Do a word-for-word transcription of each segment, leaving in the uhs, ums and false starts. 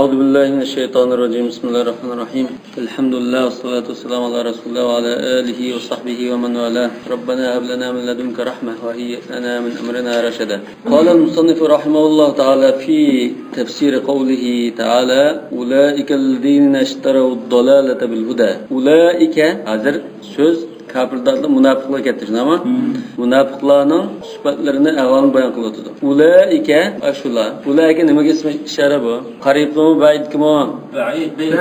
أعوذ بالله من الشيطان الرجيم. بسم الله الرحمن الرحيم. الحمد لله والصلاة والسلام على رسول الله وعلى آله وصحبه ومن والاه. ربنا هب لنا من لدنك رحمة وهيئ لنا من أمرنا رشدا. قال المصنف رحمه الله تعالى في تفسير قوله تعالى: أولئك الذين اشتروا الضلالة بالهدى. أولئك، ھازىر سۆز كاپىر دەپ مۇناپىقلار كەتتى، شۇنداقمۇ؟ مۇناپىقلارنىڭ سۈپەتلىرىنى، ئەھۋالىنى بايان قىلىۋاتىدۇ. ئۇلائىكە، ئاشۇلار. ئۇلائىكە نېمىگە ئىسمى ئىشارە بۇ؟ قەرىبكىمۇ، بەئىدكىمۇ؟ بەئىد، بەئىد.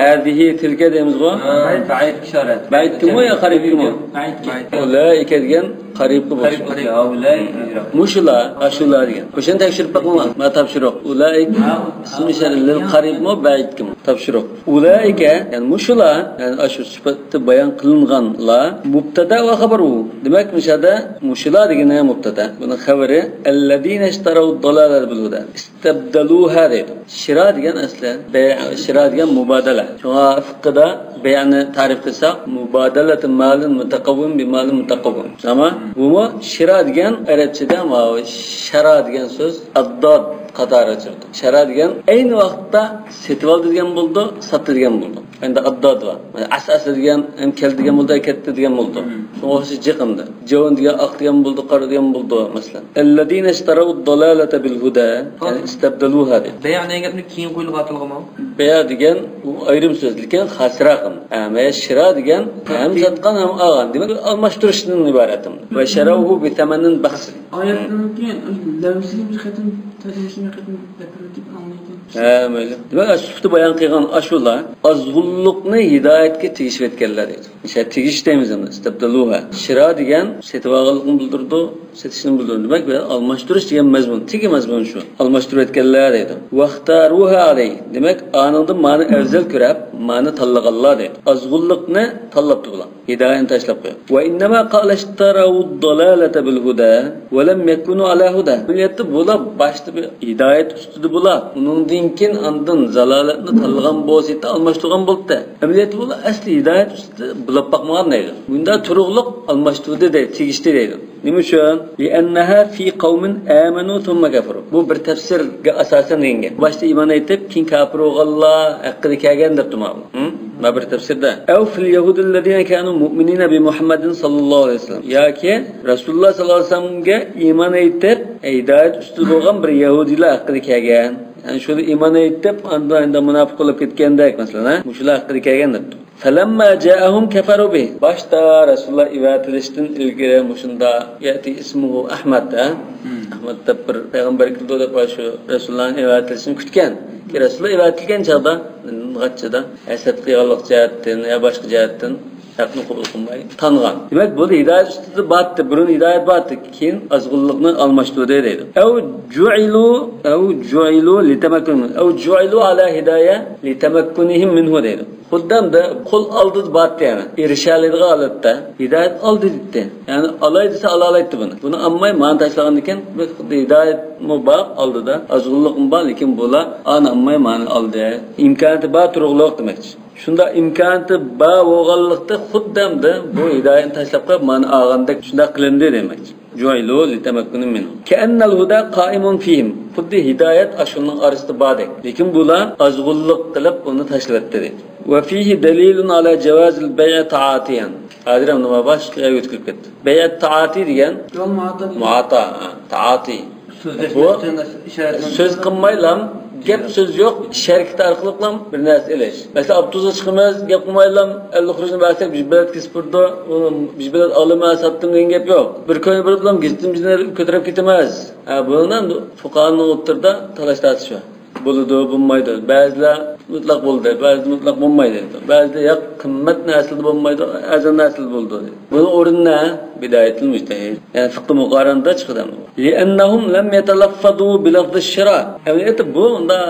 ھازىھى تىلكە دەيمىزغۇ؟ ھە، بەئىدكە ئىشارە. بەئىدكىمۇ يا قەرىبكىمۇ؟ بەئىدكە. ئۇلائىكە دېگەن قەرىبكە بولۇشى. قەرىب، قەرىب. ھە، ئۇلائىكە يىراق. مۇشۇلار، ئاشۇلار دېگەن. ئوشۇنى تەكشۈرۈپ بېقىڭلار. مانا تاپشۇرۇق. ئۇلائىكە ھە، ئىسمى ئىشارە لىل قەرىبمۇ، بەئىدكىمۇ؟ تاپشۇرۇق. ئۇلائىكە، يەنى مۇشۇلار، يەنى ئاشۇ سۈپەتتە بايان قىلىنغانلار مۇبتەدا ۋە خەۋەرۇ. دېمەك، مۇشۇ يەردە مۇشۇلار دېگىنى مۇبتەدا، بۇنىڭ خەۋىرى ئەللەزىنە ئىشتەرەۋۇ دالالەتە بىل ھۇدە ئىستەبدەلۇھا دەيدۇ. شىرا دېگەن ئەسلى بەي، شىرا دېگەن مۇبادىلە. شۇڭا فىققىدا بەينى تەرىپ قىلساق، مۇبادىلەتۇ مالىن مۇتەقەۋۋىم بىمالىن مۇتەقەۋۋىم. تامام. بۇمۇ شىرا دېگەن ئەرەبچىدە ماۋۇ شەرا دېگەن سۆز ئەدداد قاتارىغا چىقىدۇ. شەرا دېگەن ئەينى ۋاقىتتا سېتىۋالدى دېگەن بولىدۇ، ساتتى دېگەن بولىدۇ. ئەمدى ئەدداد بار. ئەس ئەسلى دېگەن، ئەم كەلدى دېگەن بولىدۇ، كەتتى دېگەن بولىدۇ. مم. شۇڭا ئوخشاش جىق ئەمدى. جەۋەن دېگەن ئاق دېگەن بولىدۇ، قارا دېگەن بولىدۇ، مەسىلەن. ئەللەزىنە ئىشتەرەۋۇ دالالەتە بىل ھۇدە، يەنى ئىستەبدەلۇھا دەيدۇ. بەيئ دېگەن گەپنى كېيىن قويۇلغان ئاتالغۇمۇ؟ بەيئ دېگەن ئۇ ئايرىم سۆز، لېكىن خاسراق. ئەمما شىرا دېگەن ھەم ساتقان، ھەم ئالغان. دېمەك، ئالماشتۇرۇشتىن ئىبارەت. ۋە شەرەۋۇ بىسەمەنىن بەخسىن. ئايەتنىڭكى لەۋزىگە بىر قېتىم، تەرجىمىسىگە بىر قېتىم دەپ بېرىۋېتىپ ئاڭلايدۇ. ھە، مەيلى. دېمەك، سۈپىتى بايان قىلغان ئاشۇلار ئازغۇنلۇقنى ھىدايەتكە تېگىشىۋەتكەنلەر دەيدۇ. شە، تېگىش دەيمىز ئەمدى. ئىستەبدەلۇھا. شىرا دېگەن سېتىۋالغانلىقنى بىلدۈرىدۇ، سېتىشنى بىلدۈرىدۇ. دېمەك، بۇ يەردە ئالماشتۇرۇش دېگەن مەزمۇن، تېگى مەزمۇن شۇ. ئالماشتۇرۇۋەتكەنلەر دەيدۇ. ۋەختەرۇھا ئەلەيھ. دېمەك، ئانىڭدىن مانى ئەۋزەل كۆرەپ، مانى تاللىغانلار دەيدۇ. ئازغۇنلۇقنى تاللاپتۇ بۇلار. ھىدايەتنى تاشلاپ قويۇپ. ۋە ئىننەما قال ئىشتەرەۋۇ دالالەتە بىل ھۇدە ۋە لەم يەكۇنۇ ئەلا ھۇدە. ئەمەلىيەتتە بۇلار باشتا بىر ھىدايەت ئۈستىدە بۇلار. ئۇنىڭدىن كېيىن ئاندىن زالالەتنى تاللىغان بولسا ئالماشتۇرغان بولۇپتۇ. ئەمەلىيەتتە بۇلار ئەسلى ھىدايەت ئۈستىدە بولاپ باقمىغان دەيدۇ. بۇنداق تۇرۇقلۇق ئالماشتۇردى دەيدۇ، تېگىشتى دەيدۇ. نېمە ئۈچۈن؟ لىئەننەھا فى قەۋمىن ئامەنۇ سۇممە كەفەرۇ. بۇ بىر تەپسىرگە ئاساسەن دېگەن گەپ. باشتا ئىمان ئېيتىپ، كېيىن كاپىر بولغانلار ھەققىدە كەلگەن دەپتۇ ماۋۇ. ھە؟ مانا بىر تەپسىردە. ئەۋ فىل يەھۇدىللەزىنە كانۇ مۇئمىنىنە بى مۇھەممەدىن ساللاللاھۇ ئەلەيھى ۋەسەللەم. ياكى رەسۇلۇللاھ ساللاللاھۇ ئەلەيھى ۋەسەللەمگە ئىمان ئېيتىپ، ھىدايەت ئۈستىدە بولغان بىر يەھۇدىيلار ھەققىدە كەلگەن. يەنى شۇلار ئىمان ئېيتىپ، ئاندىن ئاندىن مۇناپىق بولۇپ كەتكەندەك، مەسىلەن، ھە؟ مۇشۇلار ھەققىدە كەلگەن دەپتۇ. فەلەمما جائەھۇم كەفەرۇ بىھ. باشتا رەسۇلۇللاھ ئەۋەتىلىشتىن ئىلگىرى مۇشۇندا يەتى ئىسمۇھۇ ئەھمەد، ھە؟ ئەھمەد دەپ بىر پەيغەمبەر كېلىدۇ دەپ، شۇ رەسۇلۇللاھنىڭ ئەۋەتىلىشىنى كۈتكەن. كېيىن رەسۇلۇللاھ ئەۋەتىلگەن چاغدا، غاچچىدا ھەسەت قىلغانلىق جەھەتتىن يا باشقا جەھەتتىن ھەقنى قوبۇل قىلماي تانغان. دېمەك، بۇ ھىدايەت ئۈستىدە بارتى، بۇرۇن ھىدايەت بارتى، كېيىن ئازغۇنلۇقنى ئالماشتۇردى دەيدۇ. ئەۋ جۇئىلۇ، ئەۋ جۇئىلۇ لىتەمەككۇن، ئەۋ جۇئىلۇ ئەلا ھىدايە لىتەمەككۇنىھىم مىنھۇ دەيدۇ. خۇددى ئەمدى قول ئالدىدا بارتى، يەنى ئېرىشەلەيدىغان ھالەتتە ھىدايەت ئالدىدا ئىدى. يەنى ئالاي دېسە ئالالايتتى بۇنى. بۇنى ئالماي مانا تاشلىغاندىكىن، خۇددى ھىدايەتمۇ بار ئالدىدا، ئازغۇنلۇقمۇ بار، لېكىن بۇلار ئانى ئالماي مانى ئالدى. ئىمكانىيىتى بار تۇرۇقلۇق دېمەكچى. شۇنداق ئىمكانىيىتى بار بولغانلىقتا، خۇددى ئەمدى بۇ ھىدايەتنى تاشلاپ قويۇپ، مانى ئالغاندەك شۇنداق قىلىندى دېمەكچى. جۇئىلۇ لىتەمەككۇنى مىنھۇ. كەئەننەل ھۇدە قائىمۇن فىھىم. خۇددى ھىدايەت ئاشۇنىڭ ئارىسىدا باردەك. لېكىن بۇلار ئازغۇنلۇق قىلىپ ئۇنى تاشلىۋەتتى دەيدۇ. ۋە فىھى دەلىلۇن ئالا جەۋازىل بەيئە تائاتىيەن. ھازىر ئەمدى مانا باشقا يەرگە ئۆتۈپ كەتتى. بەيئە تائاتى دېگەن يول مۇئاتا دېگەن. مۇئاتا، ھە، تائاتى. سۆزلەشمەستىن ئىشارەت بۇ سۆز قىلمايلا، گەپ سۆز يوق، شەرىكەت ئارقىلىقلا بىر نەرسە ئېلىش. مەسىلەن، ئاپتوبۇسقا چىقىمىز، گەپ قىلمايلا، ئەللىك قۇرۇشنى بەرسەك، بىر بېلەت كېسىپ بېرىدۇ، ئۇ بىر بېلەت ئالىمەن، ساتتىم دېگەن گەپ يوق. بىر كوينى بېرىپلا گېزىتىمىزنى كۆتۈرۈپ كېتىمىز. ھە، بۇنىڭدا فۇقاھانىڭ ئوتتۇرىدا تالاش تارتىش بار. بولىدۇ، بولمايدۇ. بەزىلەر مۇتلەق بولىدۇ، بەزىلەر مۇتلەق بولمايدۇ. بەزىلەر ياق، قىممەت نەرسىلەردە بولمايدۇ، ئەرزان نەرسىلەردە بولىدۇ. بۇنىڭ ئورنى نە؟ بىدايەتۇل مۇجتەھىد. يەنى فىقھى مۇقارەندە چىقىدۇ. لىئەننەھۇم لەم يەتەلەففەزۇ بىلەفزىش شىرا. ئەمەلىيەتتە بۇ ئۇنداق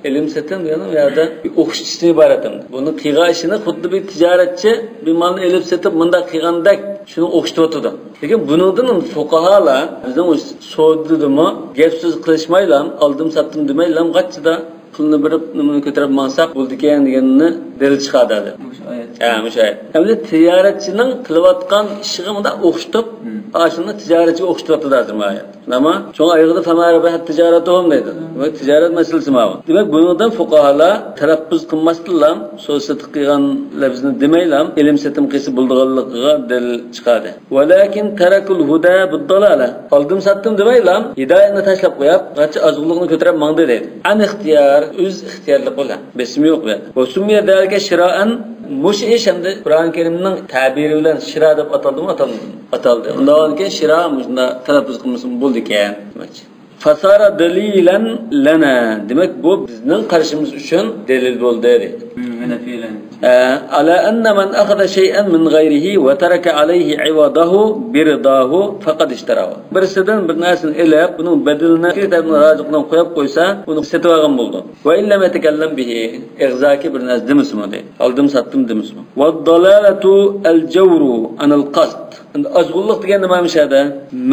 ئېلىم سېتىم دېگەن ئۇ يەردە بىر ئوخشىتىشتىن ئىبارەت ئەمدى. بۇنى قىلغان ئىشىنى خۇددى بىر تىجارەتچى بىر مالنى ئېلىپ سېتىپ مۇنداق قىلغاندەك شۇنى ئوخشىتىۋاتىدۇ. لېكىن بۇنىڭدىن فۇقاھالار بىزنىڭ سودىدىمۇ گەپ سۆز قىلىشمايلا، ئالدىم ساتتىم دېمەيلا، غاچچىدا پۇلنى بېرىپ، نېمىنى كۆتۈرۈپ ماڭساق بولىدىكەن دېگەننى دەلىل چىقاردى ھازىر. مۇشۇ ئايەت. ھە، مۇشۇ ئايەت. ئەمدى تىجارەتچىنىڭ قىلىۋاتقان ئىشىغا مۇنداق ئوخشىتىپ، مم، ئاشۇنى تىجارەتچىگە ئوخشىتىۋاتىدۇ ھازىر بۇ ئايەت. شۇنداقمۇ؟ شۇڭا ئايىغىدا فما ربحت تجارتهم دەيدۇ. مم. دېمەك، تىجارەت مەسىلىسى ماۋۇ. دېمەك، بۇنىڭدىن فۇقاھالار تەلەپپۇز قىلماستىنلا، سودا سېتىق قىلغان لەپزىنى دېمەيلا، ئېلىم سېتىم قىلسا بولىدىغانلىقىغا دەلىل چىقاردى. ولكن تركوا الهدى بالضلالة. ئالدىم ساتتىم دېمەيلا، ھىدايەتنى تاشلاپ قويۇپ، قانچە ئازغۇنلۇقنى كۆتۈرۈپ ماڭدى دەيدۇ. عن اختيار، ئۆز ئىختىيارلىقى بىلەن. بېسىمى يوق بۇ يەردە. وسمي ذلك شراء، مۇشۇ ئىش ئەمدى قۇرئان كەرىمنىڭ تەبىرى بىلەن شىرا دەپ ئاتالدىمۇ، ئاتالمىدىمۇ؟ ئاتالدى. ئۇنداق بولغاندىكىن شىرا مۇشۇنداق تەلەپپۇز قىلمىسىمۇ بولىدىكەن دېمەكچى. فصار دليلا لنا. دېمەك، بۇ بىزنىڭ قارىشىمىز ئۈچۈن دەلىل بولدى دەيدۇ. مم، ھەنەفىيلەر. ئە، على أن من أخذ شيئا من غيره وترك عليه عوضه برضاه فقد اشتراه. بىرسىدىن بىر نەرسىنى ئېلىپ، بۇنىڭ بەدىلىنى ئىككى تەرەپنىڭ رازىلىقى بىلەن قويۇپ قويسا، بۇنى سېتىۋالغان بولىدۇ. وإن لم يتكلم به، ئېغىزدىكى بىر نەرسە دېمىسىمۇ دەيدۇ. ئالدىم ساتتىم دېمىسىمۇ. والضلالة الجور عن القصد. ئەمدى ئازغۇنلۇق دېگەن نېمە مۇشۇ يەردە؟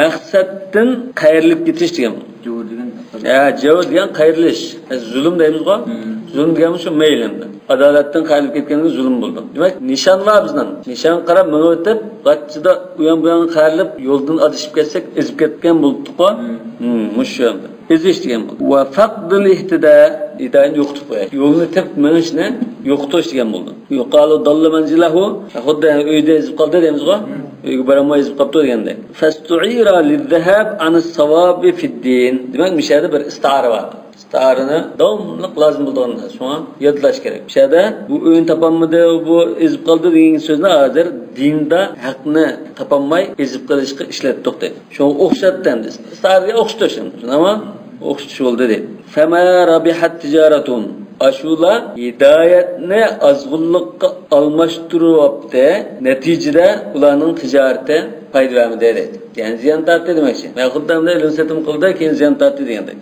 مەقسەتتىن قايرىلىپ كېتىش دېگەن. جور دېگەن. ھە، جور دېگەن قايرىلىش. ئە، زۇلۇم دەيمىزغۇ؟ مم. زۇلۇم دېگەن شۇ مەيلى ئەمدى. ئادالەتتىن قايرىلىپ كەتكەنگە زۇلۇم بولىدۇ. دېمەك، نىشان بار بىزنىڭ. نىشانغا قاراپ مېڭىۋېتىپ، غاچچىدا ئۇيان بۇيانغا قايرىلىپ، يولدىن ئادىشىپ كەتسەك، ئېزىپ كەتكەن بولۇپتۇققۇ. مم. مم، مۇشۇ ئەمدى. ئېزىش دېگەن بولدى. وفقد الاهتداء، ھىدايەتنى يوقىتىپ قويۇش. يولنى تېپىپ مېڭىشنى يوقىتىش دېگەن بولدى. يقال ضل منزله، خۇددى ئۆيدە ئېزىپ قالدى دەيمىزغۇ؟ مم. ئۆيگە بارالماي ئېزىپ قاپتۇ دېگەندەك. فاستعير للذهاب عن الصواب في الدين. دېمەك، مۇشۇ يەردە بىر ئىستىئارە بار. ئىستىئارىنى داۋاملىق لازىم بولىدىغان نەرسە. شۇڭا يادلاش كېرەك. مۇشۇ يەردە بۇ ئۆينى تاپالمىدى، بۇ ئېزىپ قالدى دېگەن سۆزنى ھازىر دىندا ھەقنى تاپالماي ئېزىپ قېلىشقا ئىشلەتتۇق دەيدۇ. شۇڭا ئوخشاتتى ئەمدى. ئىستىئارىگە ئوخشىتىش ئەمدى. شۇنداقمۇ؟ ئوخشىتىش بولدى دەيدۇ. فما ربحت تجارتهم. ئاشۇلار ھىدايەتنى ئازغۇنلۇققا ئالماشتۇرۇۋاپتۇ. نەتىجىدە ئۇلارنىڭ تىجارىتى پايدا بەرمىدى دەيدۇ. يەنى زىيان تارتتى دېمەكچى. مەن خۇددى ئەمدى ئېلىم سېتىم قىلدى، كېيىن زىيان تارتتى دېگەندەك.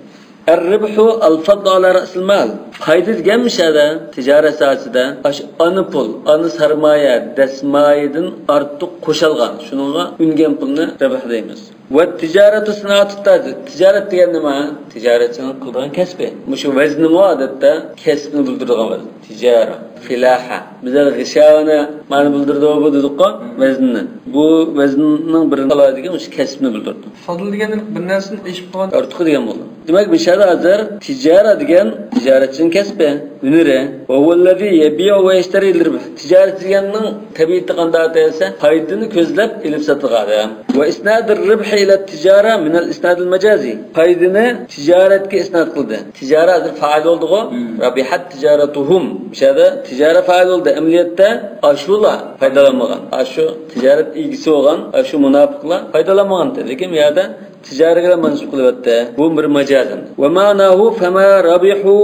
الربح الفضل على رأس المال. پايدا دېگەن مۇشۇ يەردە تىجارەت ساھەسىدە ئاشۇ ئانا پۇل، ئانا سەرمايە، دەسمايىدىن ئارتۇق قوشالغان، شۇنىڭغا ئۈنگەن پۇلنى رەبھ دەيمىز. والتجارة صناعة التاجر. تىجارەت دېگەن نېمە؟ تىجارەتچىنىڭ قىلىدىغان كەسپى. مۇشۇ ۋەزنىمۇ ئادەتتە كەسىپنى بىلدۈرىدىغان ۋەزن. تىجارە، فىلاھە. بىزلەر غىشاۋىنى مانا بىلدۈرىدۇ بۇ دېدۇققۇ، ۋەزننى. بۇ ۋەزننىڭ بىرىنى ئالاي دېگەن مۇشۇ كەسىپنى بىلدۈرىدۇ. فضل دېگەن بىر نەرسىدىن ئېشىپ قالغان. ئارتۇقى دېگەن بولىدۇ. دېمەك، مۇشۇ يەردە ھازىر تىجارە دېگەن تىجارەتچىنىڭ كەسپى، ھۈنىرى. وهو الذي يبيع ويشتري للربح. تىجارەت دېگەننىڭ تەبىئىتى قانداق دېسە، پايدىنى كۆزلەپ ئېلىپ ساتىدىغان ئادەم. وإسناد الربح إلى التجارة من الإسناد المجازي. پايدىنى تىجارەتكە ئىسناد قىلدى. تىجارە ھازىر پائىل بولدىغۇ؟ مم. ربحت تجارتهم. مۇشۇ يەردە تىجارە پائىل بولدى. ئەمەلىيەتتە ئاشۇلار پايدىلانمىغان. ئاشۇ تىجارەت ئىگىسى بولغان، ئاشۇ مۇناپىقلار پايدىلانمىغان. لېكىن بۇ يەردە تىجارەتكە مەنسۇپ قىلىۋەتتى. بۇ بىر مەجاز ئەمدى. ومعناه فما ربحوا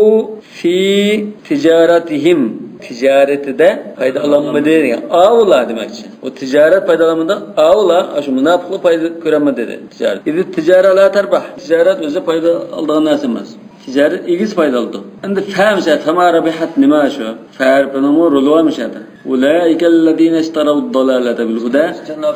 في تجارتهم. تىجارىتىدە پايدا ئالالمىدى دېگەن. ئاۋۇلار دېمەكچى. ئۇ تىجارەت پايدا ئالالمىدى. ئاۋۇلار، ئاشۇ مۇناپىقلار پايدا كۆرەلمىدى دېدى. تىجارەت. إذ التجارة لا تربح. تىجارەت ئۆزى پايدا ئالىدىغان نەرسە ئەمەس. تىجارەت ئىگىسى پايدا ئالىدۇ. ئەمدى فەمسە، فما ربحت نېمە شۇ؟ فە ھەرپىنىڭمۇ رولى بار مۇشۇ يەردە. أولئك الذين اشتروا الضلالة بالهدى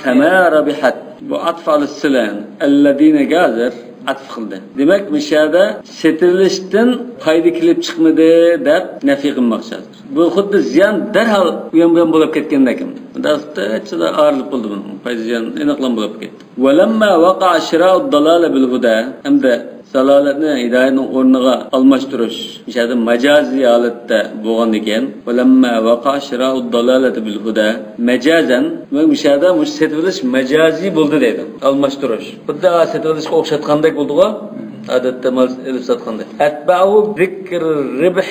فما ربحت. بۇ ئەتف ئەلە سىلە. ئەللەزىنەگە ھازىر ئەتف قىلدى. دېمەك، مۇشۇ يەردە سېتىۋېلىشتىن پايدا كېلىپ چىقمىدى دەپ نەفى قىلماقچى ھازىر. بۇ خۇددى زىيان دەرھال ئۇيان بۇيان بولاپ كەتكەندەك. مۇنداق ئارىلىپ بولدى بۇنىڭ. پايدا زىيان ئېنىقلام بولاپ كەتتى. ولما وقع شراء الضلالة بالهدى. ئەمدى زالالەتنى ھىدايەتنىڭ ئورنىغا ئالماشتۇرۇش مۇشۇ يەردە مەجازىي ھالەتتە بولغاندىكىن، ولما وقع شراء الضلالة بالهدى مجازا، دېمەك، مۇشۇ يەردە مۇشۇ سېتىۋېلىش مەجازىي بولدى دەيدۇ. ئالماشتۇرۇش. خۇددى سېتىۋېلىشقا ئوخشاتقاندەك بولدىغۇ. ئادەتتە مال ئېلىپ ساتقاندەك. أتبعه ذكر الربح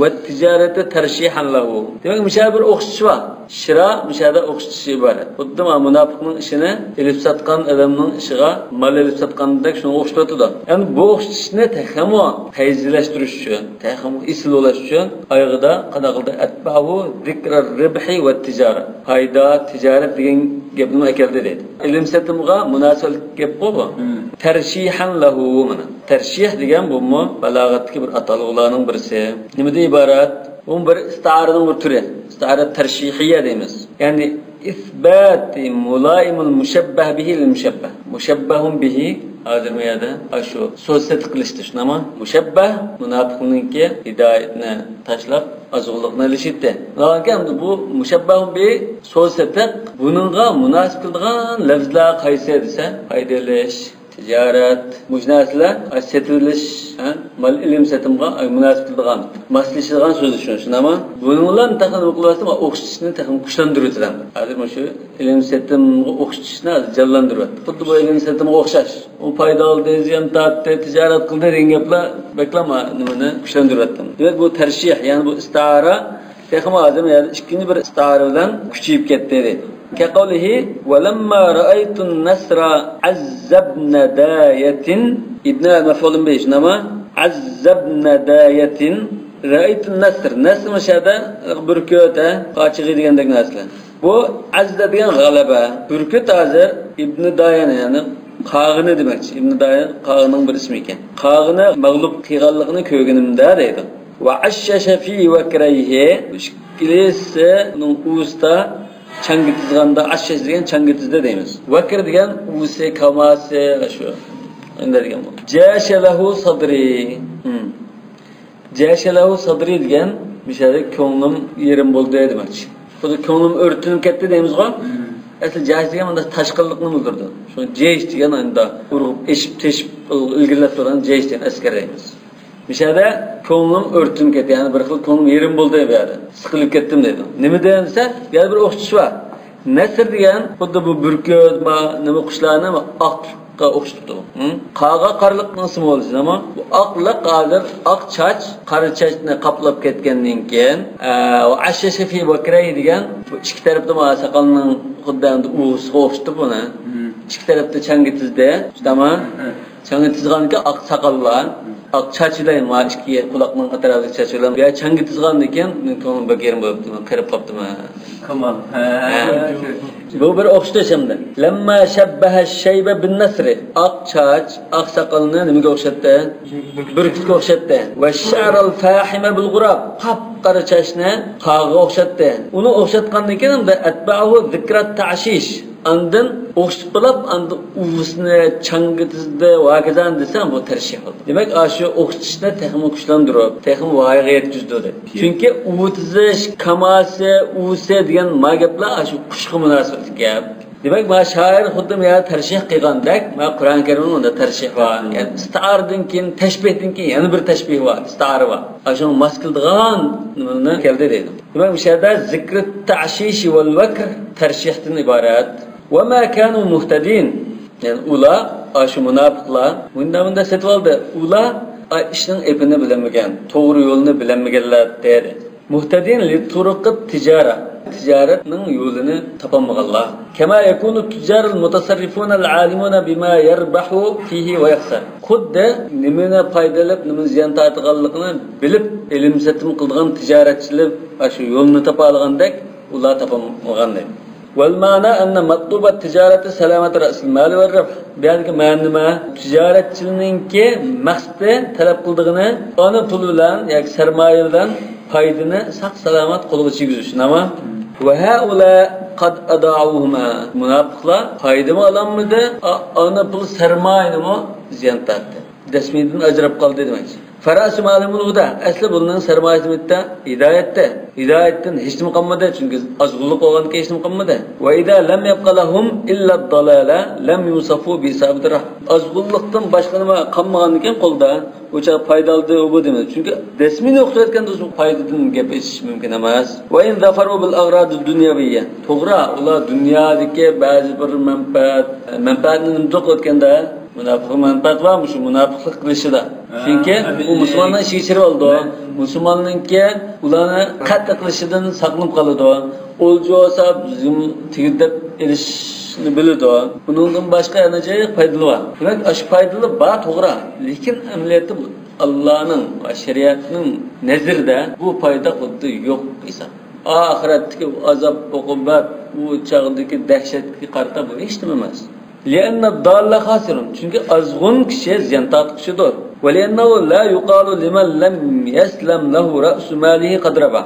والتجارة ترشيحا له. دېمەك، مۇشۇ يەردە بىر ئوخشىتىش بار. شىرا مۇشۇ يەردە ئوخشىتىشى ئىبارەت. خۇددى مانا مۇناپىقنىڭ ئىشىنى ئېلىپ ساتقان ئادەمنىڭ ئىشىغا مال ئېلىپ ساتقاندەك شۇنىڭغا ئوخشىتىۋاتىدۇ. يەنى بۇ ئوخشىتىشنى تېخىمۇ پەيزىلەشتۈرۈش ئۈچۈن، تېخىمۇ ئېسىل بولاش ئۈچۈن ئايىغىدا قانداق قىلدى؟ أتبعه ذكر الربح والتجارة. پايدا، تىجارەت دېگەن گەپنىمۇ ئەكەلدى دەيدۇ. ئېلىم سېتىمغا مۇناسىۋەتلىك گەپقۇ بۇ. مم. ترشيحا له مانا. تەرشىھ دېگەن بۇمۇ بالاغەتتىكى بىر ئاتالغۇلارنىڭ بىرسى. نېمىدىن ئىبارەت؟ بۇمۇ بىر ئىستىئارىنىڭ بىر تۈرى. ئىستىئارە تەرشىھىيە دەيمىز. يەنى إثبات ملائم المشبه به للمشبه. مۇشەببەھۇن بىھى، ھازىر بۇ يەردە ئاشۇ سۆز سېتىق قىلىشتا، شۇنداقمۇ؟ مۇشەببەھ مۇناپىقنىڭكى ھىدايەتنى تاشلاپ، ئازغۇنلۇقنى ئېلىشىدى. ئۇنىڭدىن كېيىن بۇ مۇشەببەھۇن بىھى سۆز سېتىق، بۇنىڭغا مۇناسىپ كېلىدىغان لەفزلەر قايسى دېسە، پايدا ئېلىش، تىجارەت، مۇشۇ نەرسىلەر، ئاي، سېتىۋېلىش، ھە، مال ئېلىم سېتىمغا، ئاي، مۇناسىپ كېلىدىغان، ماسلىشىدىغان سۆز شۇ، شۇنداقمۇ؟ بۇنىڭ بىلەن تېخى نېمە قىلىۋاتىمەن؟ ئوخشىتىشنى تېخىمۇ كۈچلەندۈرۈۋېتىمەن. ھازىر مۇشۇ ئېلىم سېتىمغا ئوخشىتىشنى ھازىر جانلاندۇرۇۋاتىمەن. خۇددى بۇ ئېلىم سېتىمغا ئوخشاش. ئۇ پايدا ئالدى، زىيان تارتتى، تىجارەت قىلدى دېگەن گەپلەر بەكلا ما-، نېمىنى كۈچلەندۈرۈۋەتتىم. دېمەك، بۇ تەرشىھ، يەنى بۇ ئىستىئارە تېخىمۇ ھازىر يەنە ئىككىنچى بىر ئىستىئارە بىلەن كۈچىيىپ كەتتى، دەيدۇ. كەقەۋلىھى، ۋەلەمما رەئەيتۇن نەسرە ئەززەبنە دايەتىن. ئىبنە مەفئۇلۇن بىھى، شۇنداقمۇ؟ ئەززەبنە دايەتىن. رەئەيتۇن نەسر. نەسر مۇشۇ يەردە بۈركۈت، ھە، قاچىغى دېگەندەك نەرسىلەر. بۇ ئەززە دېگەن غەلەبە. بۈركۈت ھازىر ئىبنى دايەنى، يەنى قاغىنى دېمەكچى. ئىبنى دايەن قاغىنىڭ بىر ئىسمى ئىكەن. قاغىنى مەغلۇپ قىلغانلىقىنى كۆرگىنىمدە دەيدۇ. ۋە ئەششەشە فى ۋەكرەيھى. ئىككىلىسى ئۇنىڭ ئۇۋىسىدا چاڭگا تىزغاندا، ئەششەش دېگەن چاڭگا تىزدى دەيمىز. ۋەكر دېگەن ئۇۋىسى، كاماسى، شۇ. ئەندە دېگەن بۇ. جەشە لەھۇ سادرى. ھىم. جەشە لەھۇ سادرى دېگەن، مىسالى، كۆڭلۈم يېرىم بولدى دېمەكچى. خۇددى كۆڭلۈم ئۆرتىنىپ كەتتى دەيمىزغۇ. ئەسلى جەش دېگەن مۇنداق تاشقىنلىقنى بىلدۈرىدۇ. شۇ جەش دېگەن ئانداق ئۇرغۇپ، ئېشىپ، تېشىپ، ئىلگىرىلەپ تۇرغان جەش دېگەن ئەسكەر دەيمىز. مىسالى، كۆڭلۈم ئۆرتىنىپ كەتتى، يەنى بىر خىل كۆڭلۈم يېرىم بولدى بۇ يەردە. سىقىلىپ كەتتىم دەيدۇ. نېمىدىن دېسە، بۇ يەردە بىر ئوخشىتىش بار. نەسر دېگەن خۇددى بۇ بۈركۈت، ما، نېمە قۇشلارنى ئاقلىققا ئوخشىتىپتۇ. ھىم؟ قاغا قارلىقنىڭ سىمۋولى، ئەمما بۇ ئاقلىق ھازىر ئاق چاچ، قارا چاچنى قاپلاپ كەتكەندىن كېيىن، ئە، ۋە ئەششەشە فى ۋەكرەيھى دېگەن بۇ ئىككى تەرەپتە ما ساقالنىڭ خۇددى ئەمدى ئۇۋىسىغا ئوخشىتىپ بۇنى. ھىم. ئىككى تەرەپتە چاڭگا تىزدى، شۇنداقمۇ؟ ھە. چاڭگا تىزغاندىكى ئاق ساقاللار، ئاق چاچ بىلەن، ما ئىككى قۇلاقنىڭ ئەتراپىدىكى چاچ بىلەن، يا چاڭگا تىزغاندىن كېيىن، مېنىڭ كۆڭلۈم بەك يېرىم بولۇپتۇ، قېرىپ قاپتىمەن. كامال. ھە. ھە. بۇ بىر ئوخشىتىش ئەمدى. لەمما شەببەھە شەيبە بىن نەسرى. ئاق چاچ، ئاق ساقالنى نېمىگە ئوخشاتتى؟ بۈركۈتكە ئوخشاتتى. ۋە شەئرەل فاھىمە بىل غۇراب. قاپقارا چاچنى قاغىغا ئوخشاتتى. ئۇنى ئوخشاتقاندىن كېيىن ئەمدى ئەتبەئەھۇ زىكرەت تەشىش. ئاندىن ئوخشىتىپ بولاپ، ئاندىن ئۇۋىسىنى، چاڭگا تىزدى، ۋاكىزان دېسەڭ، بۇ تەرشىھ بولدى. دېمەك، ئاشۇ ئوخشىتىشنى تېخىمۇ كۈچلەندۈرۈپ، تېخىمۇ ۋايىغا يەتكۈزدى. چۈنكى ئۇۋا تىزىش، كاماسى، ئۇۋىسى دېگەن ما گەپلەر ئاشۇ قۇشقا مۇناسىۋەتلىك گەپ. دېمەك، ما شائىر خۇددى ما تەرشىھ قىلغاندەك، ما قۇرئان كەرىمنىڭ ئۇندا تەرشىھ بار. يەنى ئىستىئارىدىن كېيىن، تەشبىھتىن كېيىن يەنە بىر تەشبىھ بار، ئىستىئارە بار. ئاشۇنىڭ ماس كېلىدىغان نېمىنى كەلدى دەيدۇ. دېمەك، مۇشۇ يەردە زىكرى تەشىشى ۋەل ۋەكر تەرشىھتىن ئىبارەت. ۋە مە كانۇ مۇھتەدىن. يەنى ئۇلار، ئاشۇ مۇناپىقلار، مۇنداق، مۇنداق سېتىۋالدى. ئۇلار، ئا، ئىشنىڭ ئېپىنى بىلەلمىگەن، توغرا يولنى بىلەلمىگەنلەر دېدى. مۇھتەدىن لىتۇرۇقىت تىجارە. تىجارەتنىڭ يولىنى تاپالمىغانلار. كەما يەكۇنۇت تۇججارۇل مۇتەسەررىفۇنەل ئالىمۇنە بىما يەربەھۇ فىھى ۋە يەخسەر. خۇددى نېمىنى پايدا ئېلىپ، نېمىنى زىيان تارتىدىغانلىقىنى بىلىپ، ئېلىم سېتىم قىلىدىغان تىجارەتچىلەر ئاشۇ يولنى تاپالىغاندەك، ئۇلار تاپالمىغان دەيدۇ. ۋەل مەنا ئەننە مەتلۇبەت تىجارەتى سەلامەتۇ رەئسىل مالى ۋەر رەبھ. بۇ يەردىكى مەنە نېمە؟ تىجارەتچىنىڭكى مەقسىتى، تەلەپ قىلىدىغىنى، ئانا پۇل بىلەن ياكى سەرمايە بىلەن پايدىنى ساق سالامەت قولغا كىرگۈزۈش، نېمە؟ ۋە ھەئۇلا قەد ئەدائۇھۇما. مۇناپىقلار پايدىمۇ ئالالمىدى، ئا-، ئانا پۇل سەرمايىنىمۇ زىيان تارتتى. دەسمىدىن ئاجراپ قالدى دېمەكچى. فەرەسۇ مالىمۇل ھۇدا. ئەسلى بۇنىڭ سەرمايىسى بىتتە ھىدايەتتە. ھىدايەتتىن ھېچنېمە قالمىدى، چۈنكى ئازغۇنلۇق بولغاندىكىن ھېچنېمە قالمىدى. ۋە ئىزا لەم يەبقە لەھۇم ئىللا دالالا لەم يۇسەفۇ بىئىسابەتىر رەھ. ئازغۇنلۇقتىن باشقا نېمە قالمىغاندىكىن قولدا، ئۇ چاغ پايدا ئالدى، ئۇ بۇ دېمەيدۇ. چۈنكى دەسمىنى ئوخشاۋاتقاندا شۇ پايدىدىن گەپ ئېچىش مۇمكىن ئەمەس. ۋە ئىن زەفەرۇ بىل ئاغرادى دۇنيەۋىييە. توغرا، ئۇلار دۇنيادىكى بەزى بىر مەنپەئەت، مەنپەئەتنى نېمە قىلىۋاتقاندا، مۇناپىق مەنپەئەت بارمۇ شۇ مۇناپىقلىق قىلىشىدا؟ ھە، چۈنكى ئەمدى ئۇ مۇسۇلماننىڭ ئىچىگە كىرىۋالىدۇ. مۇسۇلماننىڭكى ئۇلارنى قەتل قىلىشىدىن ساقلىنىپ قالىدۇ. ئولجا بولسا تېگىدەپ ئېلىشنى بىلىدۇ. ئۇنىڭدىن باشقا يەنە جايى پايدىلىرى بار. دېمەك، ئاشۇ پايدىلىرى بار، توغرا. لېكىن ئەمەلىيەتتە بۇ ئاللانىڭ ۋە شەرىئەتنىڭ نەزىرىدە بۇ پايدا خۇددى يوق ھېساب. ئاخىرەتتىكى ئازاب-ئوقۇبەت، ئۇ چاغدىكى دەھشەتكە قارىتا بۇ ھېچنېمە ئەمەس. لىئەننە داللە خاسىرۇن. چۈنكى ئازغۇن كىشى زىيان تارتقۇچىدۇر. ولأنه لا يقال لمن لم يسلم له رأس ماله قد ربح.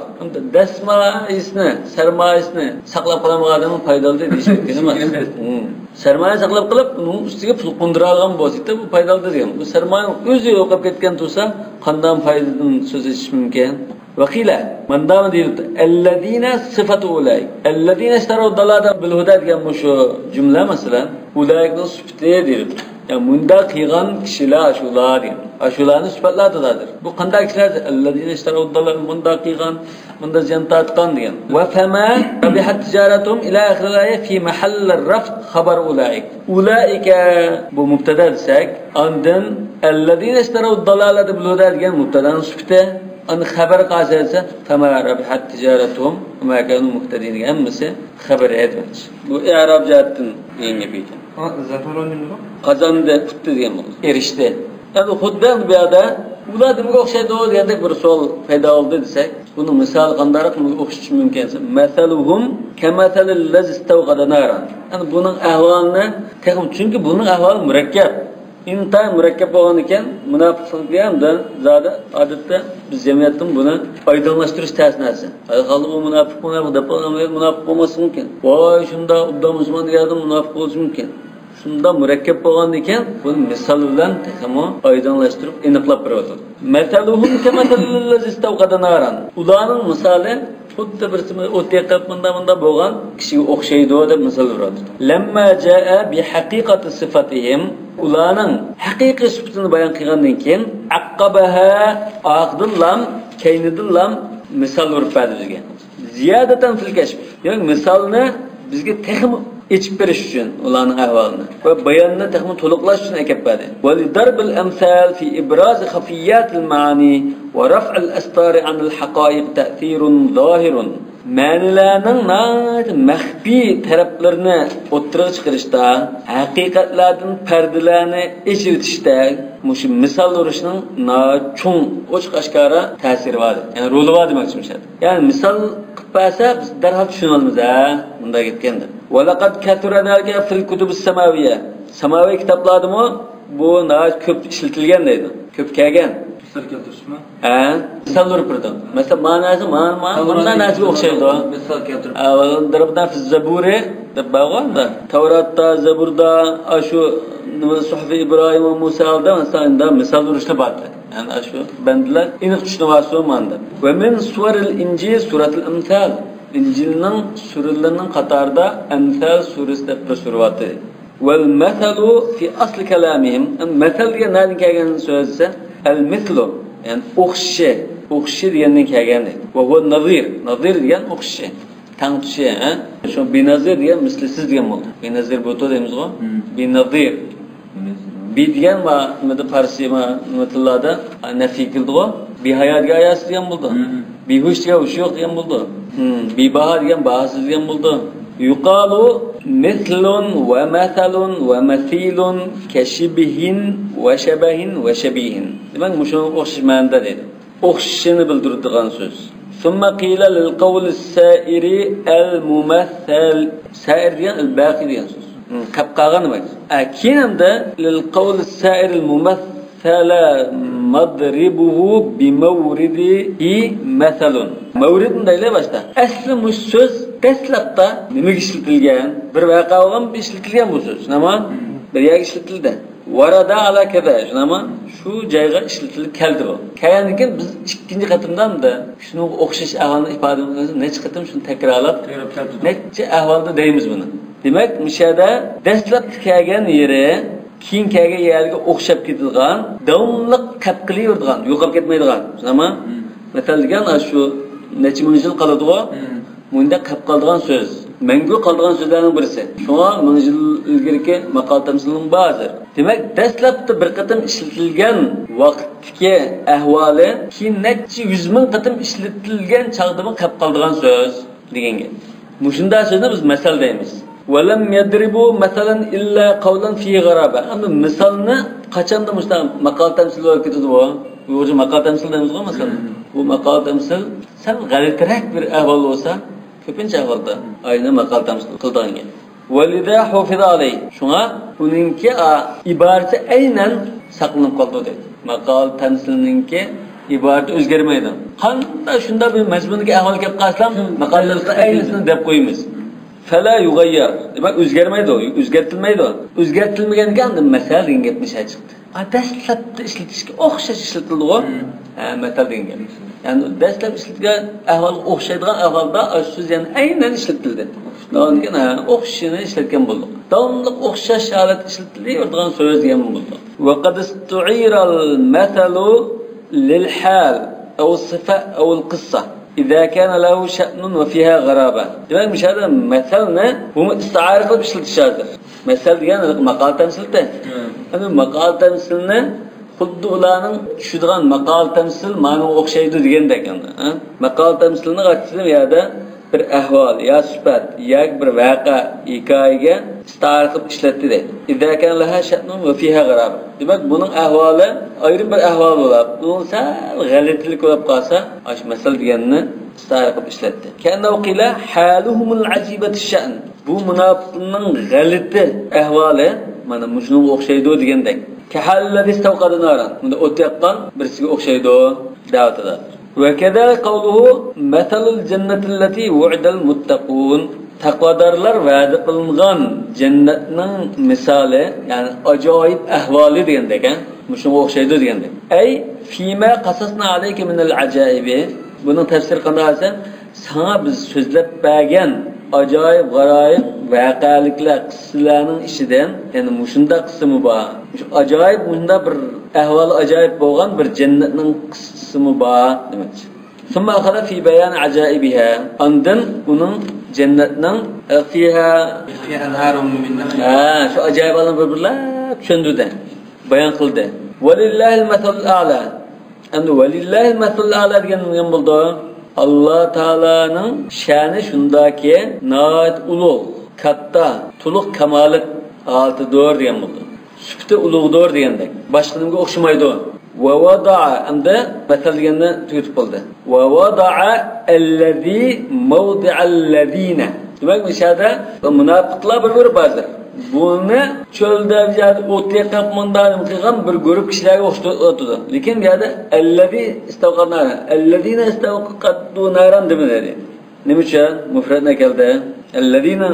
دەسمايىسىنى، سەرمايىسىنى ساقلاپ قالالمىغان ئادەمنىڭ پايدا ئالدى دېيىش مۇمكىن ئەمەس. ھىم. سەرمايە ساقلاپ قېلىپ، ئۇنىڭ ئۈستىگە پۇل قوندۇرالىغان بولسا، بۇ پايدا ئالدى دېگەن. بۇ سەرمايە ئۆزى يوقاپ كەتكەن تۇرسا، قانداق پايدىدىن سۆز ئېچىش مۇمكىن؟ وقيل، مۇنداقمۇ دېيىلىدۇ، الذين صفة أولئك الذين اشتروا الضلالة بالهدى دېگەن مۇشۇ جۈملە، مەسىلەن، ئۇلائىكنىڭ سۈپىتى دېيىلىدۇ. يەنى مۇنداق قىلغان كىشىلەر ئاشۇلار دېگەن. ئاشۇلارنى سۈپەتلەردۇر. بۇ قانداق كىشىلەر؟ الذين اشتروا الضلالة، مۇنداق قىلغان، مۇنداق زىيان تارتقان دېگەن. وفما ربحت تجارتهم إلى آخر الآية في محل الرفع خبر أولئك. ئۇلائىكە بۇ مۇبتەدا دېسەك، ئاندىن الذين اشتروا الضلالة بالهدى دېگەن مۇبتەدانىڭ سۈپىتى. ئاندىن خەۋەر قالسا دېسە، فما ربحت تجارتهم وما كانوا مهتدين دېگەن ھەممىسى خەۋەر دېمەكچى. بۇ ئىئراب جەھەتتىن دېگەن گەپ ئىكەن. ھا، زەفەرۇ نېمە؟ قازاندى، ئۇتتى دېگەن بولىدۇ. ئېرىشتى. ئەمدى خۇددى ئەمدى بۇ يەردە ئۇلار نېمىگە ئوخشايدۇ دېگەندەك بىر سوئال پەيدا بولدى دېسەك، بۇنىڭ مىسالى قانداقراق ئوخشىتىش مۇمكىن دېسە، مثلهم كمثل الذي استوقد نارا. يەنى بۇنىڭ ئەھۋالىنى تېخىمۇ، چۈنكى بۇنىڭ ئەھۋالى مۇرەككەپ. ئىنتايىن مۇرەككەپ بولغاندىكىن، مۇناپىقلىق دېگەن زادى ئادەتتە بىز جەمئىيەتتىن بۇنى ئايدىڭلاشتۇرۇش تەس نەرسە. ھەر ھالدا ئۇ مۇناپىق، مۇناپىق دەپ قالغان مۇناپىق بولماسلىقى مۇمكىن. ۋاي، شۇنداق ئوبدان مۇسۇلمان دېگەندىن مۇناپىق بولۇشى مۇمكىن. شۇنداق مۇرەككەپ بولغاندىكىن، بۇنى مىسال بىلەن تېخىمۇ ئايدىڭلاشتۇرۇپ، ئېنىقلاپ بېرىۋاتىدۇ. مثلهم كمثل الذي استوقد نارا. ئۇلارنىڭ مىسالى خۇددى بىرسى ئوت يېقىپ، مۇنداق، مۇنداق بولغان كىشىگە ئوخشايدۇ دەپ مىسال بېرىۋاتىدۇ. لما جاء بحقيقة صفتهم، ئۇلارنىڭ ھەقىقىي سۈپىتىنى بايان قىلغاندىن كېيىن، عقبها، ئارقىدىنلام، كەينىدىنلام مىسال بېرىپ بەردى بىزگە. زىيادەتەن فىل كەشف. يەنى مىسالنى بىزگە تېخىمۇ ئېچىپ بېرىش ئۈچۈن ئۇلارنىڭ ئەھۋالىنى ۋە باياننى تېخىمۇ تولۇقلاش ئۈچۈن ئەكەپ بەردى. ولضرب الأمثال في إبراز خفيات المعاني ورفع الأستار عن الحقائق تأثير ظاهر. مەنىلەرنىڭ ناھايىتى مەخپىي تەرەپلىرىنى ئوتتۇرىغا چىقىرىشتا، ھەقىقەتلەردىن پەردىلەرنى ئېچىۋېتىشتە مۇشۇ مىسال ئۇرۇشنىڭ ناھايىتى چوڭ، ئوچۇق ئاشكارا تەسىرى بار، يەنى رولى بار دېمەكچى مۇشۇ يەردە. يەنى مىسال قىلىپ بەرسە، بىز دەرھال چۈشىنىۋالىمىز، ھە، مۇنداق گەپكەن دەپ. ولقد كثر ذلك في الكتب السماوية. ساماۋىي كىتابلاردىمۇ بۇ ناھايىتى كۆپ ئىشلىتىلگەن دەيدۇ. كۆپ كەلگەن. مىسال كەلتۈرۈشمۇ؟ ھە، مىسال بېرىپ بېرىدۇ. مەسىلەن، ما نەرسە، ما، ما، مۇنداق نەرسىگە ئوخشايدۇ. مىسال كەلتۈرۈپ. ھە، ضربنا في الزبور دەپ بارغۇ ئەمدى. تەۋراتتا، زەبۇردا، ئاشۇ نېمە، صۇھۇفى ئىبراھىم ۋە مۇسادا، مەسىلەن، ئەمدى مىسال ئۇرۇشتا بار. يەنى ئاشۇ بەندىلەر ئېنىق چۈشىنىۋالسۇن مانا دەپ. ومن سور الإنجيل سورة الأمثال. ئىنجىلنىڭ سۈرىلىرىنىڭ قاتارىدا ئەمسال سۈرىسى دەپ بىر سۈرە بار. والمثل في أصل كلامهم. مەسەل دېگەن نەدىن كەلگەن سۆز دېسە، المثل، يەنى ئوخشىشى، ئوخشىشى دېگەندىن كەلگەن دەيدۇ. وهو النظير، نظير دېگەن ئوخشىشى، تەڭتۇشى، ھە؟ شۇ بنظير دېگەن مىسلىسىز دېگەن بولدى. بنظير بۇتۇ دەيمىزغۇ؟ مم. بنظير. بنظير. بى دېگەن ما، نېمىدە، پارسىي ما، نېمە تىللاردا، نەفىي كېلىدىغۇ؟ بىھايا دېگەن ھاياسىز دېگەن بولدى. مم. بىھوش دېگەن ھوشى يوق دېگەن بولدى. مم. بىباھا دېگەن باھاسىز دېگەن بولدى. يقال مثل ومثل ومثيل كشبه وشبه وشبيه. دېمەك، مۇشۇنىڭغا ئوخشاش مەنىدە دەيدۇ. ئوخشىشىنى بىلدۈرىدىغان سۆز. ثم قيل للقول السائر الممثل. سائر دېگەن الباقي دېگەن سۆز. مم. قېلىپ قالغان دېمەك. ئە، كېيىن ئەمدى للقول السائر الممثل مضربه بمورده مثل. مورد دەيلى باشتا. ئەسلى مۇشۇ سۆز دەسلەپتە نېمىگە ئىشلىتىلگەن؟ بىر ۋەقە بولغان، بىر ئىشلىتىلگەن بۇ سۆز. شۇنداقمۇ؟ بىر يەرگە ئىشلىتىلدى. ورد على كذا، شۇنداقمۇ؟ شۇ جايغا ئىشلىتىلىپ كەلدى بۇ. كەلگەندىن كېيىن بىز ئىككىنچى قېتىمدا ئەمدى شۇنىڭغا ئوخشاش ئەھۋالنى ئىپادە قىلىمىز. نەچچە قېتىم شۇنى تەكرارلاپ، تەكرارلاپ كەلدى. نەچچە ئەھۋالدا دەيمىز بۇنى. دېمەك، مۇشۇ يەردە دەسلەپتە كەلگەن يېرى كېيىن كەلگەن يەرگە ئوخشاپ كېتىدىغان، داۋاملىق قېلىپ قېلىۋېرىدىغان، يوقاپ كەتمەيدىغان. شۇنداقمۇ؟ مم. مەسىلەن دېگەن، ئاشۇ نەچچە مىڭ يىل قالىدىغۇ؟ مم. مۇنداق قېلىپ قالىدىغان سۆز. مەڭگۈ قالىدىغان سۆزلەرنىڭ بىرسى. شۇڭا مىڭ يىل ئىلگىرىكى ماقال تەمسىلنىڭ بارى ھازىر. دېمەك، دەسلەپتە بىر قېتىم ئىشلىتىلگەن ۋاقىتتىكى ئەھۋالى كېيىن نەچچە يۈز مىڭ قېتىم ئىشلىتىلگەن چاغدىمۇ قېلىپ قالىدىغان سۆز دېگەن گەپ. مۇشۇنداق سۆزنى بىز مەسەل دەيمىز. ولم يضربوا مثلا إلا قولا فيه غرابة. ئەمدى مىسالنى قاچاندا مۇشۇنداق ماقال تەمسىل بولۇپ كېتىدۇ بۇ. ئۇيغۇرچە ماقال تەمسىل دەيمىزغۇ مەسىلەن. مم. بۇ ماقال تەمسىل سەل غەلىتىرەك بىر ئەھۋال بولسا، كۆپىنچە ئەھۋالدا ئاينى ماقال تەمسىل قىلىدىغان گەپ. ولذا حفظ عليه. شۇڭا ئۇنىڭكى، ئا، ئىبارىسى ئەينەن ساقلىنىپ قالىدۇ دەيدۇ. ماقالە تەمسىلنىڭكى ئىبارىتى ئۆزگەرمەيدۇ. قانداق شۇنداق بىر مەزمۇندىكى ئەھۋال كەپ قالسىلا، ماقالىلەرنىڭ ئەينىسىنى دەپ قويىمىز. فلا يغير. دېمەك، ئۆزگەرمەيدۇ، ئۆزگەرتىلمەيدۇ. ئۆزگەرتىلمىگەنگە ئاندىن مەسەل دېگەن گەپنى شۇ چىقتى. ھە، دەسلەپتە ئىشلىتىشكە ئوخشاش ئىشلىتىلىدىغۇ. ھە، مەسەل دېگەن گەپ. يەنى دەسلەپ ئىشلەتكەن ئەھۋالغا ئوخشايدىغان ئەھۋالدا ئاشۇ سۆز يەنە ئەينەن ئىشلىتىلدى. شۇنداق ئىكەن، ھە، ئوخشىشىنى ئىشلەتكەن بولدۇق. داۋاملىق ئوخشاش ھالەتتە ئىشلىتىلىۋېرىدىغان سۆز دېگەن بولدۇق. وقد استعير المثل للحال أو الصفة أو القصة إذا كان له شأن وفيها غرابة. دېمەك، مۇشۇ يەردە مەسەلنى بۇمۇ ئىستىئارە قىلىپ ئىشلىتىش ھازىر. مەسەل دېگەن ماقالە تەمسىلى. ھە. ئەمدى ماقالە تەمسىلىنى خۇددى ئۇلارنىڭ چۈشىدىغان ماقالە تەمسىل مانىغا ئوخشايدۇ دېگەندەك ئەمدى، ھە؟ ماقالە تەمسىلىنى ئاچسىلا يەردە بىر ئەھۋال يا سۈپەت ياكى بىر ۋەقە، ھېكايىگە ئىستىئارە قىلىپ ئىشلەتتى دەيدۇ. إذا كان لها شأن وفيها غرابة. دېمەك، بۇنىڭ ئەھۋالى ئايرىم بىر ئەھۋال بولۇپ، بۇنىڭ سەل غەلىتىلىك بولۇپ قالسا، ئاشۇ مەسەل دېگەننى ئىستىئارە قىلىپ ئىشلەتتى. كأنه قيل حالهم العجيبة الشأن. بۇ مۇناپىقنىڭ غەلىتە ئەھۋالى مانا مۇشۇنىڭغا ئوخشايدۇ دېگەندەك. كحال الذي استوقد نارا. بۇندا ئوت ياققان بىرسىگە ئوخشايدۇ دەۋاتىدۇ. وكذا قوله مثل الجنة التي وعد المتقون. تەقۋادارلار ۋەدە قىلىنغان جەننەتنىڭ مىسالى، يەنى ئاجايىپ ئەھۋالى دېگەندەك، ھە؟ مۇشۇنىڭغا ئوخشايدۇ دېگەندەك. أي فيما قصصنا عليك من العجائب. بۇنىڭ تەپسىرى قانداق دېسە، ساڭا بىز سۆزلەپ بەرگەن ئاجايىپ غارايىپ ۋەقەلىكلەر، قىسسىلەرنىڭ ئىچىدىن، يەنى مۇشۇنداق قىسسىمۇ بار. مۇشۇ ئاجايىپ، مۇشۇنداق بىر ئەھۋالى ئاجايىپ بولغان بىر جەننەتنىڭ قىسسىمۇ بار دېمەكچى. ثم أخذ في بيان عجائبها. ئاندىن ئۇنىڭ جەننەتنىڭ، ئە، فيها، فيها أنهار من نهر. ھە، شۇ ئاجايىپ ئالىمنى بىر-بىرلەپ چۈشەندۈردى، بايان قىلدى. ولله المثل الأعلى. ئەمدى ولله المثل الأعلى دېگەن نېمە بولىدۇ؟ ئاللا تائالانىڭ شەنى شۇنداكى ناھايىتى ئۇلۇغ، كاتتا، تولۇق كامالەت ھالىتىدۇر دېگەن بولىدۇ. سۈپىتى ئۇلۇغدۇر دېگەندەك. باشقا نېمىگە ئوخشىمايدۇ. ووضع، ئەمدى مەسەل دېگەننى تۈگىتىپ قىلدى. ووضع الذي موضع الذين. دېمەك، مۇشۇ يەردە مۇناپىقلار بىر گۇرۇپ ھازىر. بۇنى چۆلدە بىر يەردە ئوت يېقىپ، مۇنداق نېمە قىلغان بىر گۇرۇپ كىشىلەرگە ئوخشىتىۋاتىدۇ. لېكىن بۇ يەردە الذي استوقد نارا، الذين استوقدوا نارا دېمىدى. نېمە ئۈچۈن مۇفرەتنى ئەكەلدى؟ ئەللەزىنىڭ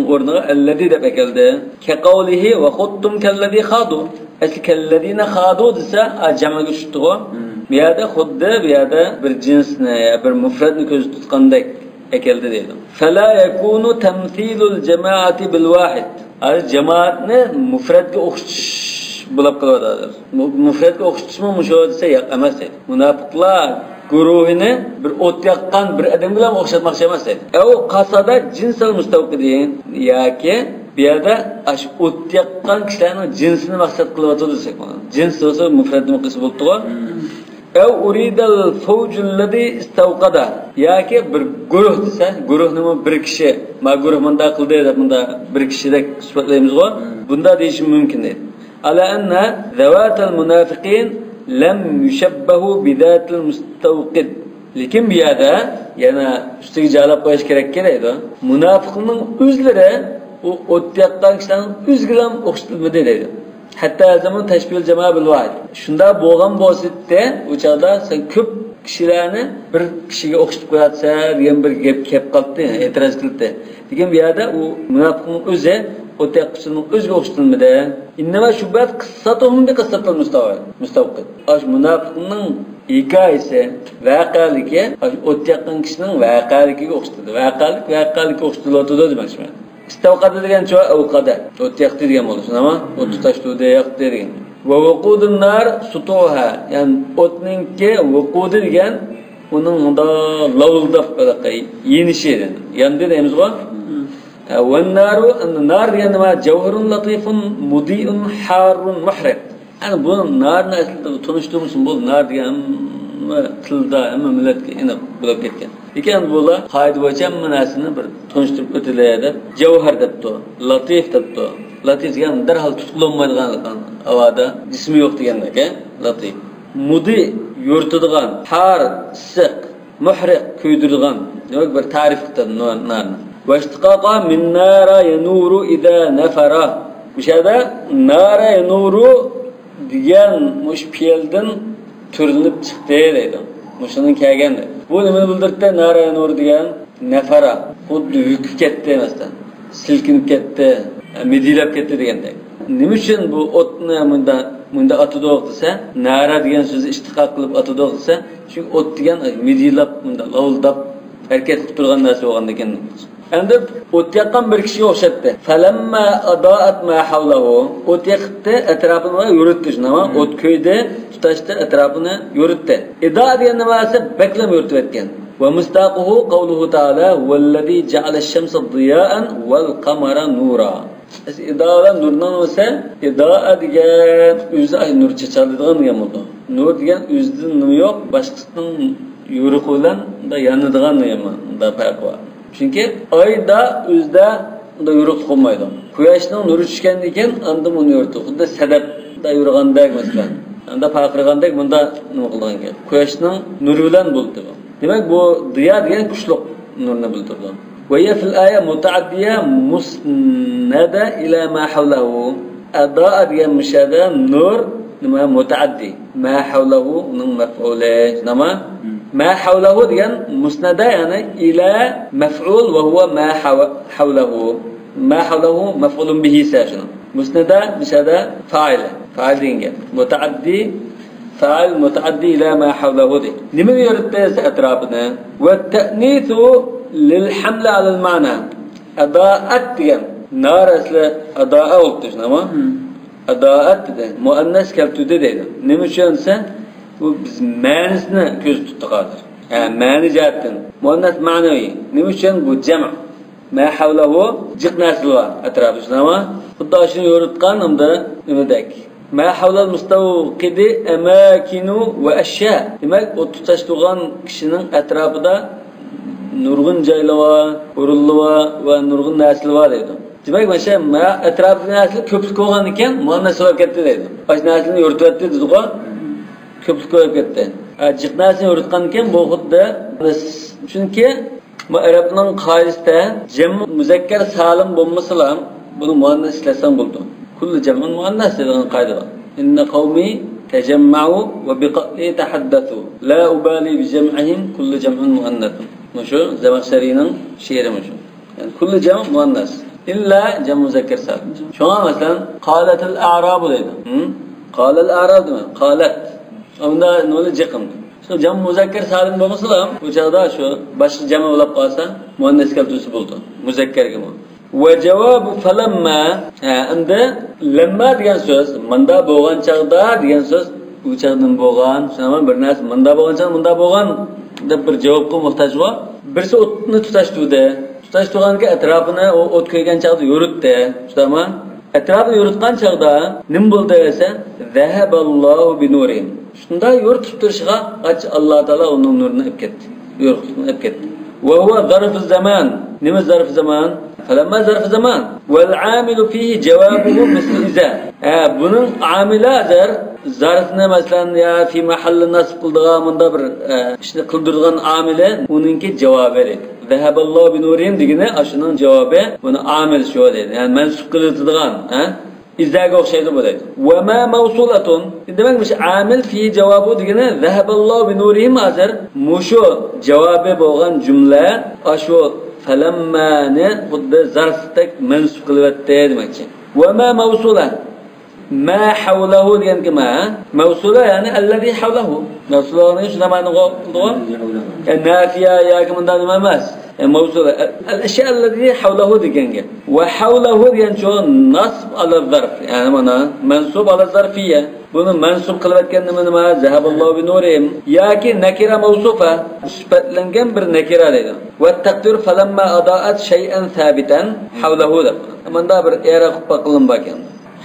ئورنىغا ئەللەزى دەپ ئەكەلدى. كەقەۋلىھى ۋە خۇددۇم كەللەزى خادۇ. ئەسلى كەللەزىنە خادۇ دېسە، ئا، جەمئىگە چۈشتىغۇ. مم. بۇ يەردە خۇددى، بۇ يەردە بىر جىنسنى، يا بىر مۇفرەتنى كۆزدە تۇتقاندەك ئەكەلدى دەيدۇ. فەلا يەكۇنۇ تەمسىلۇل جەمائەتى بىل ۋاھىد. ھازىر جامائەتنى مۇفرەتكە ئوخشىتىش بولۇپ قالىدۇ ھازىر. مۇ-، مۇفرەتكە ئوخشىتىشمۇ مۇشۇ دېسە ياق ئەمەس دەيدۇ. مۇناپىقلار گۇرۇھىنى بىر ئوت ياققان بىر ئادەم بىلەن ئوخشاتماقچى ئەمەس دەيدۇ. ئەۋ قاسادا جىنسەل مۇستەۋقىدىن، ياكى بۇ يەردە ئاشۇ ئوت ياققان كىشىلەرنىڭ جىنسىنى مەقسەت قىلىۋاتىدۇ دېسەك بولىدۇ. جىنس بولسا مۇفرەتنى قىلسا بولىدىغۇ. ئەۋ ئۇرىدەل فەۋجۇللەزى ئىستەۋقەدە. ياكى بىر گۇرۇھ دېسە، گۇرۇھنىمۇ بىر كىشى، ما گۇرۇھ مۇنداق قىلدى دەپ مۇنداق بىر كىشىدەك سۈپەتلەيمىزغۇ. مم. بۇنداق دېيىشى مۇمكىن دەيدۇ. ئەلا ئەننە زەۋاتەل مۇنافىقىن لەم يۇشەببەھۇ بىزاتىل مۇستەۋقىد. لېكىن بۇ يەردە يەنە ئۈستىگە جالاپ قويۇش كېرەككى دەيدۇ. مۇناپىقنىڭ ئۆزلىرى ئۇ ئوت ياققان كىشىلەرنىڭ ئۆزىگىلا ئوخشىتىلمىدى دەيدۇ. ھەتتا زەمۇن تەشبىھۇل جەمائە بىل ۋاھىد. شۇنداق بولغان بولسىدى، ئۇ چاغدا سەن كۆپ كىشىلەرنى بىر كىشىگە ئوخشىتىپ قوياتسەن دېگەن بىر گەپ كەپ قالدى، ئېتىراز قىلدى. لېكىن بۇ يەردە ئۇ مۇناپىقنىڭ ئۆزى ئوت ياققۇچىنىڭ ئۆزىگە ئوخشىتىلمىدى. ئىننەما شۇببەت قىسساتۇھۇم بى قىسساتىل مۇستەۋقىد. مۇستەۋقىد. ئاشۇ مۇناپىقنىڭ ھېكايىسى، ۋەقەلىكى، ئاشۇ ئوت ياققان كىشىنىڭ ۋەقەلىكىگە ئوخشىتىلدى. ۋەقەلىك ۋەقەلىككە ئوخشىتىلىۋاتىدۇ دېمەكچىمەن. ئىستەۋقەدە دېگەن چۇ ئەۋقەدە. ئوت ياقتى دېگەن بولىدۇ، شۇنداقمۇ؟ ئوت تۇتاشتۇردى، ياقتى دېگەن. ۋە ۋۇقۇدۇن نار سۇتۇھا. يەنى ئوتنىڭكى ۋۇقۇدى دېگەن ئۇنىڭ مۇنداق لاۋۇلداپ يېنىشى. ياندى دەيمىزغۇ؟ ۋەننارۇ، نار دېگەن نېمە؟ جەۋھىرۇن لەتىفۇن مۇدىئۇن ھاررۇن مۇھرىق. يەنى بۇ نارنى ئەسلىدە تونۇشتۇرمىسۇن، بۇ نار دېگەن ھەممە تىلدا، ھەممە مىللەتكە ئېنىق بولۇپ كەتكەن. لېكىن بۇلار قائىدە بويىچە ھەممە نەرسىنى بىر تونۇشتۇرۇپ ئۆتىلى دەپ، جەۋھەر دەپتۇ، لەتىف دەپتۇ. لەتىف دېگەن دەرھال تۇتقىلى بولمايدىغان ھاۋادا جىسمى يوق دېگەندەك، لەتىف. مۇدى، يورۇتىدىغان، ھار، ئىسسىق، مۇھرىق، كۆيدۈرىدىغان، دېمەك، بىر تەرىپ قىلىدۇ نارنى. ۋەشتىقاقا مىن نارا يەنۇرۇ ئىزا نەفەرا. مۇشۇ يەردە نارا يەنۇرۇ دېگەن مۇشۇ پېئىلدىن تۈرلىنىپ چىقتى دەيدۇ. مۇشۇنىڭ كەلگەن دەيدۇ. بۇ نېمىنى بىلدۈرتتى؟ نارا نۇر دېگەن نەفەرە. خۇددى ھۆكۈپ كەتتى مەسىلەن. سىلكىنىپ كەتتى، مىدىرلاپ كەتتى دېگەندەك. نېمە ئۈچۈن بۇ ئوتنى مۇندا، مۇندا ئاتىدۇق دېسە، نارا دېگەن سۆزنى ئىشتىقاق قىلىپ ئاتىدۇق دېسە، چۈنكى ئوت دېگەن مىدىرلاپ، مۇندا لاۋۇلداپ ھەرىكەت قىلىپ تۇرغان نەرسە بولغاندىكىن. ئەمدى ئوت ياققان بىر كىشىگە ئوخشاتتى. فلما أضاءت ما حوله. ئوت يېقىپتى، ئەتراپىنى يورۇتتى شۇنداقمۇ؟ ئوت كۆيدى، تۇتاشتى، ئەتراپىنى يورۇتتى. ئىدائە دېگەن نېمە دېسە، بەكلا يورۇتۇۋەتكەن. ومصداقه قوله تعالى: هو الذي جعل الشمس ضياء والقمر نورا. ئىدائە بىلەن نۇرنىڭ نېمىسى؟ ئىدائە دېگەن ئۆزى، ئاي، نۇر چېچىلىدىغان دېگەن بولىدۇ. نۇر دېگەن ئۆزىدىن نېمە يوق، باشقىسىنىڭ يورۇقى بىلەن مۇنداق يانىدىغان دېگەن مۇنداق پەرقى بار. چۈنكى ئايدا ئۆزىدە مۇنداق يورۇقلۇق بولمايدۇ. قۇياشنىڭ نۇرى چۈشكەندىن كېيىن ئاندىن ئۇنى يورۇتىدۇ. خۇددى سەدەپتە يورۇغاندەك مەسىلەن. ئاندا پارقىرىغاندەك مۇنداق نېمە قىلىدىغان گەپ. قۇياشنىڭ نۇرى بىلەن بولىدۇ. دېمەك، بۇ دىيا دېگەن كۈچلۈك نۇرنى بىلدۈرىدۇ. وهي في الآية متعدية مسندة إلى ما حوله. ئەدا دېگەن مۇشۇ يەردە نۇر نېمە؟ مۇتەئەددى. ما حوله ئۇنىڭ مەپئۇلى. نېمە؟ ما حوله دېگەن مۇسنەدە، يەنى ئىلە مەفئۇل، وهو ما حو-، حوله. ما حوله مەفئۇلۇن بىھىسى شۇنىڭ. مۇسنەدە مۇشۇ يەردە فائىلى. فائىل دېگەن گەپ. مۇتەئەددى فائىل مۇتەئەددى ئىلە ما ھەۋلەھۇ دەيدۇ. نېمىنى يورۇتتى دېسە ئەتراپىنى. ۋەتتەئنىسۇ لىل ھەملى ئەلەل مەنا. ئەدائەت دېگەن نار ئەسلى ئەدائە بولۇپتۇ، شۇنداقمۇ؟ ئەدائەت دېدى. مۇئەننەس كەلتۈردى دەيدۇ. نېمە ئۈچۈن دېسە، بۇ بىز مەنىسىنى كۆزدە تۇتتۇق ھازىر. ھە، مەنە جەھەتتىن. مۇئەننەس مەنىۋى. نېمە ئۈچۈن؟ بۇ جەمئ. ما ھەۋلەھۇ جىق نەرسىلەر بار ئەتراپى، شۇنداقمۇ؟ خۇددى شۇنى يورۇتقان ھەمدە نېمىدەك. ما ھەۋلەل مۇستەۋقىدى ئەماكىنۇ ۋە ئەشيا. دېمەك، ئوت تۇتاش تۇرغان كىشىنىڭ ئەتراپىدا نۇرغۇن جايلار بار، ئورۇنلار بار ۋە نۇرغۇن نەرسىلەر بار دەيدۇ. دېمەك، مانا شۇ ما ئەتراپىدىكى نەرسىلەر كۆپلۈك بولغاندىكىن مۇئەننەس بولۇپ كەتتى دەيدۇ. ئاشۇ نەرسىنى يورۇتۇۋەتتى دېدىغۇ. كۆپلۈك بولۇپ كەتتى. ھە، جىق نەرسىنى يورۇتقاندىكىن بۇ خۇددى، چۈنكى بۇ ئەرەبنىڭ قائىدىسىدە جەم مۇزەككەر سالىم بولمىسىلا، بۇنى مۇئەننەس ئىشلەتسەڭ بولىدۇ. كۇللى جەمئىن مۇئەننەس دەيدىغان قائىدە بار. إن قومي تجمعوا وبقتلي تحدثوا لا أبالي بجمعهم كل جمع مؤنث. مۇشۇ زەمەخشەرىنىڭ شېئىرى مۇشۇ. يەنى كۇللى جەمئ مۇئەننەس. ئىللا جەمئ مۇزەككەر سالىم. شۇڭا مەسىلەن، قالەتىل ئەرابۇ دەيدۇ. ھە؟ قالەل ئەراب دېمە. قالەت. ئۇندا نېمە جىقىم. شۇ جەم مۇزەككەر سالىم بولمىسىلا، بۇ چاغدا شۇ باشقا جەم بولۇپ قالسا، مۇئەننەس كەلتۈرسە بولىدۇ. مۇزەككەرگىمۇ. ۋە جاۋابۇ فەلەمما. ھە، ئەمدى لەمما دېگەن سۆز، مۇندا بولغان چاغدا دېگەن سۆز، بۇ چاغدىن بولغان، شۇنداقمۇ؟ بىر نەرسە مۇندا بولغان چاغدا مۇندا بولغان دەپ بىر جاۋابقا موھتاجغۇ. بىرسى ئوتنى تۇتاشتۇردى. تۇتاشتۇرغاندىكىن ئەتراپىنى، ئۇ ئوت كۆيگەن چاغدا يورۇتتى. شۇنداقمۇ؟ ئەتراپىنى يورۇتقان چاغدا نېمە بولدى دېسە، ذەھەبەللاھۇ بىنۇرىھىم. شۇنداق يورۇتۇپ تۇرۇشىغا قاچ، ئاللا تائالا ئۇنىڭ نۇرىنى ئېلىپ كەتتى. يورۇقلۇقنى ئېلىپ كەتتى. ۋە ھۇۋە زەرفۇ زامان. نېمە زەرفۇ زامان؟ فەلەمما زەرفۇ زامان. ۋەل ئامىلۇ فىھى جاۋابۇھۇ مىسلۇ ئىزا. ھە، بۇنىڭ ئامىلى ھازىر زەرفنى، مەسىلەن، يا فى مەھەللى نەسب قىلىدىغان، مۇنداق بىر، ئە، ئىشنى قىلدۇرىدىغان ئامىلى، ئۇنىڭكى جاۋابى. ذەھەبەللاھۇ بىنۇرىھىم دېگىنى ئاشۇنىڭ جاۋابى، بۇنى ئامىل شۇ دەيدۇ. يەنى مەنسۇب قىلىۋېتىدىغان، ھە؟ ئىزاگە ئوخشايدۇ بۇ دەيدۇ. ۋە ما مەۋسۇلەتۇن. دېمەك، مۇشۇ ئامىل فى جاۋابۇ دېگىنى ذەھەبەللاھۇ بىنۇرىھىم ھازىر مۇشۇ جاۋابى بولغان جۈملە، ئاشۇ فەلەممانى خۇددى زەرفتەك مەنسۇب قىلىۋەتتى دېمەكچى. ۋە ما مەۋسۇلە. ما ھەۋلەھۇ دېگەنكى ما، مەۋسۇلە، يەنى ئەللەزى ھەۋلەھۇ. مەۋسۇلە دېگەن شۇنداق مەنىغۇ قىلىدىغۇ؟ يەنى نافىيە ياكى مۇنداق نېمە ئەمەس. يەنى مەۋسۇلە. ئەل ئەشيا ئەللەزى ھەۋلەھۇ دېگەن گەپ. ۋە ھەۋلەھۇ دېگەنچۇ نەسب ئەلە زەرف. يەنى مانا مەنسۇب ئەلە زەرفىيە. بۇنى مەنسۇب قىلىۋەتكەن نېمە، نېمە؟ ذەھەبەللاھۇ بىنۇرىھىم. ياكى نەكىرە مەۋسۇفە. سۈپەتلەنگەن بىر نەكىرە دەيدۇ. ۋە تەقدىر فەلەمما ئەدائەت شەيئەن سابىتەن ھەۋلەھۇ دەپ. مۇندا بىر ئېرە قىلىپ باققىلىمۇ باركەن.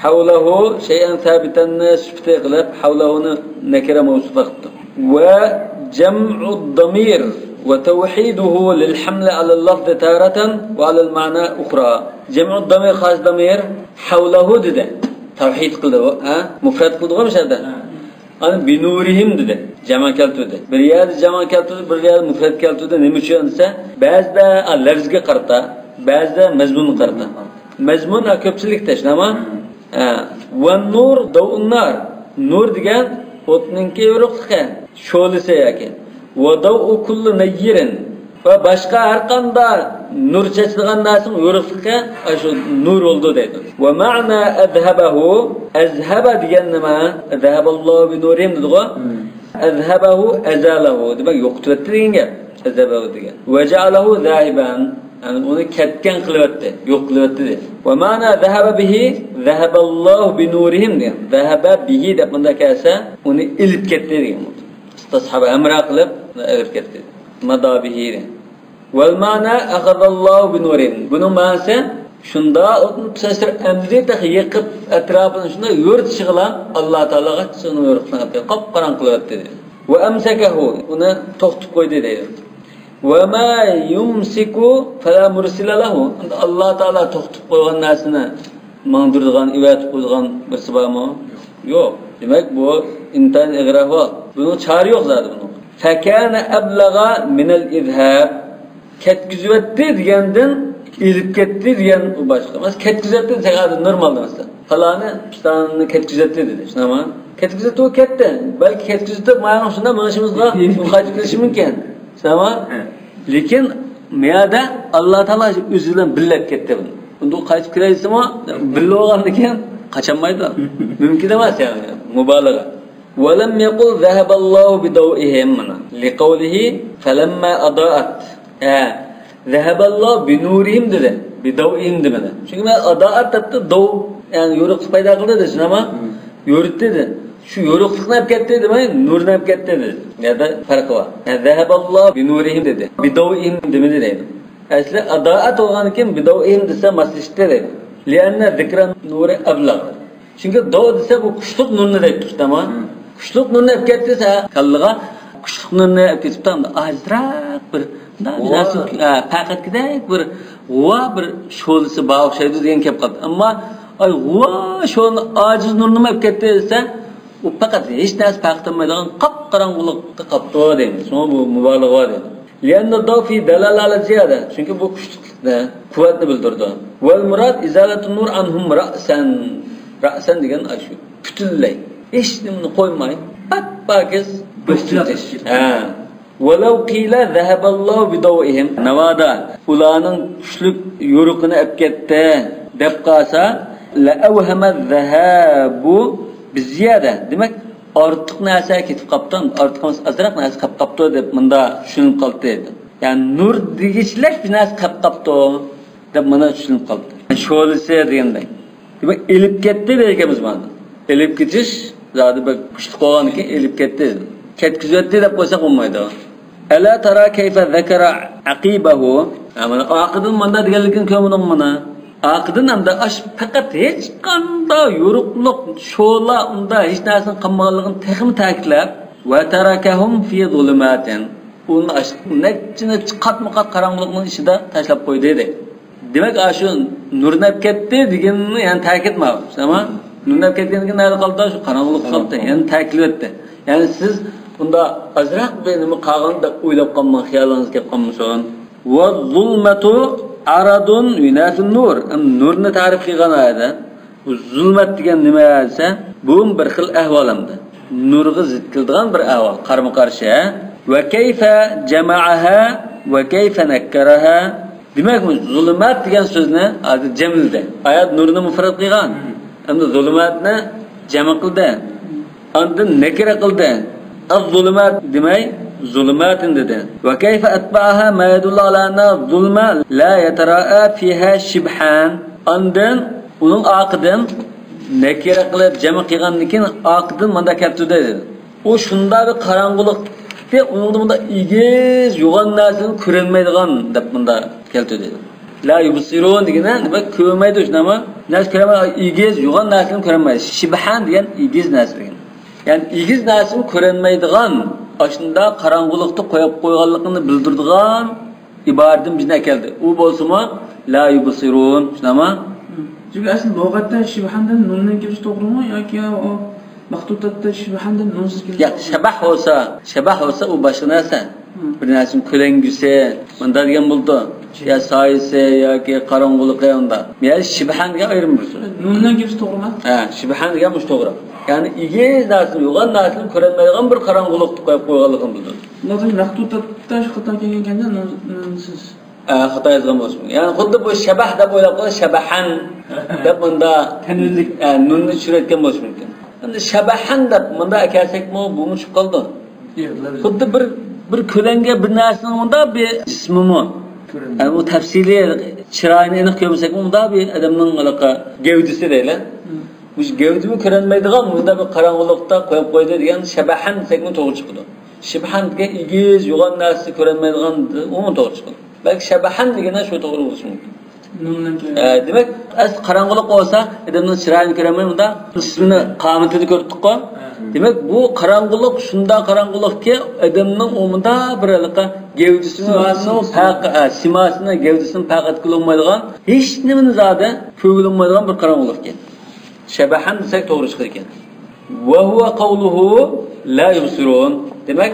ھەۋلەھۇ شەيئەن سابىتەننى سۈپىتى قىلىپ، ھەۋلەھۇنى نەكىرە مەۋسۇپە قىپتۇ. ۋە جەمئۇد دامىر ۋە تەۋھىدۇھۇ لىل ھەملى ئەلەل لەفزى تارەتەن ۋە ئەلەل مەنا ئۇخرا. جەمئۇد دامىر، خاس دامىر، ھەۋلەھۇ دېدى. تەۋھىد قىلدى، ھە؟ مۇفرەت قىلدىغۇ مۇشۇ يەردە. ئانا بىنۇرىھىم دېدى. جەمئ كەلتۈردى. بىر يەردە جەمئ كەلتۈردى، بىر يەردە مۇفرەت كەلتۈردى. نېمە ئۈچۈن دېسە، بەزىدە، ئا، لەفزگە قارىتا، بەزىدە مەزمۇنغا قارىتا. مەزمۇن، ئا، كۆپچىلىكتە، شۇنداقمۇ؟ ھە. ۋەننۇر دەۋئۇننار. نۇر دېگەن ئوتنىڭكى يورۇقلۇقى، شولىسى ياكى. ودوء كل نير. ۋە باشقا ھەر قانداق نۇر چاچىدىغان نەرسىنىڭ يورۇقلۇقى ئاشۇ نۇر بولىدۇ دەيدۇ. ومعنى أذهبه، ئەزھەبە دېگەن نېمە؟ ذهب الله بنورهم دېدىغۇ. ئەزھەبەھۇ ئەزالەھۇ. دېمەك، يوقىتىۋەتتى دېگەن گەپ. ئەزھەبەھۇ دېگەن. ۋەجەئەلەھۇ زاھىبەن. يەنى ئۇنى كەتكەن قىلىۋەتتى، يوق قىلىۋەتتى دېدى. ۋەمەنا زەھەبە بىھى، زەھەبەللاھۇ بىنۇرىھىم دېگەن. زەھەبە بىھى دەپ مۇنداق كەلسە، ئۇنى ئېلىپ كەتتى دېگەن بولىدۇ. ئىستەسھەبە ھەمراھ قىلىپ ئېلىپ كەتتى. مادا بىھى دېگەن. ۋەلمەنا ئەخەزەللاھۇ بىنۇرىھىم. بۇنىڭ مەنىسى، شۇنداق ئوتنى تۇتاشتۇرۇپ ئەمدى تېخى يېقىپ ئەتراپىنى شۇنداق يورۇتۇشىغىلا ئاللا تائالا قاپقاراڭغۇ قىلىۋەتتى دېدى. ۋە ئەمسەكەھۇ، ئۇنى توختىتىپ قويدى دەيدۇ. ۋە ما يۇمسىكۇ فەلا مۇرسىلە لەھۇ. ئەمدى ئاللا تائالا توختىتىپ قويغان نەرسىنى ماڭدۇرىدىغان، ئېۋەتىپ قويىدىغان بىرسى بارمۇ؟ يوق. دېمەك، بۇ ئىنتايىن ئېغىر ئەھۋال. بۇنىڭ چارە يوق زادى بۇنىڭ. فەكانە ئەبلەغە مىنەل ئىزھاب. كەتكۈزۈۋەتتى دېگەندىن ئېلىپ كەتتى دېگەن ئۇ باشقا. مەسىلەن، كەتكۈزۈۋەتتى دېسەك، ھازىر نورمال دېمەسە. پالانى پىلانىنى كەتكۈزەتتى دېدى. شۇنداقمۇ؟ كەتكۈزەتتى، ئۇ كەتتى. بەلكى كەتكۈزۈۋېتىپ، ماڭا شۇنداق مېڭىشىمىزغا ئۇ قايتىپ كېلىشى مۇمكىن. شۇنداقمۇ؟ لېكىن مۇيەردە ئاللا تائالا ئۆزى بىلەن بىللە ئەپ كەتتى بۇنى. ئۇنداق قايتىپ كېلەي دېسىمۇ، بىللە بولغاندىن كېيىن قاچالمايدۇ. مۇمكىن ئەمەس، يەنى مۇبالىغە. ۋەلەم يەقۇل زەھەبەللاھۇ بىدەۋئىھىم، مانا، لىقەۋلىھى فەلەمما ئەدائەت. ھە، زەھەبەللاھۇ بىنۇرىھىم دېدى، بىدەۋئىھىم دېمىدى. چۈنكى مەن ئەدائەت دەپتۇ، دەۋ، يەنى يورۇقلۇق پەيدا قىلدى دېسۇن، ئەمما يورۇتتى دېدى. شۇ يورۇقلۇقنى ئەپ كەتتى دېمەي، نۇرنى ئەپ كەتتى دېدى. يەنە پەرقى بار. ھە، زەھەبەللاھۇ بىنۇرىھىم دېدى، بىدەۋئىھىم دېمىدى دەيدۇ. ئەسلى ئەدائەت بولغاندىن كېيىن بىدەۋئىھىم دېسە ماسلىشىپتۇ دەيدۇ. لىئەننە زىكرەن نۇرى ئەبلەغ. چۈنكى دەۋ دېسە، بۇ كۈچلۈك نۇرنى دەيدۇ، تامام. كۈچلۈك نۇرنى ئەپ كەتتى دېسە، كاللىغا كۈچلۈك نۇرنى ئەپ كېتىپتۇ، ئەمدى ئاجىزراق بىر، مۇنداق بىر نەرسە، ھە، پەقەتكىدەك بىر غۇۋا بىر شولىسى بار ئوخشايدۇ دېگەن كەپ قالدى. ئەمما، ئاي، غۇۋا شولىنى، ئاجىز نۇرنىمۇ ئەپ كەتتى دېسە، ئۇ پەقەت ھېچ نەرسە پەرق قىلمايدىغان قاپقاراڭغۇلۇقتا قاپتۇ دەيمىز. شۇڭا بۇ مۇبالىغە بار دەيدۇ. لىئەننە دەۋ فى دەلالە ئەلە زىيادە. چۈنكى بۇ كۈچلۈكلۈكنى، قۇۋۋەتنى بىلدۈرىدۇ. ۋەل مۇراد ئىزالەتۇ نۇر ئەنھۇم رەئسەن. رەئسەن دېگەن ئاشۇ پۈتۈنلەي. ھېچ نېمىنى قويماي، پاك-پاكىز باشتىن. ھە. ۋەلەۋ قىلە زەھەبەللاھۇ بىدەۋئىھىم. ناۋادا ئۇلارنىڭ كۈچلۈك يورۇقىنى ئەپ كەتتى دەپ قالسا، لەئەۋھەمە زەھەبۇ بىزىيادە. دېمەك، ئارتۇق نەرسە كېتىپ قاپتۇ، ئارتۇق ئەمەس، ئازراق نەرسە قاپ قاپتۇ دەپ مۇندا چۈشىنىپ قالدى. يەنى نۇر دېگۈچىلىك بىر نەرسە قاپ قاپتۇ دەپ مانا چۈشىنىپ قالدى. شولىسى دېگەندەك. دېمەك، ئېلىپ كەتتى دېگەنمىز مانا. ئېلىپ كېتىش زادى بەك كۈچلۈك بولغاندىكىن ئېلىپ كەتتى. كەتكۈزۈۋەتتى دەپ قويساق بولمايدۇ. ئەلا تارا كەيفە زەكەرە ئەقىبەھۇ. ھە، مانا ئارقىدىن مۇنداق دېگەنلىكىنى كۆرمىدىڭمۇ مانا؟ ئارقىدىن ئەمدى ئاش پەقەت ھېچقانداق يورۇقلۇق، شولا، ئۇندا ھېچ نەرسىنىڭ قالمىغانلىقىنى تېخىمۇ تەكىتلەپ، ۋە تەرەكەھۇم فى زۇلۇماتىن. ئۇنى ئاش-، نەچچە، نەچچە قاتمۇ قات قاراڭغۇلۇقنىڭ ئىچىدە تاشلاپ قويدى دەيدۇ. دېمەك، ئاشۇ نۇرنى ئەپ كەتتى دېگىنىنى يەنە تەكىتلەپ، تامام. نۇرنى ئەپ كەتكەندىن كېيىن نەدە قالدى؟ شۇ قاراڭغۇلۇقتا قالدى. يەنە تەكىتلەۋەتتى. يەنى سىز ئۇندا ئازراق بىر نېمە قالغان دەپ ئويلاپ قالماڭ، خىيالىڭىزغا كەپ قالمىسۇن. ۋەززۇلمەتۇ ئارادۇن يۇنافىن نۇر. نۇرنى تەرىپ قىلغان ئايەتتە بۇ زۇلمەت دېگەن نېمە دېسە، بۇمۇ بىر خىل ئەھۋال ئەمدى. نۇرغا زىت كېلىدىغان بىر ئەھۋال، قارىمۇ قارشى. ھە؟ ۋە كەيفە جەمەئەھە ۋە كەيفە نەككەرەھە. دېمەك، بۇ زۇلۇمات دېگەن سۆزنى ھازىر جەملىدى. ئايەت نۇرنى مۇفرەت قىلغان، ئەمدى زۇلۇماتنى جەم قىلدى. ئاندىن نەكىرە قىلدى. ئەز-زۇلۇمات دېمەي، زۇلۇماتىن دېدى. ۋە كەيفە ئەتبەئەھا ما يەدۇللۇ ئالا ئەننە زۇلمە لا يەتەرائا فىھا شىبھان. ئاندىن ئۇنىڭ ئارقىدىن نەكىرە قىلىپ جەم قىلغاندىن كېيىن ئارقىدىن مۇنداق كەلتۈردى دېدى. ئۇ شۇنداق بىر قاراڭغۇلۇقتى، ئۇنىڭدا مۇنداق ئېگىز يوغان نەرسىنى كۆرەلمەيدىغان دەپ مۇنداق كەلتۈردى. لا يۇبسىرۇن دېگىنى نېمە؟ كۆرمەيدۇ، شۇنداقمۇ؟ نەرسە كۆرەلمەيدۇ، ئېگىز يوغان نەرسىنى كۆرەلمەيدۇ. شىبھان دېگەن ئېگىز نەرسە دېگەن. يەنى ئېگىز نەرسىنى كۆرەلمەيدىغان، ئاشۇنداق قاراڭغۇلۇقتا قويۇپ قويغانلىقىنى بىلدۈرىدىغان ئىبارىدىن بىرنى ئەكەلدى. ئۇ بولسىمۇ لا يۇبسىرۇن، شۇنداقمۇ؟ چۈنكى ئەسلى لۇغەتتە شىبھاندىن نۇننىڭ كېلىشى توغرىمۇ ياكى ئۇ مەختۇتاتتا شىبھاندىن نۇنسىز كېلىشى ياق، توغرىمۇ؟ شەبەھ بولسا، شەبەھ بولسا ئۇ باشقا نەرسە. بىر نەرسىنىڭ كۆلەڭگىسى، مۇنداق دېگەن بولىدۇ. يا سايىسى ياكى قاراڭغۇلۇقى ئۇنداق. يا شىبھەن دېگەن ئايرىم بىر سۆز. نۇن بىلەن كېلىشى توغرىمۇ؟ ھە، شىبھەن دېگەن مۇشۇ توغرا. يەنى ئېگىز نەرسىنى، يوغان نەرسىنى كۆرەلمەيدىغان بىر قاراڭغۇلۇقنى قويۇپ قويغانلىقىنى بىلدۈرىدۇ. لازىم مەختۇتاتتا شۇ خاتا كەلگەنكەن-دە، نۇن، نۇنسىز. ئە، خاتا يازغان بولۇشى مۇمكىن. يەنى خۇددى بۇ شەبەھ دەپ ئويلاپ قالسا، شەبەھەن دەپ مۇندا تەنۋىنلىك. ئە، نۇننى چۈشۈرۈۋەتكەن بولۇشى مۇمكىن. ئەمدى شەبەھەن دەپ مۇندا ئەكەلسەكمۇ، بۇمۇ چۈشۈپ قالىدۇ. ياق، لازىم. خۇددى بىر، بىر كۆلەڭگە بىر نەرسىنىڭ مۇندا بىر جىسمىمۇ. كۆرۈنمەيدۇ. يەنى ئۇ تەپسىلىي چىرايىنى ئېنىق كۆرمىسەكمۇ، مۇندا بىر ئادەمنىڭ ھېلىقى گەۋدىسى دەيلى. مم. مۇشۇ گەۋدىمۇ كۆرۈنمەيدىغان، مۇندا بىر قاراڭغۇلۇقتا قويۇپ قويدى دېگەن شەبەھەن دېسەكمۇ توغرا چىقىدۇ. شىبھەن دېگەن ئېگىز، يوغان نەرسە كۆرەلمەيدىغان، ئۇمۇ توغرا چىقىدۇ. بەلكى شەبەھەن دېگەندە شۇ توغرا بولۇشى مۇمكىن. نۇن بىلەن كۆرۈنمەيدۇ. ئە، دېمەك، ئەسلى قاراڭغۇلۇق بولسا، ئادەمنىڭ چىرايىنى كۆرەلمەي، مۇندا جىسمىنى قامىتىنى كۆردۇققۇ. ھە. دېمەك، بۇ قاراڭغۇلۇق شۇنداق قاراڭغۇلۇقكى، ئادەمنىڭ ئۇ مۇندا بىر ھېلىقى گەۋدىسىنىڭ سىماسىنىڭ ئۈستىنىڭ پەق-، ئە، سىماسىنى، گەۋدىسىنى پەرق ئېتىپ بولمايدىغان، ھېچ نېمىنى زادى كۆرگىلى بولمايدىغان بىر قاراڭغۇلۇقكەن. شەبەھەن دېسەك توغرا چىقىدىكەن. وهو قوله لا يبصرون. دېمەك،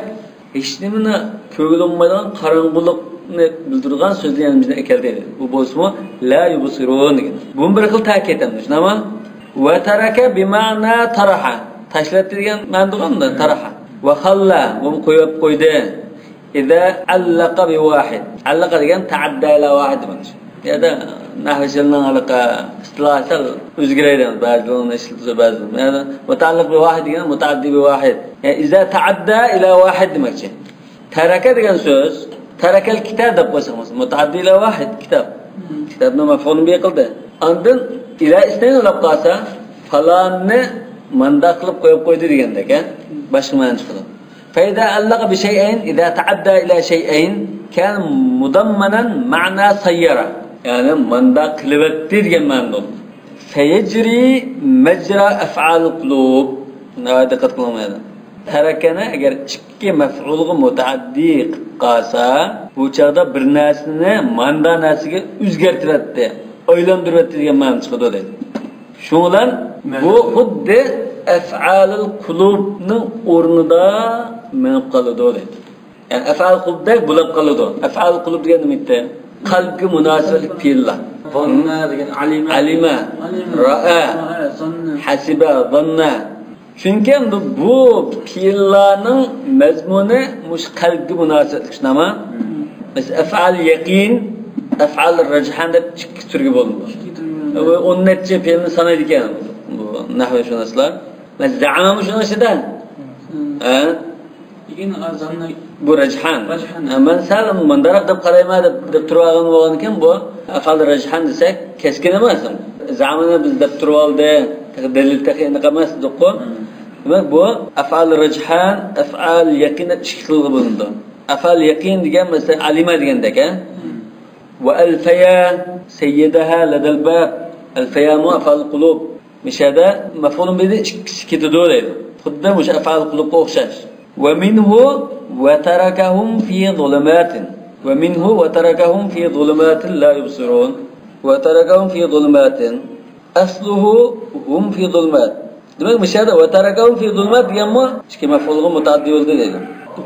ھېچنېمىنى كۆرگىلى بولمايدىغان قاراڭغۇلۇقنى بىلدۈرىدىغان سۆزنى يەنە بىزدىن ئەكەلدى. بۇ بولسىمۇ لا يبصرون دېگەن. بۇمۇ بىر خىل تەكىت ھەم، شۇنداقمۇ؟ وترك بمعنى طرح. تاشلاتتى دېگەن مەنىدە تۇرغان، تەرەھە. وخلى، بۇمۇ قويۇپ قويدى. إذا علق بواحد. علق دېگەن تەئەددە ئىلە ۋاھىد دېگەن. يا دا نەھۋچىلەرنىڭ ھېلىقى ئىستىلاھى سەل ئۆزگىرەيدۇ. بەزىلىرىنى ئىشلىتىدۇ، بەزىلىرىنى. يەنى مۇتەئەللىق بىۋاھىد دېگەن مۇتەئەددى بىۋاھىد. يەنى إذا تعدى إلى واحد دېمەكچى. ترك دېگەن سۆز، تركل كتاب دەپ قويساق بولسا، مۇتەئەددى ئىلە ۋاھىد، كىتاب. مم. كىتابنى مەفئۇلۇن بىھى قىلدى. ئاندىن ئىلە ئىسنەين بولۇپ قالسا، پالاننى مانداق قىلىپ قويۇپ قويدى دېگەندەك، ھە؟ مم. باشقا مەنە چىقىدۇ. فإذا علق بشيئين، إذا تعدى إلى شيئين، كان متضمنا معنى صير. يەنى مانداق قىلىۋەتتى دېگەن مەنىدە بولىدۇ. فيجري مجرى أفعال القلوب. ناھايىتى دىققەت قىلىڭلار. تەرەكەنى ئەگەر ئىككى مەفئۇلغا مۇتەئەددى قىلىپ قالسا، بۇ چاغدا بىر نەرسىنى ماندا نەرسىگە ئۆزگەرتىۋەتتى، ئايلاندۇرۇۋەتتى دېگەن مەنە چىقىدۇ دەيدۇ. شۇنىڭ بىلەن بۇ خۇددى ئەفئالىل قۇلۇبنىڭ ئورنىدا مېڭىپ قالىدۇ دەيدۇ. يەنى ئەفئال قۇلۇبدەك بولاپ قالىدۇ. ئەفئال قۇلۇب دېگەن نېمە ئىدى؟ قەلبكە مۇناسىۋەتلىك پېئىللار. ظن دېگەن، ئەلىمە. ئەلىمە، ئەلىمە. رائە، رائە، زاننا. ھەسىبە، زاننا. چۈنكى ئەمدى بۇ پېئىللارنىڭ مەزمۇنى مۇشۇ قەلبكە مۇناسىۋەتلىك، شۇنداقمۇ؟ مم. مەسىلەن، ئەفئال يەقىن، ئەفئال رەجھان دەپ ئىككى تۈرگە بۆلۈنىدۇ. ئىككى تۈرگە بۆلۈنىدۇ. ئۇ ئون نەچچە پېئىلنى سانايدىكەن بۇ نەھۋشۇناسلار. مەسىلەن، زەئەمە مۇشۇنىڭ ئىچىدە. مم. ھە؟ لېكىن، ئا، زاننا بۇ رەجھان. رەجھان. ھە، مەن سەل مۇنداقراق دەپ قارايمەن دەپ، دەپ تۇرۇۋالغان بولغاندىكىن، بۇ ئەفئال رەجھان دېسەك، كەسكىن ئەمەس. زەئەمەنى بىز دەپ تۇرۇۋالدى، تېخى دەلىل تېخى ئېنىق ئەمەس دېدۇققۇ. مم. دېمەك، بۇ ئەفئال رەجھان، ئەفئال يەقىن دەپ ئىككى خىلغا بۆلۈنىدۇ. ئەفئال يەقىن دېگەن، مەسىلەن، ئەلىمە دېگەندەك، ھە؟ مم. ۋە ئەلفەيا سەييىدەھا لەدەل باب. ئەلفەيامۇ ئەفئال قۇلۇب. مۇشۇ يەردە مەفئۇلۇن بىھىدىن ئىككىسى كېتىدۇ دەيدۇ. خۇددى مۇشۇ ئەفئال قۇلۇبقا ئوخشاش. ومنه وتركهم في ظلمات. ومنه وتركهم في ظلمات لا يبصرون. وتركهم في ظلمات. أصله هم في ظلمات. دېمەك، مۇشۇ يەردە وتركهم في ظلمات دېگەنمۇ ئىككى مەفئۇلغا مۇتەئەددى بولدى دەيدۇ.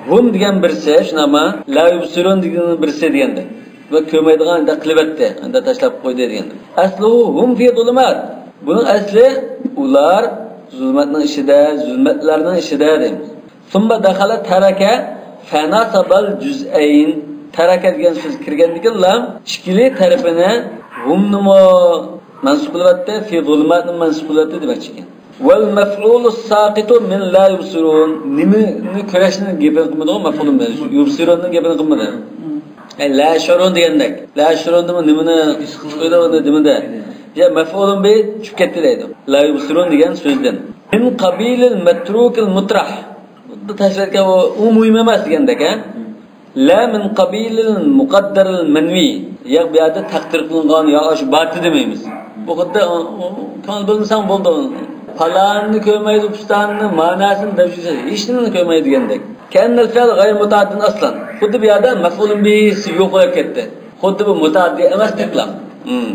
ھۇم دېگەن بىرسى، شۇنداقمۇ؟ لا يبصرون دېگەن بىرسى دېگەندەك. ۋە كۆرمەيدىغان ھالدا قىلىۋەتتى، ھەمدە تاشلاپ قويدى دېگەن. أصله هم في ظلمات. بۇنىڭ ئەسلى ئۇلار زۇلمەتنىڭ ئىچىدە، زۇلمەتلەرنىڭ ئىچىدە دەيمىز. ثم دخل ترك فنصب الجزئين. ترك دېگەن سۆز كىرگەندىكىنلا ئىككىلى تەرىپىنى ھۇمنىمۇ مەنسۇب قىلىۋەتتى، في ظلماتنى مەنسۇب قىلىۋەتتى دېمەكچىكەن. والمفعول الساقط من لا يبصرون. نېمىنى كۆرەشنى گېپىنى قىلمىدىغۇ، مەفئۇلۇن بىھ. يبصروننىڭ گېپىنى قىلمىدى. يەنى لا يشعرون دېگەندەك. لا يشعرون دېمە نېمىنى ھېس قىلىدۇ، ئۇنى دېمىدى. يا مەفئۇلۇن بىھ چۈشۈپ كەتتى دەيدۇ. لا يبصرون دېگەن سۆزدىن. من قبيل المتروك المطرح. خۇددى تاشلىۋەتكەن ئۇ، ئۇ مۇھىم ئەمەس دېگەندەك، ھە؟ لا من قبيل المقدر المنوي. يا بۇ يەردە تەقدىر قىلىنغان يا ئاشۇ بارتى دېمەيمىز. بۇ خۇددى، ئۇ، ئۇ، كۆڭۈل بۆلمىسەڭ بولدى. پالانىنى كۆرمەيدۇ، پۇستانىنى، ماناسىنى دەپ يۈرسە، ھېچنېمىنى كۆرمەيدۇ دېگەندەك. كأن الفعل غير متعد أصلا. خۇددى بۇ يەردە مەفئۇلۇن بىھىسى يوق بولۇپ كەتتى. خۇددى بۇ مۇتەئەددى ئەمەستەكلا. مم.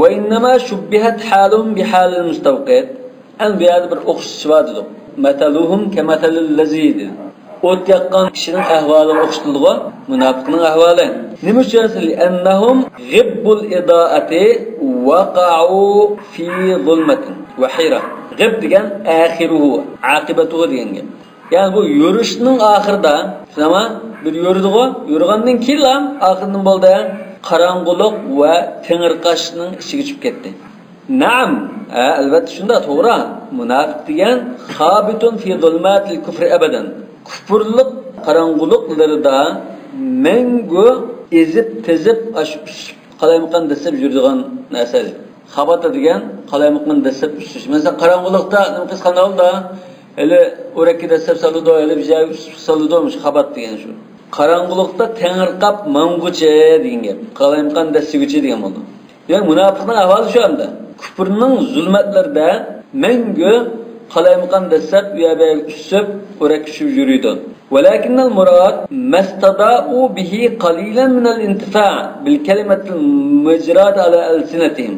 وإنما شبهت حال بحال المستوقد. ئەمدى بۇ يەردە بىر ئوخشىتىش بار دېدۇق. مثلهم كمثل الذي دېدى. ئوت ياققان كىشىنىڭ ئەھۋالىغا ئوخشىتىلدىغۇ، مۇناپىقنىڭ ئەھۋالى. نېمە ئۈچۈن دېسە، لأنهم غبوا الإضاءة وقعوا في ظلمة وحيرة. غىب دېگەن ئاخىرۇھۇ، ئاقىبەتۇھۇ دېگەن گەپ. يەنى بۇ يۈرۈشنىڭ ئاخىرىدا، شۇنداقمۇ؟ بىر يۈرىدىغۇ، يۈرگەندىن كېيىنلا ئاخىرى نېمە بولدى؟ قاراڭغۇلۇق ۋە تېڭىرقاشنىڭ ئىچىگە چۈشۈپ كەتتى. نەئەم، ھە، ئەلۋەتتە شۇنداق، توغرا. مۇناپىق دېگەن خابىتۇن فى زۇلماتىل كۇفرى ئەبەدەن. كۇپۇرلۇق قاراڭغۇلۇقلىرىدا مەڭگۈ ئېزىپ، تېزىپ، ئاشۇ ئۈسۈپ، قالايمىقان دەسسەپ يۈرىدىغان نەرسە. خاباتە دېگەن قالايمىقان دەسسەپ ئۈسۈش. مەسىلەن، قاراڭغۇلۇقتا نېمە قىلسا قانداق بولىدۇ؟ ھېلى ئورەككە دەسسەپ سالىدۇ، ھېلى بىر جايغا ئۈسۈپ سالىدۇ، مۇشۇ خابات دېگەن شۇ. قاراڭغۇلۇقتا تېڭىرقاپ ماڭغۇچە دېگەن گەپ. قالايمىقان دەسسىگۈچى دېگەن بولىدۇ. دېمەك، مۇناپىقنىڭ ئەھۋالى شۇ ئەمدى. كۇپرنىڭ زۇلمەتلىرىدە مەڭگۈ قالايمىقان دەسسەپ، ئۇ يەر بۇ يەرگە ئۈسۈپ، ئورەك چۈشۈپ يۈرىدۇ. ولكن المراد ما استضاءوا به قليلا من الانتفاع بالكلمة المجراة على ألسنتهم.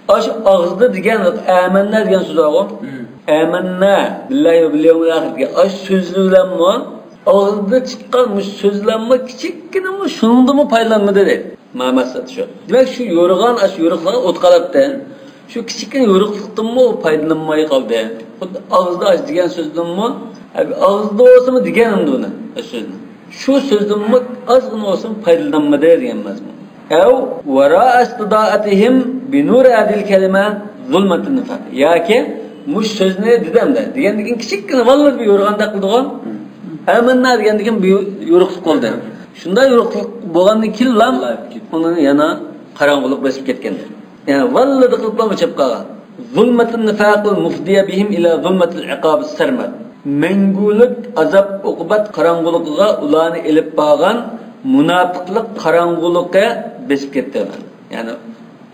ئاشۇ ئاغزىدا دېگەن ئامەننا دېگەن سۆز بارغۇ. ئامەننا بالله وباليوم الآخر دېگەن ئاشۇ سۆزلىرى بىلەنمۇ، ئاغزىدا چىققان مۇشۇ سۆزلەرمۇ كىچىككىنىمۇ شۇنىڭدىنمۇ پايدىلانمىدى دەيدۇ. ما مەسسەتھۇ شۇ. دېمەك، شۇ يورۇغان ئاشۇ يورۇقلارغا ئوت قاراپتۇ. شۇ كىچىككىنە يورۇقلۇقتىنمۇ پايدىلانماي قالدى. خۇددى ئاغزىدا ئاش دېگەن سۆزدىنمۇ، ئاغزىدا بولسىمۇ دېگەن ئەمدى ئۇنى، ئاشۇ سۆزنى. شۇ سۆزدىنمۇ ئازغىنا بولسىمۇ پايدىلانمىدى دېگەن مەزمۇن. ئەۋ ۋەرا ئىستىدائەتىھىم بىنۇر ھازىھىل كەلىمە زۇلمەتىن نىفاق. ياكى مۇشۇ سۆزنى دېدىم دە، دېگەندىن كېيىن كىچىككىنە ۋاللا بىر يورۇغاندەك قىلدىغۇ. ئەمىننا دېگەندىن كېيىن بىر يورۇقلۇق بولدى. شۇنداق يورۇقلۇق بولغاندىن كېيىنلا ئۇنى يەنە قاراڭغۇلۇق بېسىپ كەتكەن. يەنى ۋاللىدى قىلىپلا چىقىپ قالغان. زۇلمەتۇن نىفاقىل مۇفدىيە بىھىم ئىلا زۇلمەتىل ئىقابىس سەرمەد. مەڭگۈلۈك ئازاب ئوقۇبەت قاراڭغۇلۇقىغا ئۇلارنى ئېلىپ بارغان مۇناپىقلىق قاراڭغۇلۇقى بېسىپ كەتتى. يەنى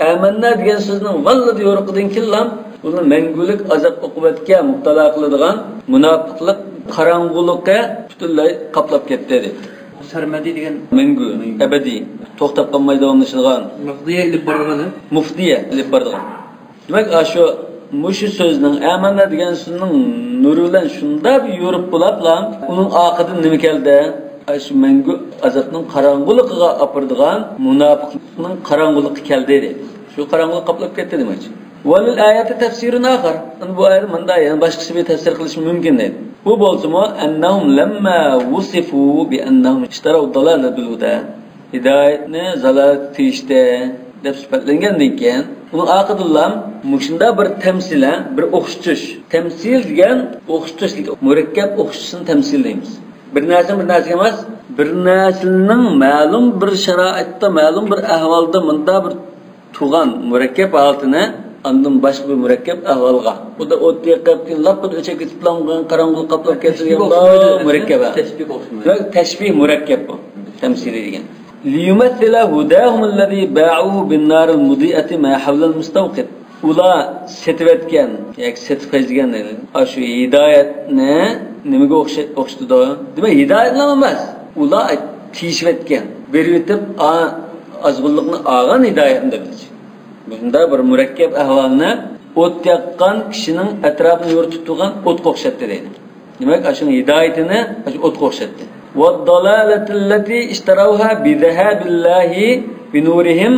ئەمەننا دېگەن سۆزنىڭ ۋاللىدى يورۇقىدىن كېيىنلا ئۇنى مەڭگۈلۈك ئازاب ئوقۇبەتكە مۇپتالا قىلىدىغان مۇناپىقلىق قاراڭغۇلۇقى پۈتۈنلەي قاپلاپ كەتتى دېدى. سەرمەدى دېگەن مەڭگۈ، مەڭگۈ. ئەبەدىي، توختاپ قالماي داۋاملىشىدىغان. مۇفدىيە ئېلىپ بارىدىغان. مۇفدىيە ئېلىپ بارىدىغان. دېمەك، ئاشۇ، مۇشۇ سۆزنىڭ، ئەمەننا دېگەن سۆزنىڭ نۇرى بىلەن شۇنداق بىر يورۇپ بولاپلا، ئۇنىڭ ئارقىدىن نېمە كەلدى؟ ئاشۇ مەڭگۈ ئازابنىڭ قاراڭغۇلۇقىغا ئاپىرىدىغان مۇناپىقلىقنىڭ قاراڭغۇلۇقى كەلدى دەيدۇ. شۇ قاراڭغۇلۇق قاپلاپ كەتتى دېمەكچى. ۋەلىل ئايەتى تەفسىرۇن ئاخار. ئەمدى بۇ ئايەتنى مۇنداق يەنە باشقىچە بىر تەپسىر قىلىش مۇمكىن دەيدۇ. بۇ بولسىمۇ، ئەننەھۇم لەمما ۋۇسىفۇ بىئەننەھۇم ئىشتەرەۋ دالالە بىل ھۇدە. ھىدايەتنى زالالەتكە تېگىشتى دەپ سۈپەتلەنگەندىن كېيىن، ئۇنىڭ ئارقىدىنلا مۇشۇنداق بىر تەمسىلە، بىر ئوخشىتىش. تەمسىل دېگەن ئوخشىتىش، مۇرەككەپ ئوخشىتىشنى تەمسىل دەيمىز. بىر نەرسىنى بىر نەرسىگە ئەمەس، بىر نەرسىنىڭ مەلۇم بىر شارائىتتا، مەلۇم بىر ئەھۋالدا مۇنداق بىر تۇرغان مۇرەككەپ ھالىتىنى ئاندىن باشقا بىر مۇرەككەپ ئەھۋالغا. بۇ دا ئوت يېقىپ، لاپپىدە ئۆچۈپ كېتىپ، قاراڭغۇلۇق قاپلاپ كەتكەن مۇرەككەپ ھە. تەشبىھ ئوخشىمايدۇ. دېمەك، تەشبىھ مۇرەككەپ بۇ. تەمسىلى دېگەن. لىيۇمەسسىلە ھۇداھۇمۇللەزى باءۇ بىننارىل مۇدىئەتى ما ھەۋلەل مۇستەۋقىد. ئۇلار سېتىۋەتكەن ياكى سېتىپ خەجلىگەن ئاشۇ ھىدايەتنى نېمىگە ئوخشا-، ئوخشىتىدۇ؟ دېمەك، ھىدايەتلا ئەمەس. ئۇلار تىيىشىۋەتكەن، بېرىۋېتىپ، ئا-، ئازغۇنلۇقنى ئالغان ھىدايەتنى دەپ. مۇشۇنداق بىر مۇرەككەپ ئەھۋالنى ئوت ياققان كىشىنىڭ ئەتراپىنى يورۇتۇپ تۇرغان ئوتقا ئوخشاتتى دەيدۇ. دېمەك، ئاشۇنىڭ ھىدايىتىنى ئاشۇ ئوتقا ئوخشاتتى. ۋەددالالەتىللەتى ئىشتەرەۋھا بىزەھابىللاھى بىنۇرىھىم.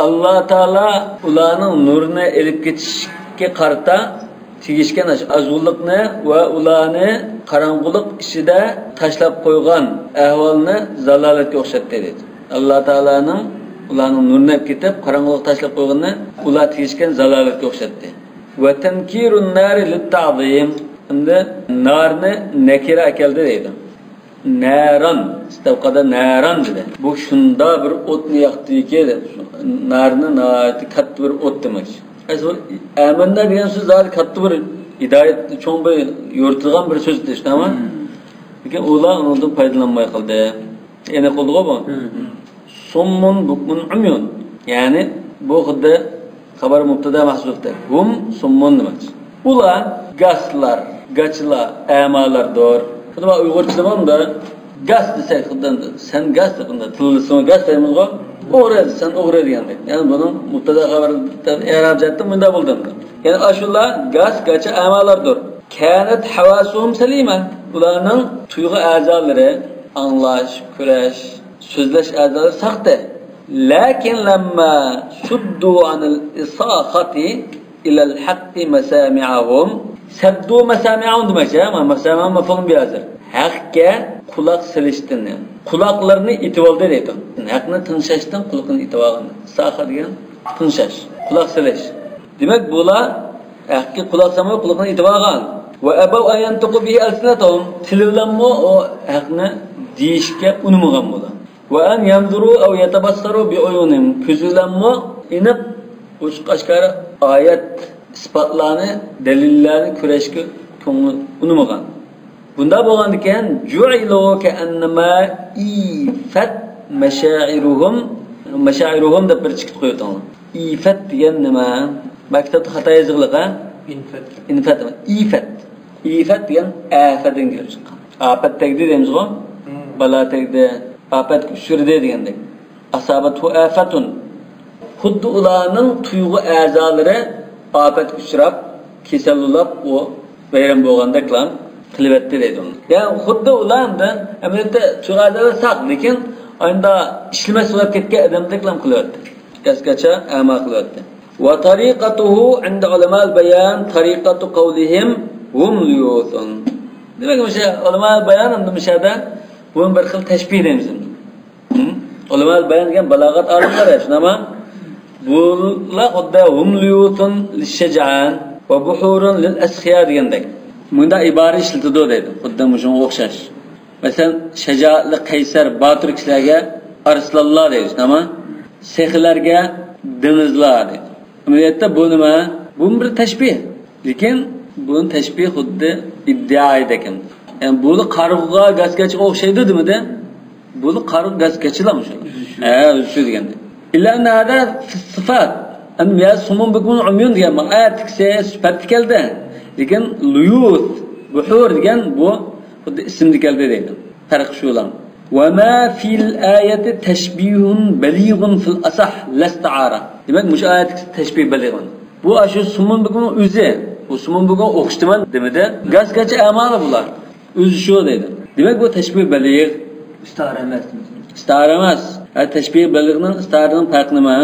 ئاللا تائالا ئۇلارنىڭ نۇرىنى ئېلىپ كېتىشكە قارىتا تېگىشكەن ئاشۇ ئازغۇنلۇقنى ۋە ئۇلارنى قاراڭغۇلۇق ئىچىدە تاشلاپ قويغان ئەھۋالنى زالالەتكە ئوخشاتتى دەيدۇ. ئاللا تائالانىڭ ئۇلارنىڭ نۇرىنى ئېلىپ كېتىپ، قاراڭغۇلۇق تاشلاپ قويغىنىنى ئۇلار تېگىشكەن زالالەتكە ئوخشاتتى. ۋە تەنكىرۇن نارى لىتتەئزىم. ئەمدى نارنى نەكىرە ئەكەلدى دەيدۇ. ناران، ئىستەۋقەدە ناران دېدى. بۇ شۇنداق بىر ئوتنى ياقتىكى، نارنى ناھايىتى كاتتا بىر ئوت دېمەكچى. ئەسلى ئەمەننا دېگەن سۆز زادى كاتتا بىر ھىدايەت، چوڭ بىر يورۇتۇلغان بىر سۆز دېيىش، تامام. لېكىن ئۇلار ئۇنىڭدىن پايدىلانماي قالدى. ئېنىق بولدىغۇ بۇ؟ سۇممۇن بۇكمۇن ئۇميۇن. يەنى بۇ خۇددى خەۋەر مۇبتەدا مەھزۇپتەك. ھۇم سۇممۇن دېمەكچى. ئۇلار گاسلار، گاچىلار، ئەمالاردۇر. خۇددى مانا ئۇيغۇرچىدا بولمىدى. گاس دېسەك خۇددى سەن گاس دەپ، بۇندا تىللىسىڭىز گاس دەيمىزغۇ. ئوغرى، سەن ئوغرى دېگەندەك. يەنى بۇنىڭ مۇبتەدا خەۋەر ئېراب جەھەتتىن مۇنداق بولدى. يەنى ئاشۇلار گاس، گاچا، ئەمالاردۇر. كانت حواسهم سليمة. ئۇلارنىڭ تۇيغۇ ئەزالىرى، ئاڭلاش، كۆرۈش، سۆزلەش ئەزالىرى ساقتى. لكن لما سدوا عن الإصاغة إلى الحق مسامعهم، سدوا مسامعهم دېمەكچى، ھە، مانا مەسەمە مەفھۇم بىھازىر. ھەققە قۇلاق سېلىشتىن، قۇلاقلىرىنى ئېتىۋالدى دەيدۇ. ھەقنى تىڭشاشتىن قۇلىقىنى ئېتىۋالغان. ئىساغە دېگەن تىڭشاش، قۇلاق سېلىش. دېمەك، بۇلار ھەققە قۇلاق سالماي قۇلىقىنى ئېتىۋالغان. وأبوا أن ينطقوا به ألسنتهم، تىلى بىلەنمۇ ئۇ ھەقنى دېيىشكە ئۇنىمىغان بۇلار. وأن ينظروا أو يتبصروا بعيونهم، كۆزى بىلەنمۇ ئېنىق، ئوچۇق ئاشكارا ئايەت، ئىسپاتلارنى، دەلىللەرنى كۆرۈشكە كۆڭلى ئۇنىمىغان. بۇنداق بولغاندىكىن، جعلوا كأنما إيفت مشاعرهم، مشاعرهم دەپ بىر چېكىت قويۇۋېتىڭلار. ئىفەت دېگەن نېمە؟ مەن كىتابتا خاتا يېزىقلىق، ھە؟ ئىنفەت. ئىنفەت ئەمەس، ئىفەت. ئىفەت دېگەن ئەفەدىن كېلىپ چىققان. ئاپەت تەگدى دەيمىزغۇ؟ مم. بالا تەگدى. ئاپەتكە ئۇچرىدى دېگەندەك. ئاسابەتھۇ ئافەتۇن. خۇددى ئۇلارنىڭ تۇيغۇ ئەزالىرى ئاپەتكە ئۇچراپ، كېسەل بولاپ، ئۇ ۋەيران بولغاندەكلا قىلىۋەتتى دەيدۇ. يەنى خۇددى ئۇلار ئەمدى ئەمەلىيەتتە تۇيغۇ ئەزالىرى ساق، لېكىن ئاينىدا ئىشلىمەس بولۇپ كەتكەن ئادەمدەكلا قىلىۋەتتى. گەسكەچە ئەما قىلىۋەتتى. وطريقته عند علماء البيان طريقة قولهم هم ليوث. دېمەك، مۇشۇ ئۆلىمائۇل بايان ئەمدى مۇشۇ يەردە بۇنى بىر خىل تەشبىھ دەيمىز ئەمدى. ھىم؟ ئۆلىمائۇل بايان دېگەن بالاغەت ئالىملىرى، شۇنداقمۇ؟ بۇلار خۇددى هم ليوث للشجعان وبحور للأسخياء دېگەندەك. مۇنداق ئىبارە ئىشلىتىدۇ دەيدۇ. خۇددى مۇشۇنىڭغا ئوخشاش. مەسىلەن، شاجائەتلىك قەيسەر، باتۇر كىشىلەرگە ئارسلانلار دەيدۇ، شۇنداقمۇ؟ سېخىيلەرگە دېڭىزلار دەيدۇ. ئەمەلىيەتتە بۇ نېمە؟ بۇمۇ بىر تەشبىھ. لېكىن بۇنى تەشبىھ خۇددى ئىددىئا ئىدىكەن. يەنى بۇلا قارىغۇغا، گاسكەچكە ئوخشايدۇ دېمىدى. بۇلا قارىغۇ، گاسكەچلا مۇشۇ. ئۆزى شۇ. ھە، ئۆزى شۇ دېگەندە. إلا أن هذا في الصفات. ئەمدى يا سم بكم عمي دېگەن بار. ئايەتتىكىسى سۈپەتتە كەلدى. لېكىن ليوث، بحور دېگەن بۇ خۇددى ئىسىمدا كەلدى دەيدۇ. پەرق شۇلا. وما في الآية تشبيه بليغ في الأصح لا استعارة. دېمەك، مۇشۇ ئايەتتىكى تەشبىھ بەلىغ. بۇ ئاشۇ سم بكم ئۆزى. بۇ سم بكم ئوخشىتىمەن دېمىدى. گاسكەچە ئەمالار بۇلار. ئۆزى شۇ دەيدۇ. دېمەك، بۇ تەشبىھ بەلىغ. ئىستىئارە ئەمەس. ئىستىئارە ئەمەس. ھە، تەشبىھ بەلىغنىڭ ئىستىئارىنىڭ پەرقى نېمە؟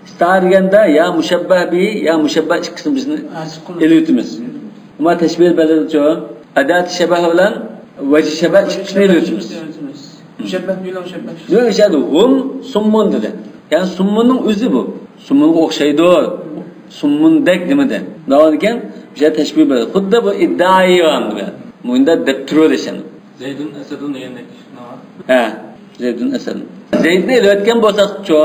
ئىستىئارە دېگەندە يا مۇشەببەھ بى، يا مۇشەببەھ ئىككىسىنى بىزنى ئېلىۋېتىمىز. ئەمما تەشبىھ بەلىغچۇ؟ ئادات شەبەھ بىلەن ۋەجھ شەبەھ ئىككىسىنى ئېلىۋېتىمىز. مۇشەببەھ بىلەن مۇشەببەھ. ياق، ئىشلەتتى. ھۇم سۇممۇن دېدى. يەنى سۇممۇننىڭ ئۆزى بۇ. سۇممۇنغا ئوخشايدۇ. سۇممۇندەك دېمىدى. دەۋامىكەن، بىر تەشبىھ بەلىغ. خۇددى بۇ ئىددىئا ئىغام دېگەن. مۇنداق دەپ تۇرۇۋېلىش يەنى. زەيدۇن ئەسەدۇن دېگەندەك. ھە، زەيدۇن ئەسەدۇن. زەيدنى ئېلىۋەتكەن بولساقچۇ؟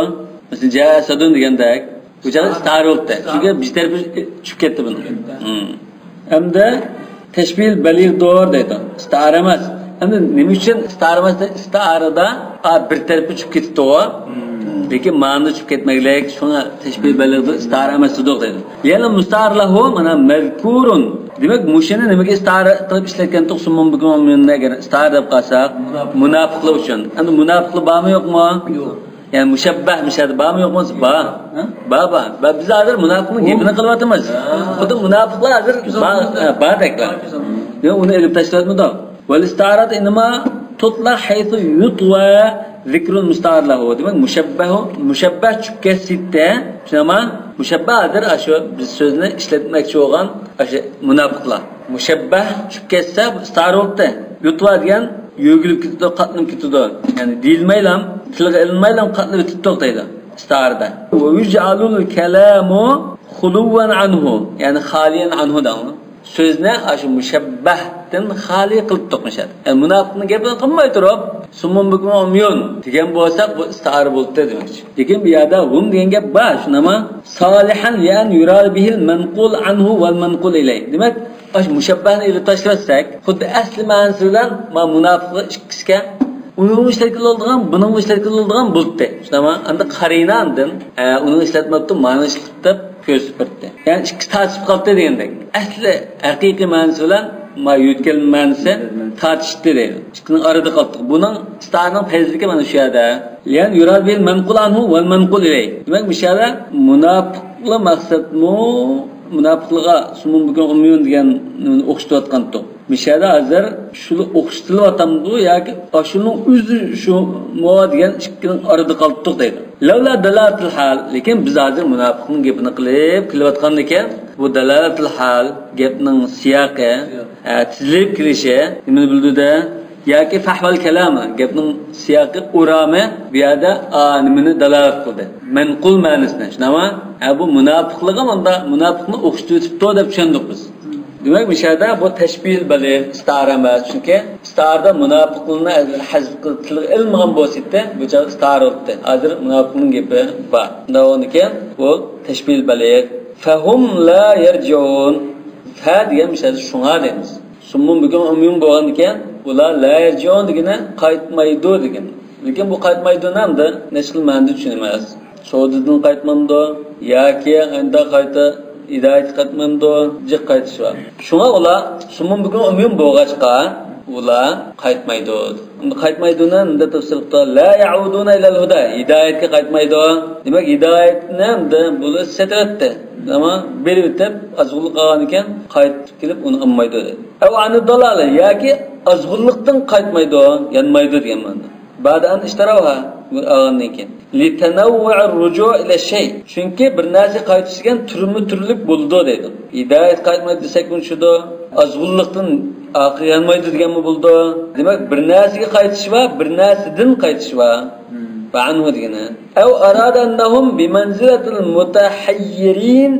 مەسىلەن، جاء ئەسەدۇن دېگەندەك. بۇ چاغدا ئىستىئارە بولۇپتۇ. چۈنكى بىر تەرىپى چۈشۈپ كەتتى بۇنىڭ. ھىم. ئەمدى تەشبىھ بەلىغدۇر دەيدۇ. ئىستىئارە ئەمەس. ئەمدى نېمە ئۈچۈن ئىستىئارە ئەمەس دەيدۇ؟ ئىستىئارىدا، ئا، بىر تەرىپى چۈشۈپ كېتىپتۇ. لېكىن مەنىدە چۈشۈپ كەتمەگلىك، شۇڭا تەشبىھ بەلىغدۇر، ئىستىئارە ئەمەس دېدۇق دەيدۇ. يەنى مۇستەئار لەھۇ، مانا، مەزكۇرۇن. دېمەك، مۇشۇنى نېمىگە ئىستىئارە قىلىپ ئىشلەتكەنتۇق؟ سۇممۇن بۇكمۇن ئۇميۇن دېگەن ئىستىئارە دەپ قالساق، مۇناپىقلار ئۈچۈن. ئەمدى مۇناپىقلار بارمۇ يوقمۇ؟ يوق. يەنى مۇشەببەھ مۇشەددە بارمۇ يوقمۇ؟ بار. ھە؟ بار، بار. بار. بىز ھازىر مۇناپىقنىڭ گېپىنى قىلىۋاتىمىز. ھە. خۇددى مۇناپىقلار ھازىر بار، ھە، باردەكلا. يا ئۇنى ئېلىپ تاشلىۋەتمىدۇق. والاستعارة إنما تطلق حيث يطوى ذكر المستعار له. دېمەك، مۇشەببەھ، مۇشەببەھ چۈشۈپ كەتسە، شۇنداقمۇ؟ مۇشەببەھ ھازىر ئاشۇ بىز سۆزنى ئىشلەتمەكچى بولغان ئاشۇ مۇناپىقلار. مۇشەببەھ چۈشۈپ كەتسە، بۇ ئىستىئارە بولۇپتۇ. يۇتۋا دېگەن يۆگىلىپ كېتىدۇ، قاتلىنىپ كېتىدۇ. يەنى دېيىلمەيلا، تىلغا ئېلىنمايلا قاتلىنىپ كېتىدۇ دەيدۇ ئىستىئارىدە. ويجعل الكلام خلوا عنه، يەنى خاليا عنه دەڭلار. سۆزنى ئاشۇ مۇشەببەھتىن خالىي قىلىپ توقۇنۇشىدۇ. يەنى مۇناپىقنىڭ گېپىنى قىلماي تۇرۇپ، سۇممۇن بۇكمۇن ئۇميۇن دېگەن بولساق، بۇ ئىستىئارە بولۇپتۇ دېمەكچى. لېكىن بۇ يەردە ھۇم دېگەن گەپ بار، شۇنداقمۇ؟ صالحا لأن يراد به المنقول عنه والمنقول إليه. دېمەك، ئاشۇ مۇشەببەھنى ئېلىپ تاشلىۋەتسەك، خۇددى ئەسلى مەنىسى بىلەن مانا مۇناپىقلار ئىككىسىگە، ئۇنىڭغا ئىشلەتكىلى بولىدىغان، بۇنىڭغا ئىشلەتكىلى بولىدىغان بولدى. شۇنداقمۇ؟ ئەمدى قارىنا ئاندىن، ئە، ئۇنىڭغا ئىشلەتمەپتۇ، مانا ئىشلىتىپ كۆرسىتىپ بەردى. يەنى ئىككىسى تارتىشىپ قاپتۇ دېگەندەك. ئەسلى ھەقىقىي مەنىسى بىلەن ما يۆتكەلمە مەنىسى تارتىشتى دەيدۇ. ئىككىنىڭ ئارىدا قالدۇق. بۇنىڭ ئىستارىنىڭ پەيزىلىكى مانا شۇ يەردە. لأن يراد به المنقول عنه والمنقول إليه. دېمەك، مۇشۇ يەردە مۇناپىقلار مەقسەتمۇ، مۇناپىقلارغا سۇممۇن بۇكمۇن ئۇميۇن دېگەن نېمىنى ئوخشىتىۋاتقانتۇق. مىشەدە ھازىر شۇلار ئوخشىتىلىۋاتامدۇ ياكى ئاشۇنىڭ ئۆزى شۇمۇ دېگەن ئىككىنىڭ ئارىدا قالىپتۇق دەيدۇ. لەۋلا دالالەتىل ھال، لېكىن بىز ھازىر مۇناپىقنىڭ گېپىنى قىلىپ كېلىۋاتقاندىكىن، بۇ دالالەتىل ھال، گەپنىڭ سىياقى، ھە، تىزىلىپ كېلىشى نېمىنى بىلدۈردى؟ ياكى فەھۋەل كەلامى، گەپنىڭ سىياقى، ئورامى بۇ يەردە ئا نېمىنى دالالەت قىلدى؟ مەنقۇل مەنىسىنى، شۇنداقمۇ؟ ھە، بۇ مۇناپىقلىقى مۇندا مۇناپىقنى ئوخشىتىۋېتىپتۇ دەپ چۈشەندۇق بىز. دېمەك، مۇشۇ يەردە بۇ تەشبىھىل بەلىغ، ئىستىئارە ئەمەس، چۈنكى ئىستىئارىدا مۇناپىقلىقنى ھەزف قىلىپ تىلغا ئېلىنمىغان بولسا ئىدى، بۇ چاغدا ئىستىئارە بولاتتى. ھازىر مۇناپىقنىڭ گېپى بار. شۇنداق بولغاندىكىن بۇ تەشبىھىل بەلىغ. فەھۇم لا يەرجىئۇن. فە دېگەن مۇشۇ يەردە شۇڭا دەيمىز. سۇممۇن بۈكمۇن ئۇميۇن بولغاندىكىن، ئۇلار لا يەرجىئۇن دېگىنى قايتمايدۇ دېگەن. لېكىن بۇ قايتمايدۇنى ئەمدى نەچچە خىل مەنىدە چۈشىنىمىز. سودىدىن قايتمامدۇ ياكى ئەمدى قايتا ھىدايەتكە قايتمامدۇ؟ جىق قايتىش بار. شۇڭا ئۇلار سۇممۇن بۈكمۇن ئۇميۇن بولغاچقا، ئۇلار قايتمايدۇ. ئەمدى قايتمايدۇنى ئەمدى تەپسىر قىلىپتۇ. لا يەئۇدۇنە ئىلەل ھۇدا. ھىدايەتكە قايتمايدۇ. دېمەك، ھىدايەتنى ئەمدى بۇلار سېتىۋەتتى. ئەمما بېرىۋېتىپ، ئازغۇنلۇق قالغانىكەن، قايتىپ كېلىپ ئۇنى ئالمايدۇ دەيدۇ. ئەۋ ئانىد دالالە، ياكى ئازغۇنلۇقتىن قايتمايدۇ، يانمايدۇ دېگەن مەنىدە. بعد أن اشتروها، بۇنى ئالغاندىن كېيىن. لتنوع الرجوع إلى الشيء، چۈنكى بىر نەرسىگە قايتىش دېگەن تۈرمە تۈرلۈك بولىدۇ دەيدۇ. ھىدايەت قايتمايدۇ دېسەكمۇ چۈشىدۇ، ئازغۇنلۇقتىن ئارقىغا يانمايدۇ دېگەنمۇ بولىدۇ. دېمەك، بىر نەرسىگە قايتىش بار، بىر نەرسىدىن قايتىش بار. مم. فعنه دېگىنى. أو أراد أنهم بمنزلة المتحيرين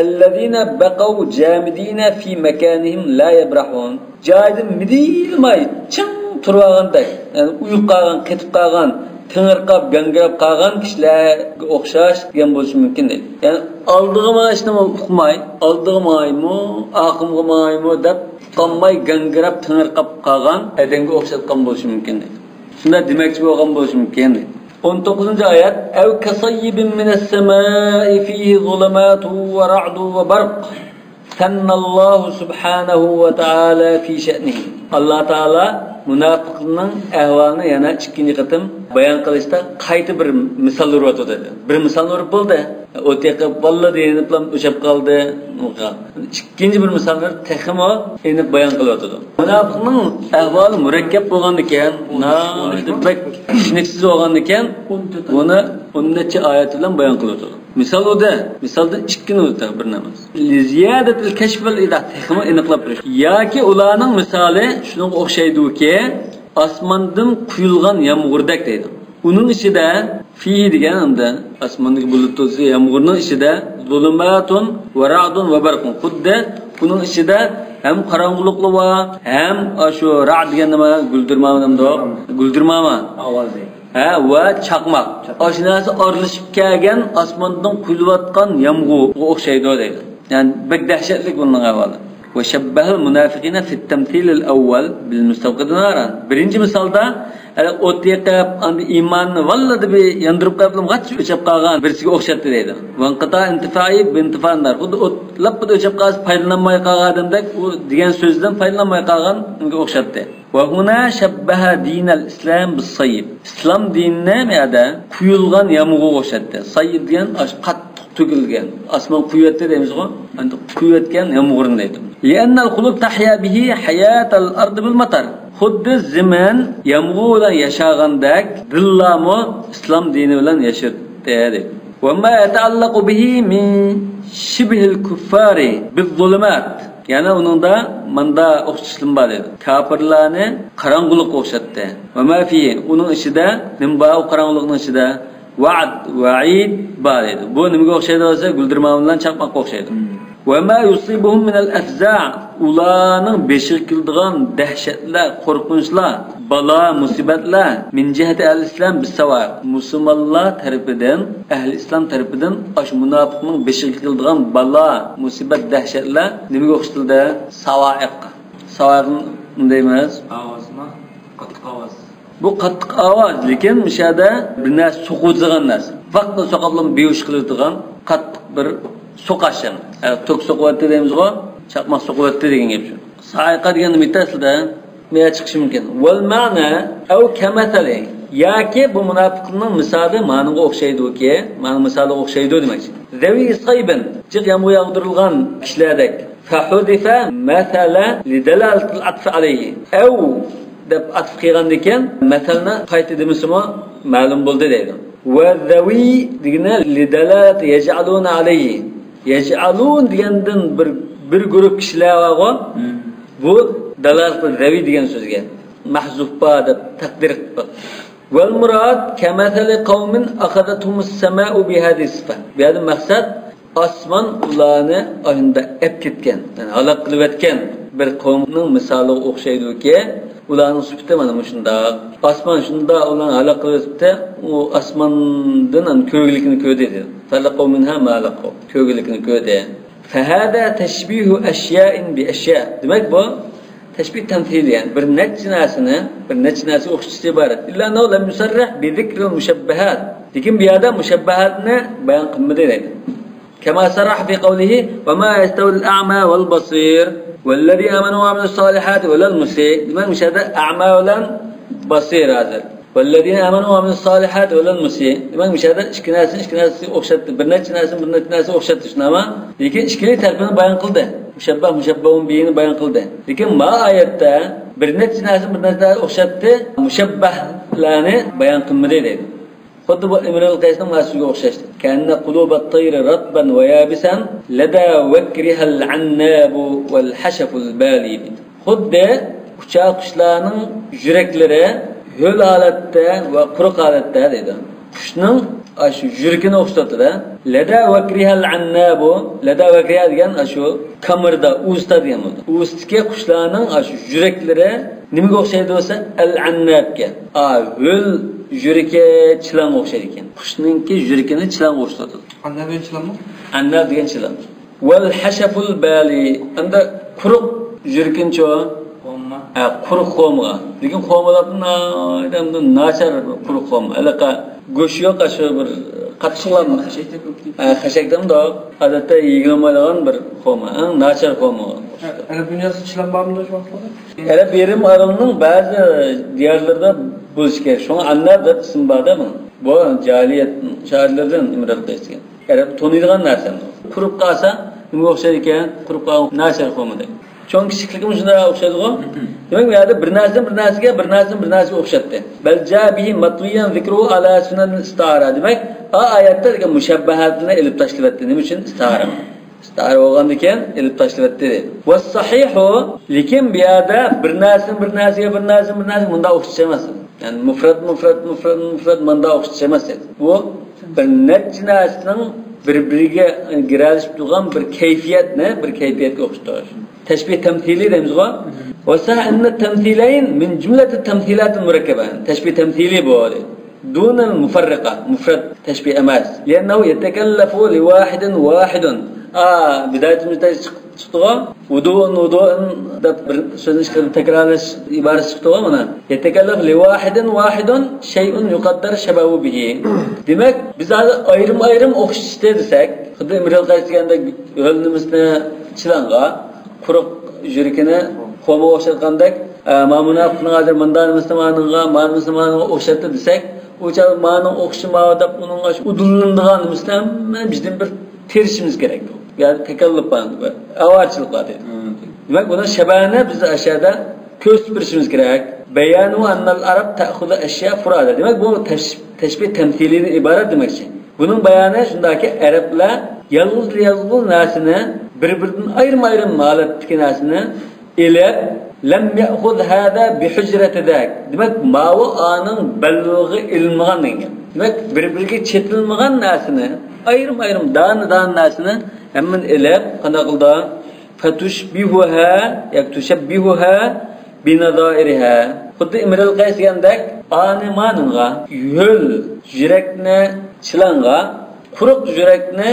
الذين بقوا جامدين في مكانهم لا يبرحون. جايىدىن مىدىرلىماي چىڭ تۇرۇۋالغاندەك، يەنى ئۇيۇپ قالغان، قېتىپ قالغان، تېڭىرقاپ، گاڭگىراپ قالغان كىشىلەرگە ئوخشاش دېگەن بولۇشى مۇمكىن دەيدۇ. يەنى ئالدىغا مېڭىشنىمۇ ئۇقماي، ئالدىغا ماڭايمۇ، ئارقىمغا ماڭايمۇ دەپ ئۇقالماي گاڭگىراپ، تېڭىرقاپ قالغان ئادەمگە ئوخشاتقان بولۇشى مۇمكىن دەيدۇ. شۇنداق دېمەكچى بولغان بولۇشى مۇمكىن دەيدۇ. ئون توققۇزىنچى ئايەت، أو كصيب من السماء فيه ظلمات ورعد وبرق. ثنى الله سبحانه وتعالى في شأنهم. ئاللا تائالا مۇناپىقنىڭ ئەھۋالىنى يەنە ئىككىنچى قېتىم بايان قىلىشتا قايتا بىر مىسال ئۇرۇۋاتىدۇ. بىر مىسال ئۇرۇپ بولدى. ئوت يېقىپ، باللا دېيىنىپلا ئۆچەپ قالدى. ئىككىنچى بىر مىسالنى تېخىمۇ ئېنىق بايان قىلىۋاتىدۇ. مۇناپىقنىڭ ئەھۋالى مۇرەككەپ بولغاندىكەن، ناھايىتى بەك چۈشىنىكسىز بولغاندىكەن، بۇنى ئون نەچچە ئايەت بىلەن بايان قىلىۋاتىدۇ. مىسال ئۇدە، مىسالدىن ئىككىنى ئۆتە بىر نەمەس. لزيادة الكشف والإيضاح، تېخىمۇ ئېنىقلاپ بېرىش. ياكى ئۇلارنىڭ مىسالى شۇنىڭغا ئوخشايدۇكى، ئاسماندىن قۇيۇلغان يامغۇردەك دەيدۇ. ئۇنىڭ ئىچىدە فيه دېگەن ئەمدى ئاسماندىكى بۇلۇت تولىسى يامغۇرنىڭ ئىچىدە ظلمات ورعد وبرق. خۇددى ئۇنىڭ ئىچىدە ھەم قاراڭغۇلۇقلۇق بار، ھەم ئاشۇ رەئد دېگەن نېمە؟ گۈلدۈرمامۇ دەمدۇ؟ گۈلدۈرماما. ئاۋازى. ھە، ۋە چاقماق. چاقماق. ئاشۇ نەرسە ئارىلىشىپ كەلگەن ئاسماندىن قۇيۇلۇۋاتقان يامغۇرغا ئوخشايدۇ دەيدۇ. يەنى بەك دەھشەتلىك بۇنىڭ ئەھۋالى. وشبه المنافقين في التمثيل الأول بالمستوقد نارا. بىرىنچى مىسالدا، ھەلە ئوت يېقىپ، ئاندىن ئىماننى ۋاللا دەپ ياندۇرۇپ قويۇپلا غاچ ئۆچەپ قالغان بىرسىگە ئوخشاتتى دەيدۇ. وانقطاع انتفاعه بانطفاء النار. خۇددى ئوت لاپپىدە ئۆچەپ قالسا پايدىلانماي قالغان ئادەمدەك، ئۇ دېگەن سۆزدىن پايدىلانماي قالغانغا ئوخشاتتى. وهنا شبه دين الإسلام بالصيب. ئىسلام دىنىنى بۇ يەردە قۇيۇلغان يامغۇرغا ئوخشاتتى. سەييىب دېگەن ئاشۇ قاتتىق تۆكۈلگەن، ئاسمان قۇيۇۋەتتى دەيمىزغۇ، ئەمدى قۇيۇۋەتكەن يامغۇرنى دەيدۇ. لأن القلوب تحيا به حياة الأرض بالمطر. خۇددى زېمىن يامغۇر بىلەن ياشىغاندەك، دىللارمۇ ئىسلام دىنى بىلەن ياشىدى دەيدۇ. وما يتعلق به من شبه الكفار بالظلمات. يەنە ئۇنىڭدا ماندا ئوخشىتىشلىرىمۇ بار دەيدۇ. كاپىرلارنى قاراڭغۇلۇققا ئوخشاتتى. وما فيه، ئۇنىڭ ئىچىدە نېمە بار ئۇ قاراڭغۇلۇقنىڭ ئىچىدە؟ ۋەئد، ۋەئىد بار دەيدۇ. بۇ نېمىگە ئوخشايدۇ دېسە، گۈلدۈرماما بىلەن چاقماققا ئوخشايدۇ. وما يصيبهم من الأفزع، ئۇلارنىڭ بېشىغا كېلىدىغان دەھشەتلەر، قورقۇنچلار، بالا، مۇسىبەتلەر، من جهة أهل الإسلام بالصواعق، مۇسۇلمانلار تەرىپىدىن، ئەھلى ئىسلام تەرىپىدىن ئاشۇ مۇناپىقنىڭ بېشىغا كېلىدىغان بالا، مۇسىبەت، دەھشەتلەر نېمىگە ئوخشىتىلدى؟ ساۋائىققا. ساۋائىق نېمە دەيمىز؟ ئاۋازمۇ؟ قاتتىق ئاۋاز. بۇ قاتتىق ئاۋاز، لېكىن مۇشۇ يەردە بىر نەرسە سوقۇۋېتىدىغان نەرسە. ۋاقىتلا سوقۇپلا بىھۇش قىلىۋېتىدىغان قاتتىق بىر سوقاش يەنى. ھە، توك سوقۇۋەتتى دەيمىزغۇ، چاقماق سوقۇۋەتتى دېگەن گەپ شۇ. سائىقە دېگەن نېمە ئەسلىدە؟ مەيە چىقىشى مۇمكىن. والمعنى أو كمثل، ياكى بۇ مۇناپىقنىڭ مىسالى مانىڭغا ئوخشايدۇكى، مانىڭ مىسالىغا ئوخشايدۇ دېمەكچى. ذوي صيب، جىق يامغۇر ياغدۇرۇلغان كىشىلەردەك. فحذف مثل لدلالة العطف عليه. ئەۋ دەپ ئاتىپ قىلغاندىكىن، مەسەلنى قايتا دېمىسىمۇ مەلۇم بولدى دەيدۇ. وذوي دېگىنى لدلالة يجعلون عليه. يجعلون دېگەندىن بىر، بىر گۇرۇپ كىشىلەر بارغۇ، بۇ دالالەت زەۋى دېگەن سۆزگە. مەھزۇف بار دەپ تەقدىر قىلىپ. والمراد كمثل قوم أخذتهم السماء بهذه الصفة. بۇ يەردە مەقسەت ئاسمان ئۇلارنى ئاشۇنداق ئەپ كەتكەن، يەنى ھالاك قىلىۋەتكەن بىر قومنىڭ مىسالىغا ئوخشايدۇكى، ئۇلارنىڭ سۈپىتى مانا مۇشۇنداق. ئاسمان شۇنداق ئۇلارنى ھالاك قىلىۋەتتى، ئۇ ئاسماندىن كۆرگۈلۈكنى كۆردى دېدى. فلقوا منها ما لقوا. كۆرگۈلۈكنى كۆردى. فهذا تشبيه أشياء بأشياء. دېمەك، بۇ تەشبىھ تەمسىلىي، يەنى بىر نەچچە نەرسىنى بىر نەچچە نەرسىگە ئوخشىتىشتىن ئىبارەت. إلا أنه لم يصرح بذكر المشبهات. لېكىن بۇ يەردە مۇشەببەھاتنى بايان قىلمىدى دەيدۇ. كما صرح في قوله وما يستوي الأعمى والبصير والذين آمنوا وعملوا الصالحات ولا المسيء. دېمەك، مۇشۇ يەردە ئەما بىلەن بەسىر ھازىر. والذين آمنوا وعملوا الصالحات ولا المسيء. دېمەك، مۇشۇ يەردە ئىككى نەرسىنى ئىككى نەرسىگە ئوخشاتتى. بىر نەچچە نەرسىنى بىر نەچچە نەرسىگە ئوخشاتتى، شۇنداقمۇ؟ لېكىن ئىككىلى تەرىپىنى بايان قىلدى. مۇشەببەھ، مۇشەببەھۇن بىھىنى بايان قىلدى. لېكىن ما ئايەتتە بىر نەچچە نەرسىنى بىر نەچچە نەرسىگە ئوخشاتتى، مۇشەببەھلەرنى بايان قىلمىدى دەيدۇ. خۇددى بۇ ئىمرۇل قەيسنىڭ مانا سۆزىگە ئوخشاشتى. كأن قلوب الطير رطبا ويابسا لدى وكرها العناب والحشف البالي دېدى. خۇددى ئۇچار قۇشلارنىڭ يۈرەكلىرى ھۆل ھالەتتە ۋە قۇرۇق ھالەتتە دەيدۇ. قۇشنىڭ ئاشۇ يۈرىكىنى ئوخشىتىۋاتىدۇ. لدى وكرها العناب، لدى وكرها دېگەن ئاشۇ كامېردا، ئۇۋىسىدا دېگەن بولىدۇ. ئۇۋىسىدىكى قۇشلارنىڭ ئاشۇ يۈرەكلىرى نېمىگە ئوخشايدۇ دېسە، ئەل ئەننابكە. ئا، ھۆل يۈرىكى چىلانغا ئوخشايدىكەن. قۇشنىڭكى يۈرىكىنى چىلانغا ئوخشىتىۋاتىدۇ. ئەنناب دېگەن چىلانمۇ؟ ئەنناب دېگەن چىلان. ۋەل ھەشەفۇل بەلى. ئەمدى قۇرۇق يۈرىكىنچۇ؟ خورما. ھە، قۇرۇق خورمىغا. لېكىن خورما دەپ ناچار بىر قۇرۇق خورما. ھېلىقى گۆشى يوق، ئاشۇ بىر قاتتىق خورما. خەشەكتە كۆپ دەيدۇ. ھە، خەشەكتە ئۇنداق ئادەتتە يېگىلى بولمايدىغان بىر خورما. ئەڭ ناچار خورما. ئەرەب دۇنياسىدا چىلان بارمىدۇ شۇ ۋاقىتلاردا؟ ئەرەب يېرىم ئارىلىنىڭ بەزى دىيارلىرىدا بولۇشى كېرەك. شۇڭا ئەنناب دەپ ئىسىم بار-دە بۇنىڭ. بۇ جاھىلىيەت شائىرلىرىدىن ئىمرال قىلىشكەن. ئەرەب تونۇيدىغان نەرسە. قۇرۇپ قالسا نېمىگە ئوخشايدىكەن؟ قۇرۇپ قالغان ناچار خورما دەيدۇ. چوڭ كىچىكلىكىمۇ شۇنداق ئوخشايدىغۇ. دېمەك، بۇ يەردە بىر نەرسىدىن بىر نەرسىگە، بىر نەرسىدىن بىر نەرسىگە ئوخشاتتى. بەل جا بىھى مەتۋىيەن زىكرۇھۇ ئالا سۇنەن ئىستىئارە. دېمەك، ئا ئايەتتە دېگەن مۇشەببەھاتنى ئېلىپ تاشلىۋەتتى. نېمە ئۈچۈن؟ ئىستىئارە. ئىستىئارە بولغاندىكىن ئېلىپ تاشلىۋەتتى دەيدۇ. ۋەسسەھىھۇ، لېكىن بۇ يەردە بىر نەرسىدىن بىر نەرسىگە، بىر نەرسىدىن بىر نەرسىگە مۇنداق ئوخشىتىش ئەمەس. يەنى مۇفرەت، مۇفرەت، مۇفرەت، مۇفرەت مۇنداق ئوخشىتىش ئەمەس دەيدۇ. بۇ بىر نەچچە نەرسىنىڭ بىر-بىرىگە گىرەلىشىپ تۇرغان بىر كەيپىياتنى بىر كەيپىياتقا ئوخشىتىش. تەشبىھ تەمسىلىي دەيمىزغۇ. ۋەسەھ ئەننە تەمسىلەين مىن جۈملەتى تەمسىلاتىل مۇرەككەبە. تەشبىھ تەمسىلىي بۇ. دۇنەل مۇفەررىقە، مۇفرەت تەشبىھ ئەمەس. لىئەننەھۇ يەتەكەللەفۇ لىۋاھىدىن ۋاھىدۇن. ئا، بىدايىتىمىزدە چىق-، چىقتىغۇ. ۋۇدۇئۇن، ۋۇدۇئۇن دەپ بىر سۆزنى ئىككى قېتىم تەكرارلاش ئىبارىسى چىقتىغۇ مانا. يەتەكەللەف لىۋاھىدىن ۋاھىدۇن شەيئۇن يۇقەددەر شەبەھۇ بىھى. دېمەك، بىز ھازىر ئايرىم-ئايرىم ئوخشىتىشتى دېسەك، خۇددى ئىمرۇل قەيس دېگەندەك ھۆل نېمىسىنى چىلانغا، قۇرۇق يۈرىكىنى خورمىغا ئوخشاتقاندەك، ئە، ما مۇناپىقنىڭ ھازىر مۇنداق نېمىسىنى مانىڭغا، ما نېمىسىنى مانىڭغا ئوخشاتتى دېسەك، ئۇ چاغدا مانىڭ ئوخشىشى ماۋۇ دەپ ئۇنىڭغا شۇ ئۇدۇللىنىدىغان نېمىسىنى ھەممە بىزدىن بىر تىرىشىمىز كېرەك. يەنى تەكەللۇپ بار، بىر ئاۋارىچىلىك بار دەيدۇ. دېمەك، بۇنىڭ شەبەھىنى بىز ئەشەدە كۆرسىتىپ بېرىشىمىز كېرەك. بەيانۇ ئەننەل ئەرەب تەخۇزۇ ئەشيا فۇرادا. دېمەك، بۇ تەش-، تەشبىھ تەمسىلىدىن ئىبارەت دېمەكچى. بۇنىڭ بايانى شۇنداكى، ئەرەبلەر يالغۇز-يالغۇز نەرسىنى بىر-بىرىدىن ئايرىم-ئايرىم ھالەتتىكى نەرسىنى ئېلىپ، لەم يەخۇز ھازا بىھۇجرەتى زاك. دېمەك، ماۋۇ ئانىڭ بەللىقىغا ئېلىنمىغان دېگەن گەپ. دېمەك، بىر-بىرىگە چېتىلمىغان نەرسىنى، ئايرىم-ئايرىم، دانە-دانە نەرسىنى ھەممىنى ئېلىپ، قانداق قىلىدۇ؟ فتشبهها ياكى تشبهها بنظائرها. خۇددى ئىمرۇل قەيس دېگەندەك، ئانى مانىنغا، ھۆل يۈرەكنى چىلانغا، قۇرۇق يۈرەكنى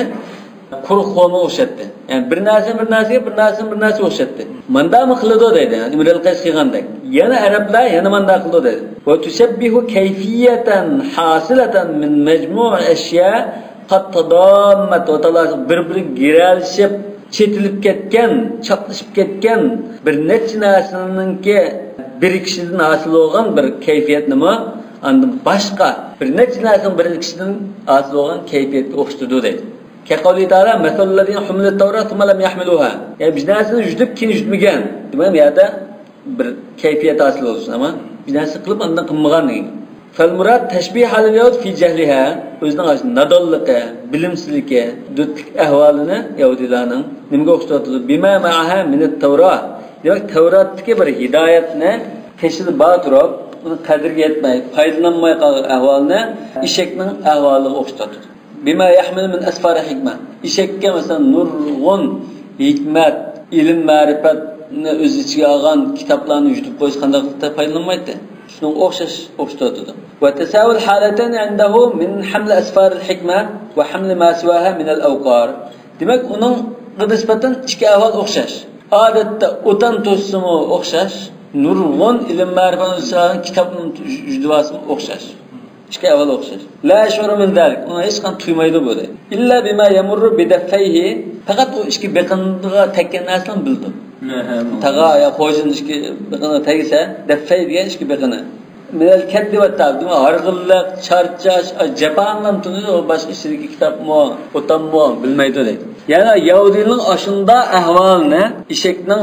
قۇرۇق خورمىغا ئوخشاتتى. يەنى بىر نەرسىنى بىر نەرسىگە، بىر نەرسىنى بىر نەرسىگە ئوخشاتتى. مانداقمۇ قىلىدۇ دەيدۇ، يەنى ئىمرۇل قەيس قىلغاندەك. يەنە ئەرەبلەر يەنە مانداق قىلىدۇ دەيدۇ. وتشبه كيفية حاصلة من مجموع أشياء قد تضامت وتلاصقت، بىر-بىرىگە گىرەلىشىپ، چېتىلىپ كەتكەن، چاپلىشىپ كەتكەن بىر نەچچە نەرسىنىڭكى بىرىكىشىدىن ھاسىل بولغان بىر كەيپىياتنىمۇ ئاندىن باشقا بىر نەچچە نەرسىنىڭ بىرىكىشىدىن ھاسىل بولغان كەيپىياتقا ئوخشىتىدۇ دەيدۇ. كقوله تعالى: مثل الذين حملوا التوراة ثم لم يحملوها. يەنى بىر نەرسىنى يۈدۈپ كېيىن يۈدمىگەن. دېمەك، بۇ يەردە بىر كەيپىيەت ھاسىل بولسۇن، ئەمما بىر نەرسە قىلىپ ئاندىن قىلمىغان دېگەن. فالمراد تشبيه حال اليهود في جهلها، ئۆزىنىڭ نادانلىقى، بىلىمسىزلىكى، دۆتلۈك ئەھۋالىنى يەھۇدىيلارنىڭ نېمىگە ئوخشىتىۋاتىدۇ؟ بما معها من التوراة. دېمەك، تەۋراتتىكى بىر ھىدايەتنى قېشىدا بار تۇرۇپ، ئۇنى قەدرىگە يەتمەي، پايدىلانماي قالغان ئەھۋالنى ئېشەكنىڭ ئەھۋالىغا ئوخشىتىۋاتىدۇ. بما يحمل من أسفار الحكمة. ئېشەككە، مەسىلەن، نۇرغۇن ھېكمەت، ئىلىم، مەرىپەتنى ئۆز ئىچىگە ئالغان كىتابلارنى يۈدۈپ قويسا قانداق پايدىلانمايتتى؟ شۇنىڭغا ئوخشاش، ئوخشىتىۋاتىدۇ. وتساوي الحالتان عنده من حمل أسفار الحكمة وحمل ما سواها من الأوقار. دېمەك، ئۇنىڭغا نىسبەتەن ئىككى ئەھۋال ئوخشاش. ئادەتتە ئوتان توشسىمۇ ئوخشاش، نۇرغۇن ئىلىم مەرىپەت كىتابنى يۈدۈۋالسىمۇ ئوخشاش. ئىككى ئەھۋال ئوخشاش. لا يشعر من ذلك، ئۇنى ھېچقانداق تۇيمايدۇ بۇ دەيدۇ. إلا بما يمر بدفيه، پەقەت ئۇ ئىككى بېقىنىغا تەگكەن نەرسىنى بىلىدۇ. تاغا يا خوجىنىڭ ئىككى بېقىنىغا تەگسە، دەفەي دېگەن ئىككى بېقىنى. من الكد والتعب، دېمەك، ھارغىنلىق، چارچاش، جاپانىڭلارنى تونۇيدۇ، ئۇ باشقا ئىچىدىكى كىتابمۇ، ئوتانمۇ بىلمەيدۇ دەيدۇ. يەنى يەھۇدىينىڭ ئاشۇنداق ئەھۋالىنى ئېشەكنىڭ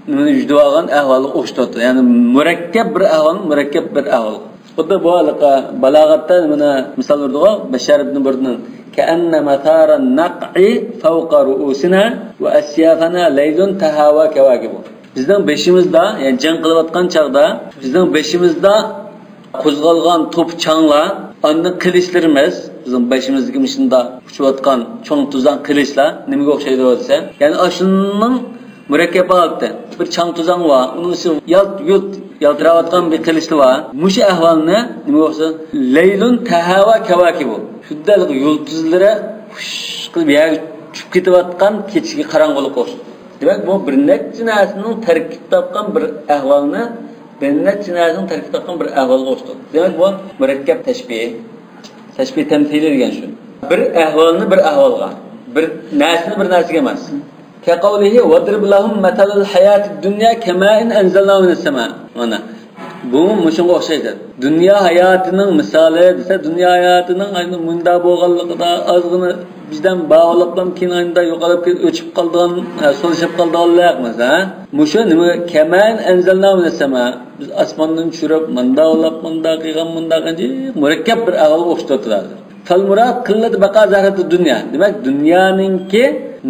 نېمىنى يۈدۈۋالغان ئەھۋالىغا ئوخشىتىۋاتىدۇ. يەنى مۇرەككەپ بىر ئەھۋالنى مۇرەككەپ بىر ئەھۋالغا. خۇددى بۇ ھېلىقى بالاغەتتە نېمىنى مىسال بېرىدىغۇ، بەششار ئىبنى بۇردىنىڭ، كأن مثار النقع فوق رؤوسنا وأسيافنا ليل تهاوى كواكبه. بىزنىڭ بېشىمىزدا، يەنى جەڭ قىلىۋاتقان چاغدا، بىزنىڭ بېشىمىزدا قوزغالغان توپا چاڭلار، ئاندىن قىلىچلىرىمىز، بىزنىڭ بېشىمىزدىكى مۇشۇنداق ئۇچۇۋاتقان چوڭ توزان قىلىچلار نېمىگە ئوخشايدۇ دېسە، يەنى ئاشۇنىڭ مۇرەككەپ ھالىتى. بىر چاڭ توزان بار، ئۇنىڭ ئىچىدە يالت-يۇلت يالتىراۋاتقان بىر قىلىچلار بار. مۇشۇ ئەھۋالنى نېمە بولسا، لەيلۇن تەھاۋا كەۋاكىبۇ. شۇنداق يۇلتۇزلىرى خۇش قىلىپ يەرگە چۈشۈپ كېتىۋاتقان كېچىكى قاراڭغۇلۇققا ئوخشايدۇ. دېمەك، بۇ بىر نەچچە نەرسىنىڭ تەركىب تاپقان بىر ئەھۋالنى، بىر نەچچە نەرسىنىڭ تەركىب تاپقان بىر ئەھۋالغا ئوخشىتىدۇ. دېمەك، بۇ مۇرەككەپ تەشبىھ، تەشبىھ تەمسىلىي دېگەن شۇ. بىر ئەھۋالنى بىر ئەھۋالغا، بىر نەرسىنى بىر نەرسىگە ئەمەس. كقوله واضرب لهم مثل الحياة الدنيا كماء أنزلناه من السماء. مانا، بۇمۇ مۇشۇنىڭغا ئوخشايدۇ. دۇنيا ھاياتىنىڭ مىسالى دېسە، دۇنيا ھاياتىنىڭ ئەنە مۇنداق بولغانلىقىدا، ئازغىنە بىردەم باغلاپلا كېيىن ئاندىن يوقىلىپ كېتىپ ئۆچۈپ قالىدىغان، ھە، سولىشىپ قالىدىغانلىق ئەمەس، ھە؟ مۇشۇ نېمە؟ كماء أنزلناه من السماء. بىز ئاسماندىن چۈشۈرۈپ، مۇنداق ئولاپ، مۇنداق قىلغان، مۇنداق قىلغان، مۇرەككەپ بىر ئەھۋالغا ئوخشىتىۋاتىدۇ ھازىر. فالمراد قلة بقاء زهرة الدنيا. دېمەك، دۇنيانىڭكى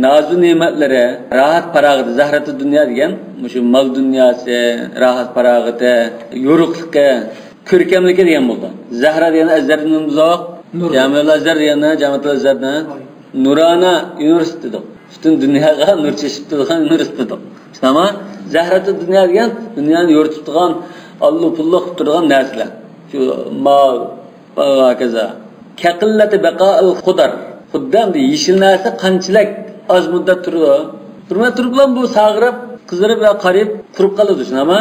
نازۇ نېمەتلىرى، راھەت پاراغىتى، زەھرەتۇ دۇنيا دېگەن مۇشۇ مال دۇنياسى، راھەت پاراغىتى، يورۇقلۇقى، كۆركەملىكى دېگەن بولىدۇ. زەھرا دېگەن ئەزەردىن بولىدۇ. نۇر. جامىئەتۇل ئەزەر دېگەننى، جامىئەتۇل ئەزەرنى. ھوي. نۇرانە ئۇنىۋېرسىتېت دېدۇق. پۈتۈن دۇنياغا نۇر چېچىپ تۇرىدىغان ئۇنىۋېرسىتېت دېدۇق. ئەمما زەھرەتۇ دۇنيا دېگەن دۇنيانى يورۇتۇپ تۇرغان، ئاللا پۇللۇق قىلىپ تۇرىدىغان نەرسىلەر. شۇ مال، ۋە ھاكازا. كقلة بقاء الخضر. خۇددى ئەمدى يېشىل نەرسە قانچىلىك ئاز مۇددەت تۇرىدۇ. تۇرماي تۇرۇپلا بۇ ساغىرىپ، قىزىرىپ ۋە قارىيىپ قۇرۇپ قالىدۇ، شۇنداقمۇ؟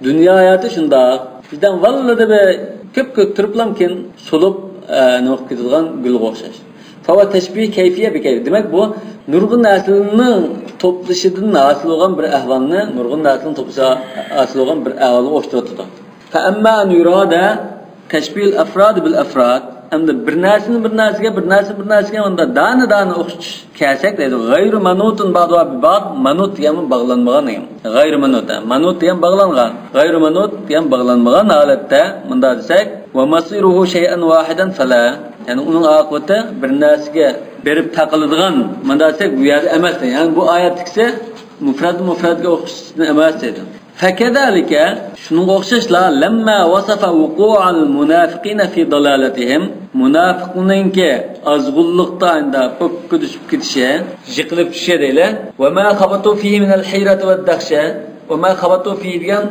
دۇنيا ھاياتى شۇنداق. بىردەم ۋاللىدە بىر كۆپ كۆك تۇرۇپلا كېيىن سولۇپ، ئە، نېمە قىلىپ كېتىدىغان گۈلگە ئوخشاش. فهو تشبيه كيفية بكيف. دېمەك، بۇ نۇرغۇن نەرسىلەرنىڭ توپلىشىدىن ھاسىل بولغان بىر ئەھۋالنى، نۇرغۇن نەرسىلەرنىڭ توپلىشى ھاسىل بولغان بىر ئەھۋالغا ئوخشىتىۋاتىدۇ. فأما أن يراد تشبيه الأفراد بالأفراد، ئەمدى بىر نەرسىنى بىر نەرسىگە، بىر نەرسىنى بىر نەرسىگە مۇنداق دانە-دانە ئوخشىتىش كەلسەك دەيدۇ. غير منوط بعضها ببعض، مانوت دېگەنمۇ باغلانمىغان دېگەن. غير منوط، مانوت دېگەن باغلانغان. غير منوط دېگەن باغلانمىغان ھالەتتە مۇنداق دېسەك، ومصيره شيئا واحدا فلا، يەنى ئۇنىڭ ئاقىۋىتى بىر نەرسىگە بېرىپ تاقىلىدىغان، مۇنداق دېسەك، بۇ يەردە ئەمەس. يەنى بۇ ئايەتتىكىسى مۇفرەت مۇفرەتكە ئوخشىتىشنى ئەمەس دەيدۇ. فكذلك، شۇنىڭغا ئوخشاشلا، لما وصف وقوع المنافقين في ضلالتهم، مۇناپىقنىڭكى ئازغۇنلۇقتا ئەندە پوككا چۈشۈپ كېتىشى، يىقىلىپ چۈشۈشى دەيلى. وما خبطوا فيه من الحيرة والدهشة، وما خبطوا فيه دېگەن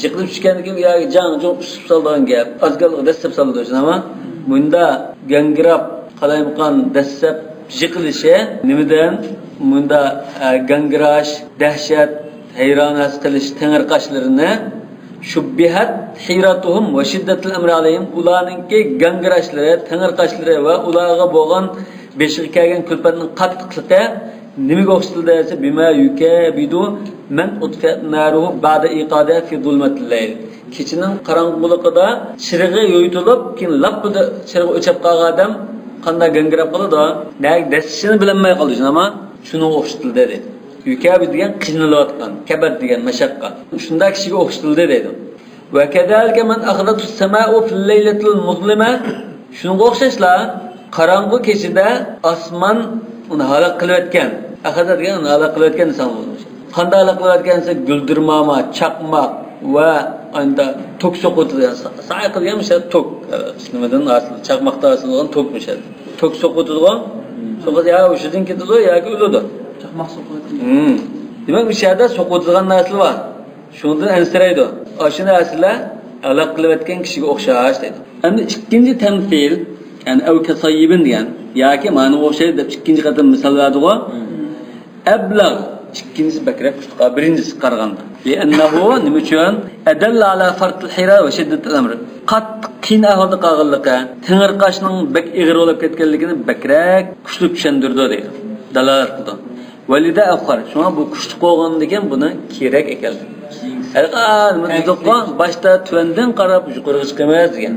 يىقىلىپ چۈشكەندىن كېيىن ياكى جاڭ جۇڭ ئۈسۈپ سالىدىغان گەپ. ئازگالغا دەسسەپ سالىدۇ، شۇنداقمۇ؟ مۇنداق گاڭگىراپ، قالايمىقان دەسسەپ يىقىلىشى نېمىدىن؟ مۇنداق، ئە، گاڭگىراش، دەھشەت، ھەيران ھەس قىلىش تېڭىرقاشلىرىنى، شۇببىھەت ھەيرەتۇھۇم ۋە شىددەتۇل ئەمرى ئەلەيھىم، ئۇلارنىڭكى گاڭگىراشلىرى، تېڭىرقاشلىرى ۋە ئۇلارغا بولغان بېشىغا كەلگەن كۈلپەتنىڭ قاتتىقلىقى نېمىگە ئوخشىتىلدى دېسە، بىما يۇكەبىدۇ مەن ئۇتفىئەت نارۇھۇ بەئدە ئىقادە فى زۇلمەتىل لەيل. كېچىنىڭ قاراڭغۇلۇقىدا چىرىغى يويۇتۇلۇپ، كېيىن لاپپىدە چىرىغى ئۆچۈپ قالغان ئادەم قانداق گاڭگىراپ قالىدۇ، نەگە دەسسىشىنى بىلەلمەي قالىدۇ، شۇنداق ما؟ شۇنىڭغا ئوخشىتىلدى دەيدۇ. يۇكەبى دېگەن قىينىلىۋاتقان، كەبەد دېگەن مەشەققە. شۇنداق كىشىگە ئوخشىتىلدى دەيدۇ. وكذلك من أخذته السماء في الليلة المظلمة. شۇنىڭغا ئوخشاشلا، قاراڭغۇ كېچىدە ئاسمان ئۇنى ھالاك قىلىۋەتكەن. ئەخەزە دېگەن ئۇنى ھالاك قىلىۋەتكەن دېسەڭ بولىدۇ. قانداق ھالاك قىلىۋەتكەن دېسە، گۈلدۈرماما، چاقماق ۋە ئاندا توك سوقۇۋېتىدىغان، سا-، سائىقە دېگەن مۇشۇ توك، ئە، نېمىدىن ھاسىل، چاقماقتىن ھاسىل بولغان توك مۇشۇ. توك سوقۇۋېتىدىغان، سوقۇۋېتىدۇ، يا ھوشىدىن كېتىدۇ ياكى ئۆلىدۇ. چاقماق سوقۇۋېتىدۇ. ھىم. دېمەك، مۇشۇ يەردە سوقۇۋېتىدىغان نەرسىلەر بار. شۇنىڭدىن ئەنسىرەيدۇ. ئاشۇ نەرسىلەر ھالاك قىلىۋەتكەن كىشىگە ئوخشاش دەيدۇ. ئەمدى ئىككىنچى تەمسىل، يەنى ئەۋ كەسايىبىن دېگەن ياكى مانا ئوخشايدۇ دەپ ئىككىنچى قېتىم مىسال بەردىغۇ. ئەبلەغ، ئىككىنچىسى بەكرەك كۈچلۈك، بىرىنچىسىگە قارىغاندا. لأنه، نېمە ئۈچۈن؟ أدل على فرط الحيرة وشدة الأمر. قاتتىق قىيىن ئەھۋالدا قالغانلىقى، تېڭىرقاشنىڭ بەك ئېغىر بولۇپ كەتكەنلىكىنى بەكرەك كۈچلۈك چۈشەندۈرىدۇ دەيدۇ. دالالەت قىلىدۇ. ولذا أؤخر. شۇڭا بۇ كۈچلۈك بولغاندىكىن بۇنى كېيىنرەك ئەكەلدى. ھېلىقى، ھە، نېمە دېدۇققۇ؟ باشتا تۆۋەندىن قاراپ يۇقىرىغا چىقىمىز دېگەن.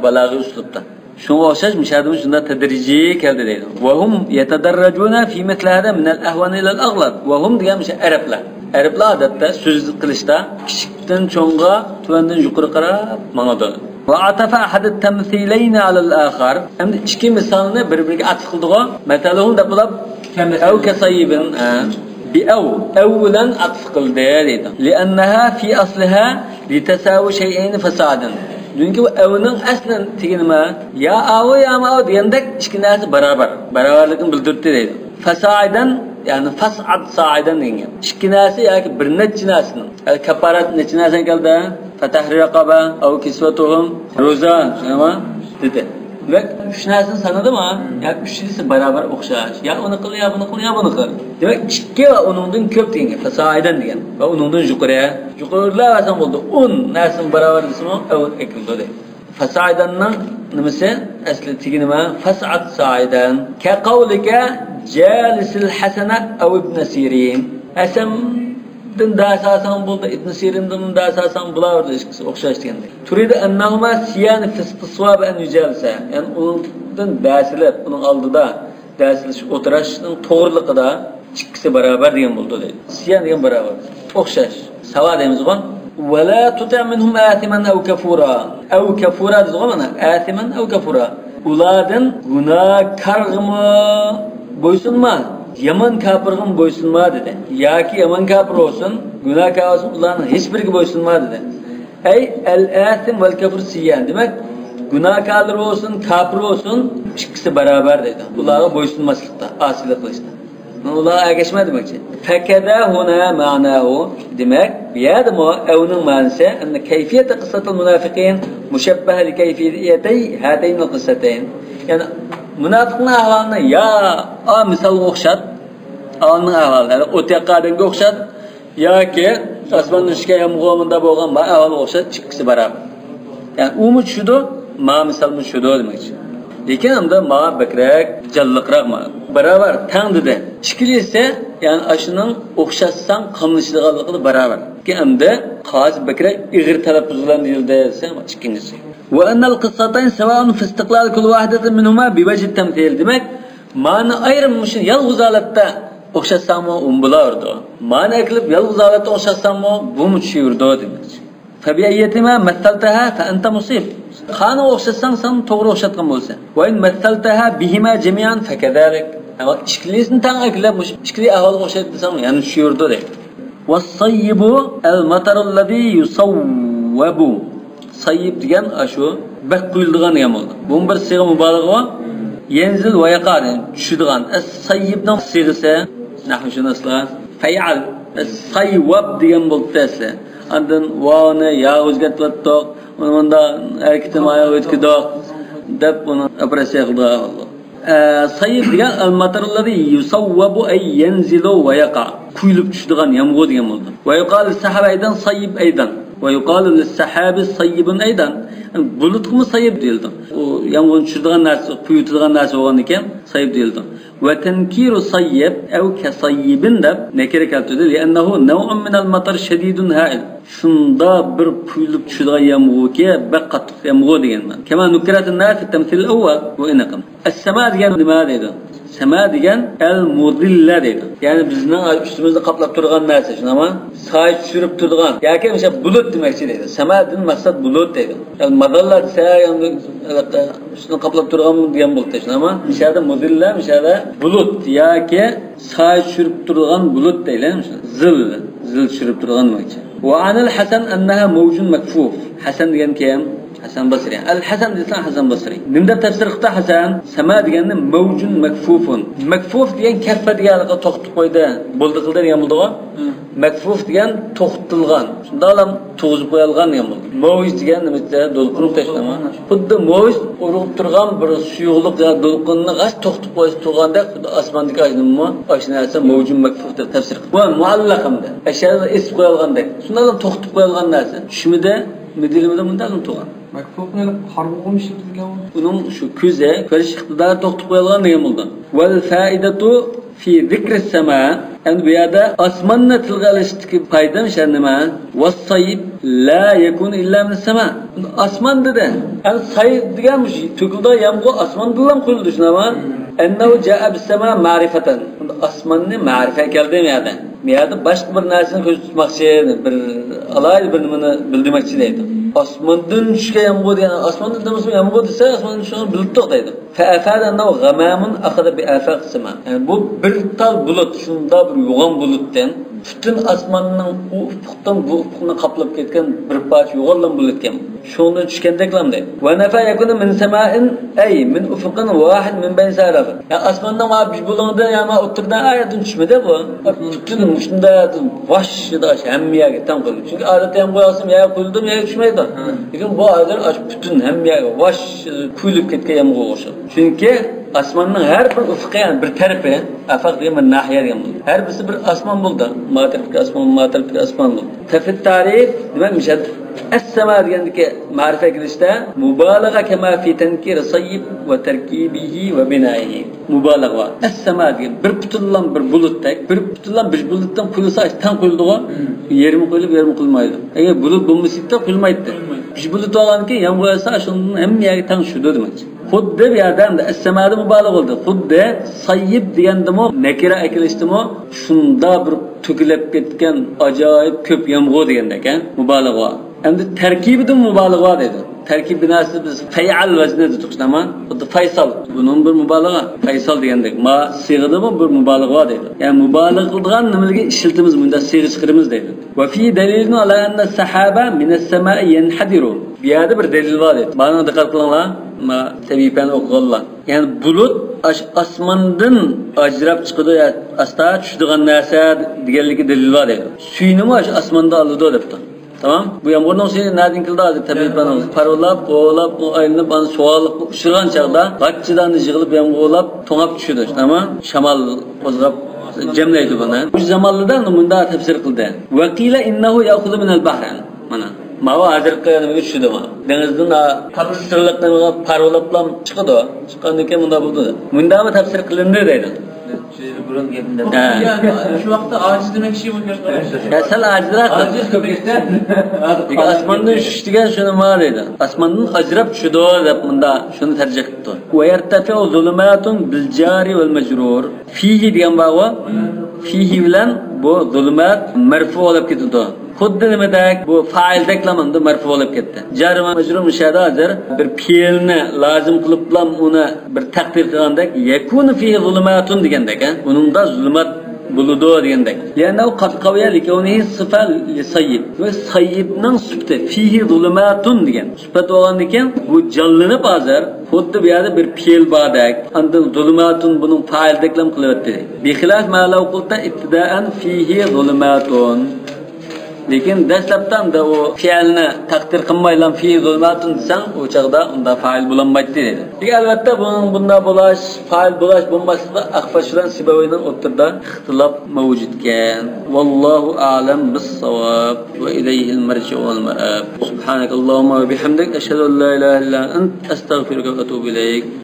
بالاغىي ئۇسلۇبتا. شۇڭا ئوخشاش مۇشۇ يەردىمۇ شۇنداق تەدرىجىي كەلدى دەيدۇ. وهم يتدرجون في مثل هذا من الأهون إلى الأغلظ. وهم دېگەن مۇشۇ ئەرەبلەر. ئەرەبلەر ئادەتتە سۆز قىلىشتا كىچىكتىن چوڭغا، تۆۋەندىن يۇقىرى قاراپ ماڭىدۇ. وعطف أحد التمثيلين على الآخر. ئەمدى ئىككى مىسالنى بىر-بىرىگە ئاتىپ قىلدىغۇ. مەسەلەن دەپ بولۇپ، كەمەسەل. ئەۋ كەسايىبىن، ھە. بىئەۋ، ئەۋ بىلەن ئاتىپ قىلدى دەيدۇ. لأنها في أصلها لتساوي شيئين فصاعدا. چۈنكى بۇ ئەۋنىڭ ئەسلى دېگىنى نېمە؟ يا ئاۋۇ، يا ماۋۇ دېگەندەك ئىككى نەرسە باراۋەر. باراۋەرلىكنى بىلدۈرتتى دەيدۇ. فصاعدا، يەنى فاصعد صاعدا دېگەن گەپ. ئىككى نەرسە ياكى بىر نەچچە نەرسىنىڭ. يەنى كاففارەت نەچچە نەرسىگە كەلدى؟ فتحرير رقبة أو كسوتهم روزا، شۇنداقمۇ؟ دېدى. دېمەك، ئۈچ نەرسىنى سانىدىما؟ يا ئۈچىسى باراۋەر ئوخشاش. يا ئۇنى قىل، يا بۇنى قىل، يا بۇنى قىل. دېمەك، ئىككى ۋە ئۇنىڭدىن كۆپ دېگەن گەپ. فصاعدا دېگەن. ۋە ئۇنىڭدىن يۇقىرى. يۇقىرىلاۋەرسەڭ بولدى. ئون نەرسىنى باراۋەر دېسىمۇ، ئەۋ ئەكىلىدۇ دەيدۇ. فصاعدا نىڭ نېمىسى؟ ئەسلى تېگى نېمە؟ فاصعد صاعدا. كقولك جالس الحسن أو ابن سيرين. ھەسەندىن دەرس ئالساڭ بولدى، ئىبن سىرىندىن دەرس ئالساڭ بولاۋېرىدۇ، ئىككىسى ئوخشاش دېگەندەك. تريد أنهما سيان في استصواب أن يجالسا. يەنى ئۇنىڭدىن دەرس ئېلىپ، ئۇنىڭ ئالدىدا دەرس ئېلىش، ئولتۇرۇشنىڭ توغرىلىقىدا ئىككىسى باراۋەر دېگەن بولىدۇ دەيدۇ. سيان دېگەن باراۋەر. ئوخشاش. ساوا دەيمىزغۇ. ولا تطع منهم آثما أو كفورا. ئەۋ كەفۇرا دېدىغۇ مانا. آثما أو كفورا. ئۇلاردىن گۇناھكارغىمۇ بويسۇنما، يامان كاپىرغىمۇ بويسۇنما دېدى. ياكى يامان كاپىر بولسۇن، گۇناھكار بولسۇن، ئۇلارنىڭ ھېچبىرىگە بويسۇنما دېدى. أي الآثم والكفور سيان. دېمەك، گۇناھكارلار بولسۇن، كاپىر بولسۇن، ئىككىسى باراۋەر دەيدۇ. ئۇلارغا بويسۇنماسلىقتا، ئاسىيلىق قىلىشتا. ئۇلارغا ئەگەشمە دېمەكچى. فكذا هنا معناه. دېمەك، بۇ يەردىمۇ ئەۋنىڭ مەنىسى، أن كيفية قصة المنافقين مشبهة لكيفيتي هاتين القصتين. يەنى مۇناپىقنىڭ ئەھۋالىنى يا، ئا، مىسالغا ئوخشات، ئاۋالنىڭ ئەھۋالى، يەنى ئوت ياققان ئادەمگە ئوخشات، ياكى ئاسماندىن چۈشكەن يامغۇر مۇندا بولغان ما ئەھۋالغا ئوخشاش، ئىككىسى باراۋەر. يەنى ئۇمۇ چۈشىدۇ، ما مىسالمۇ چۈشىدۇ دېمەكچى. لېكىن ئەمدى ما بەكرەك جانلىقراق ما. باراۋەر، تەڭ دېدى. ئىككىلىسى، يەنى ئاشۇنىڭ ئوخشاتساڭ قاملىشىدىغانلىقىدا باراۋەر. لېكىن ئەمدى قازى بەكرەك ئېغىر تەلەپپۇز بىلەن دېيىلدى دېسەڭ، ئىككىنچىسى. وأن القصتين سواء في استقلال كل واحدة منهما بوجه التمثيل. دېمەك، مانى ئايرىم مۇشۇ يالغۇز ھالەتتە ئوخشاتساڭمۇ ئۇمۇ بولاۋېرىدۇ. مانى ئەكېلىپ يالغۇز ھالەتتە ئوخشاتساڭمۇ بۇمۇ چۈشۈۋېرىدۇ دېمەكچى. فبأيتهما مثلتها فأنت مصيب. قانى ئوخشاتساڭ سەن توغرا ئوخشاتقان بولىسەن. وإن مثلتها بهما جميعا فكذلك. ئەمما ئىككىلىسىنى تەڭ ئەكېلىپ مۇشۇ ئىككىلى ئەھۋالغا ئوخشايدۇ دېسەڭ يەنە چۈشۈۋېرىدۇ دەيدۇ. والصيب المطر الذي يصوب. سايىب دېگەن ئاشۇ بەك قۇيۇلىدىغان دېگەن بولىدۇ. بۇمۇ بىر سىيغە مۇبالىغە بار. يەنزىل ۋە يەقا دېگەن چۈشىدىغان. ئەس سايىبنىڭ سىيغىسى نەھۋشۇناسلار فەيئەل. ئەس سايۋاب دېگەن بولۇپتۇ ئەسلى. ئاندىن ۋاۋنى ياغا ئۆزگەرتىۋەتتۇق. ئۇنى مۇنداق ھەرىكىتىنى ماياغا ئۆتكۈدۇق دەپ ئۇنى ئوپېراتسىيە قىلىدىغان ئەھۋال بۇ. ئە، سايىب دېگەن المطر الذي يصوب أي ينزل ويقع. قۇيۇلۇپ چۈشىدىغان يامغۇر دېگەن بولىدۇ. ويقال للسحاب أيضا صيب أيضا. ويقال للسحاب صيب أيضا. بۇلۇتقىمۇ سايىب دېيىلىدۇ. ئۇ يامغۇرنى چۈشۈرىدىغان نەرسە، قۇيۇۋېتىدىغان نەرسە بولغاندىكىن سايىب دېيىلىدۇ. وتنكير صيب أو كصيب دەپ نەكىرە كەلتۈردى. لأنه نوع من المطر شديد هائل. شۇنداق بىر قۇيۇلۇپ چۈشىدىغان يامغۇركى، بەك قاتتىق يامغۇر دېگەن مەن. كما نكرت النار في التمثيل الأول. بۇ ئېنىقىم. السماء دېگەن نېمە دەيدۇ؟ سەما دېگەن المظلة دەيدۇ. يەنى بىزنىڭ ئۈستىمىزنى قاپلاپ تۇرغان نەرسە، شۇنداقمۇ؟ سايە چۈشۈرۈپ تۇرىدىغان ياكى مىسال بۇلۇت دېمەكچى دەيدۇ. سەمادىن مەقسەت بۇلۇت دەيدۇ. يەنى مازاللا دېسە، يەنى ئۈستىنى قاپلاپ تۇرغان دېگەن بولۇپ، شۇنداقمۇ؟ مىسالدا مۇزىللا، مىسالدا بۇلۇت ياكى سايە چۈشۈرۈپ تۇرىدىغان بۇلۇت دەيلى. زىل، زىل چۈشۈرۈپ تۇرىدىغان دېمەكچى. وعن الحسن أنها موج مكفوف. ھەسەن دېگەن كىم؟ ھەسەن بەسرى. ئەل ھەسەن دېسەڭ، ھەسەن بەسرى. نېمە دەپ تەپسىر قىپتۇ ھەسەن؟ سەما دېگەننى مەۋجۇن مەكفۇفۇن. مەكفۇف دېگەن كەففە دېگەن توختىتىپ قويدى، بولدى قىلدى دېگەن بولىدىغۇ. مەكفۇف دېگەن توختىتىلغان. شۇنداقلا تۇرغۇزۇپ قويۇلغان دېگەن بولىدۇ. مەۋج دېگەن نېمە؟ دولقۇن تەشنەما. خۇددى مەۋج ئۇرغۇپ تۇرغان بىر سۇيۇقلۇق يا دولقۇننى غاش توختىتىپ قويسا تۇرغاندەك، خۇددى ئاسماندىكى ئاشۇنىمۇ، ئاشۇ نەرسە مەۋجۇن مەكفۇف دەپ تەپسىر قىلىدۇ. ۋە مۇئەللەق ھەمدە. ئەشيادا ئېسىپ قويۇلغاندەك. شۇنداقلا توختىتىپ قويۇلغان نەرسە. چۈشمىدە، مىدىلىمىدە مۇنداقلا تۇرغان. مەكفۇفنى قارىغۇغىمۇ ئىشلىتىلگەن. ئۇنىڭ شۇ كۆزى، كۆرۈش ئىقتىدارى توختىتىپ قويۇلغان دېگەن بولىدۇ. والفائدة في ذكر السماء، ئەمدى بۇ يەردە ئاسماننى تىلغا ئېلىشتىكى پايدا شۇ نېمە؟ والصيب لا يكون إلا من السماء. ئاسمان دېدى. ئەمدى سايىب دېگەن مۇشۇ تۆكۈلىدىغان يامغۇر ئاسماندىنلا قۇيۇلىدۇ، شۇنداقمۇ؟ أنه جاء بالسماء معرفة. ئاسماننى مەرىپە كەلدى بۇ يەردە. بۇ يەردە باشقا بىر نەرسىنى كۆزدە تۇتماقچى، بىر ئالاھىدە بىر نېمىنى بىلدۈرمەكچى دەيدۇ. ئاسماندىن چۈشكەن يامغۇر دېگەن، ئاسماندىن دېمىسىمۇ يامغۇر دېسە، ئاسماندىن چۈشكەننى بىلدۇق دەيدۇ. فأفاد أنه غمام أخذ بآفاق السماء. يەنى بۇ بىر تال بۇلۇت، شۇنداق بىر يوغان بۇلۇتتىن پۈتۈن ئاسماننىڭ ئۇ ئۇپۇقتىن بۇ ئۇپۇقنى قاپلاپ كەتكەن بىر پارچە يوغانلا بۇلۇتكەن. شۇنىڭدىن چۈشكەندەكلا دەيدۇ. ونفى أن يكون من سماء أي من أفق واحد من بين سائر الآفاق. يا ئاسماننىڭ مانا بىر بۇلۇڭىدىن يا مانا ئوتتۇرىدىن ئايەتتىن چۈشمىدى بۇ. پۈتۈن مۇشۇنداق ۋاششىدە ھەممە يەرگە تەڭ قويۇلدى. چۈنكى ئادەتتە يامغۇر ياغسىمۇ يەرگە قۇيۇلىدۇ، يەرگە چۈشمەيدۇ. لېكىن بۇ ھازىر ئاشۇ پۈتۈن ھەممە يەرگە ۋاش قۇيۇلۇپ كەتكەن يامغۇرغا ئوخشاپ. چۈنكى ئاسماننىڭ ھەر بىر ئۇپۇقى، يەنى بىر تەرىپى، ئافاق دېگەن بىر ناھىيە دېگەن بولىدۇ. ھەر بىرسى بىر ئاسمان بولىدۇ. ما تەرەپتىكى ئاسمان، ما تەرەپتىكى ئاسمان بولىدۇ. ففي التعريف، دېمەك، مىسال، السماء دېگەندىكى مەرىپە كېلىشتە مۇبالىغە كما في تنكير صيب وتركيبه وبنائه. مۇبالىغە بار. ئەسسەما دېگەن بىر پۈتۈنلا بىر بۇلۇتتەك، بىر پۈتۈنلا بىر بۇلۇتتىن قۇيۇلسا، تەڭ قۇيۇلىدىغۇ. يېرىمى قۇيۇلۇپ، يېرىمى قۇيۇلمايدۇ. ئەگەر بۇلۇت بولمىسا، قۇيۇلمايتتى. بىر بۇلۇت بولغاندىن كېيىن يامغۇر ياغسا، شۇندىن ھەممە يەرگە تەڭ چۈشىدۇ دېمەكچى. خۇددى بۇ يەردە ئەمدى ئەسسەمادە مۇبالىغە بولدى. خۇددى سايىب دېگەندىمۇ نەكىرە ئەكېلىشتىمۇ شۇنداق بىر تۆكۈلۈپ كەتكەن ئاجايىپ كۆپ يامغۇر دېگەندەك، ھە؟ مۇبالىغە بار. ئەمدى تەركىبىدىن مۇبالىغە بار دەيدۇ. تەركىب بىناسى بىز فەيئەل ۋەزنىدە تۇرۇشناما؟ خۇددى فەيسال. بۇنىڭ بىر مۇبالىغە. فەيسال دېگەندەك. ما سىغىدىمۇ بىر مۇبالىغە بار دەيدۇ. يەنى مۇبالىغە قىلىدىغان نېمىلەرگە ئىشلىتىمىز، مۇنداق سىغە چىقىرىمىز دەيدۇ. وفيه دليل على أن السحاب من السماء ينحدر. بۇ يەردە بىر دەلىل بار دەيدۇ. مانا دىققەت قىلىڭلار. ما تەبىئىي پەن ئوقۇغانلار. يەنى بۇلۇت ئاش-، ئاسماندىن ئاجراپ چىقىدۇ، يا ئاستا چۈشىدىغان نەرسە دېگەنلىكى دەلىل بار دەيدۇ. سۈيىنىمۇ ئاشۇ ئاسماندا ئالىدۇ دەپتۇ. تامام. بۇ يامغۇرنىڭ سۈيى نەدىن كېلىدۇ ھازىر؟ تەبىئىي پەن. پارۋىلاپ، ئوۋلاپ، ئۇ ئايلىنىپ، ئانا سۇۋالىققا ئۇچرىغان چاغدا، غاچچىداننى يىغىلىپ يامغۇرلاپ، توڭاپ چۈشىدۇ. تامام. شامال قوزغاپ جەملەيدۇ بۇنى. بۇ زامانلىردا مۇنداق تەپسىر قىلدى. وقيل إنه يأخذ من البحر. مانا. ماۋۇ ھازىرقى نېمىگە چۈشىدۇ مانا. دېڭىزدىن، ھا، قاتتىق سىرلىق نېمىگە پارۋىلاپلا چىقىدۇ. چىققاندىن كېيىن مۇنداق بولىدۇ. مۇنداقمۇ تەپسىر قىلىندى دەيدۇ. ھە. شۇ ۋاقىتتا ئاجىز دېمەكچى بولۇپ يا، سەل ئاجىزراق. ئاجىز كۆپرەكتە. ئاسماندىن چۈشۈش دېگەن شۇنى ما دەيدۇ. ئاسماندىن ئاجراپ چۈشىدۇ دەپ مۇنداق شۇنى تەرجىھ قىپتۇ. ويرتفع ظلمات بالجار والمجرور. فيه دېگەن بارغۇ. فيه بىلەن بۇ ظۇلۇمات مەرفۇ بولۇپ كېتىدۇ. خۇددى نېمىدەك، بۇ فائىلدەكلا مۇنداق مەرفۇ بولۇپ كەتتى. جار ۋە مەجرۇر مۇشۇ يەردە ھازىر بىر پېئىلنى لازىم قىلىپلا ئۇنى بىر تەقدىر قىلغاندەك، يەكۇنۇ فىھى زۇلۇماتۇن دېگەندەك، ھە؟ ئۇنىڭدا زۇلۇمات بولىدۇ دېگەندەك. لأنه قد قوي لكونه صفة لصيب. ۋە سايىبنىڭ سۈپىتى فىھى زۇلۇماتۇن دېگەن سۈپەت بولغاندىكىن، بۇ جانلىنىپ ھازىر خۇددى بۇ يەردە بىر پېئىل باردەك، ئاندىن زۇلۇماتۇن بۇنىڭ پائىلىدەكلا قىلىۋەتتى. بخلاف ما لو قلت ابتداء فيه ظلمات. لېكىن دەسلەپتە ئەمدى ئۇ پېئىلنى تەقدىر قىلمايلا فى زۇلۇماتۇن دېسەڭ، ئۇ چاغدا ئۇندا پائىل بولالمايتتى دېدى. لېكىن ئەلۋەتتە بۇنىڭ بۇنداق بولاش، پائىل بولاش بولماسلىقتا ئەخفەش بىلەن سىبەۋەينىڭ ئوتتۇرىدا ئىختىلاپ مەۋجۇتكەن. ۋاللاھۇ ئەئلەم بىسساۋاب. ۋە ئىلەيھىل مەرجىئۇ ۋەل مەئاب. سۇبھانەكەللاھۇممە ۋە بىھەمدىك، ئەشھەدۇ ئەن لا ئىلاھە ئىللا ئەنت، ئەستەغفىرۇكە ۋە ئەتۇبۇ ئىلەيك.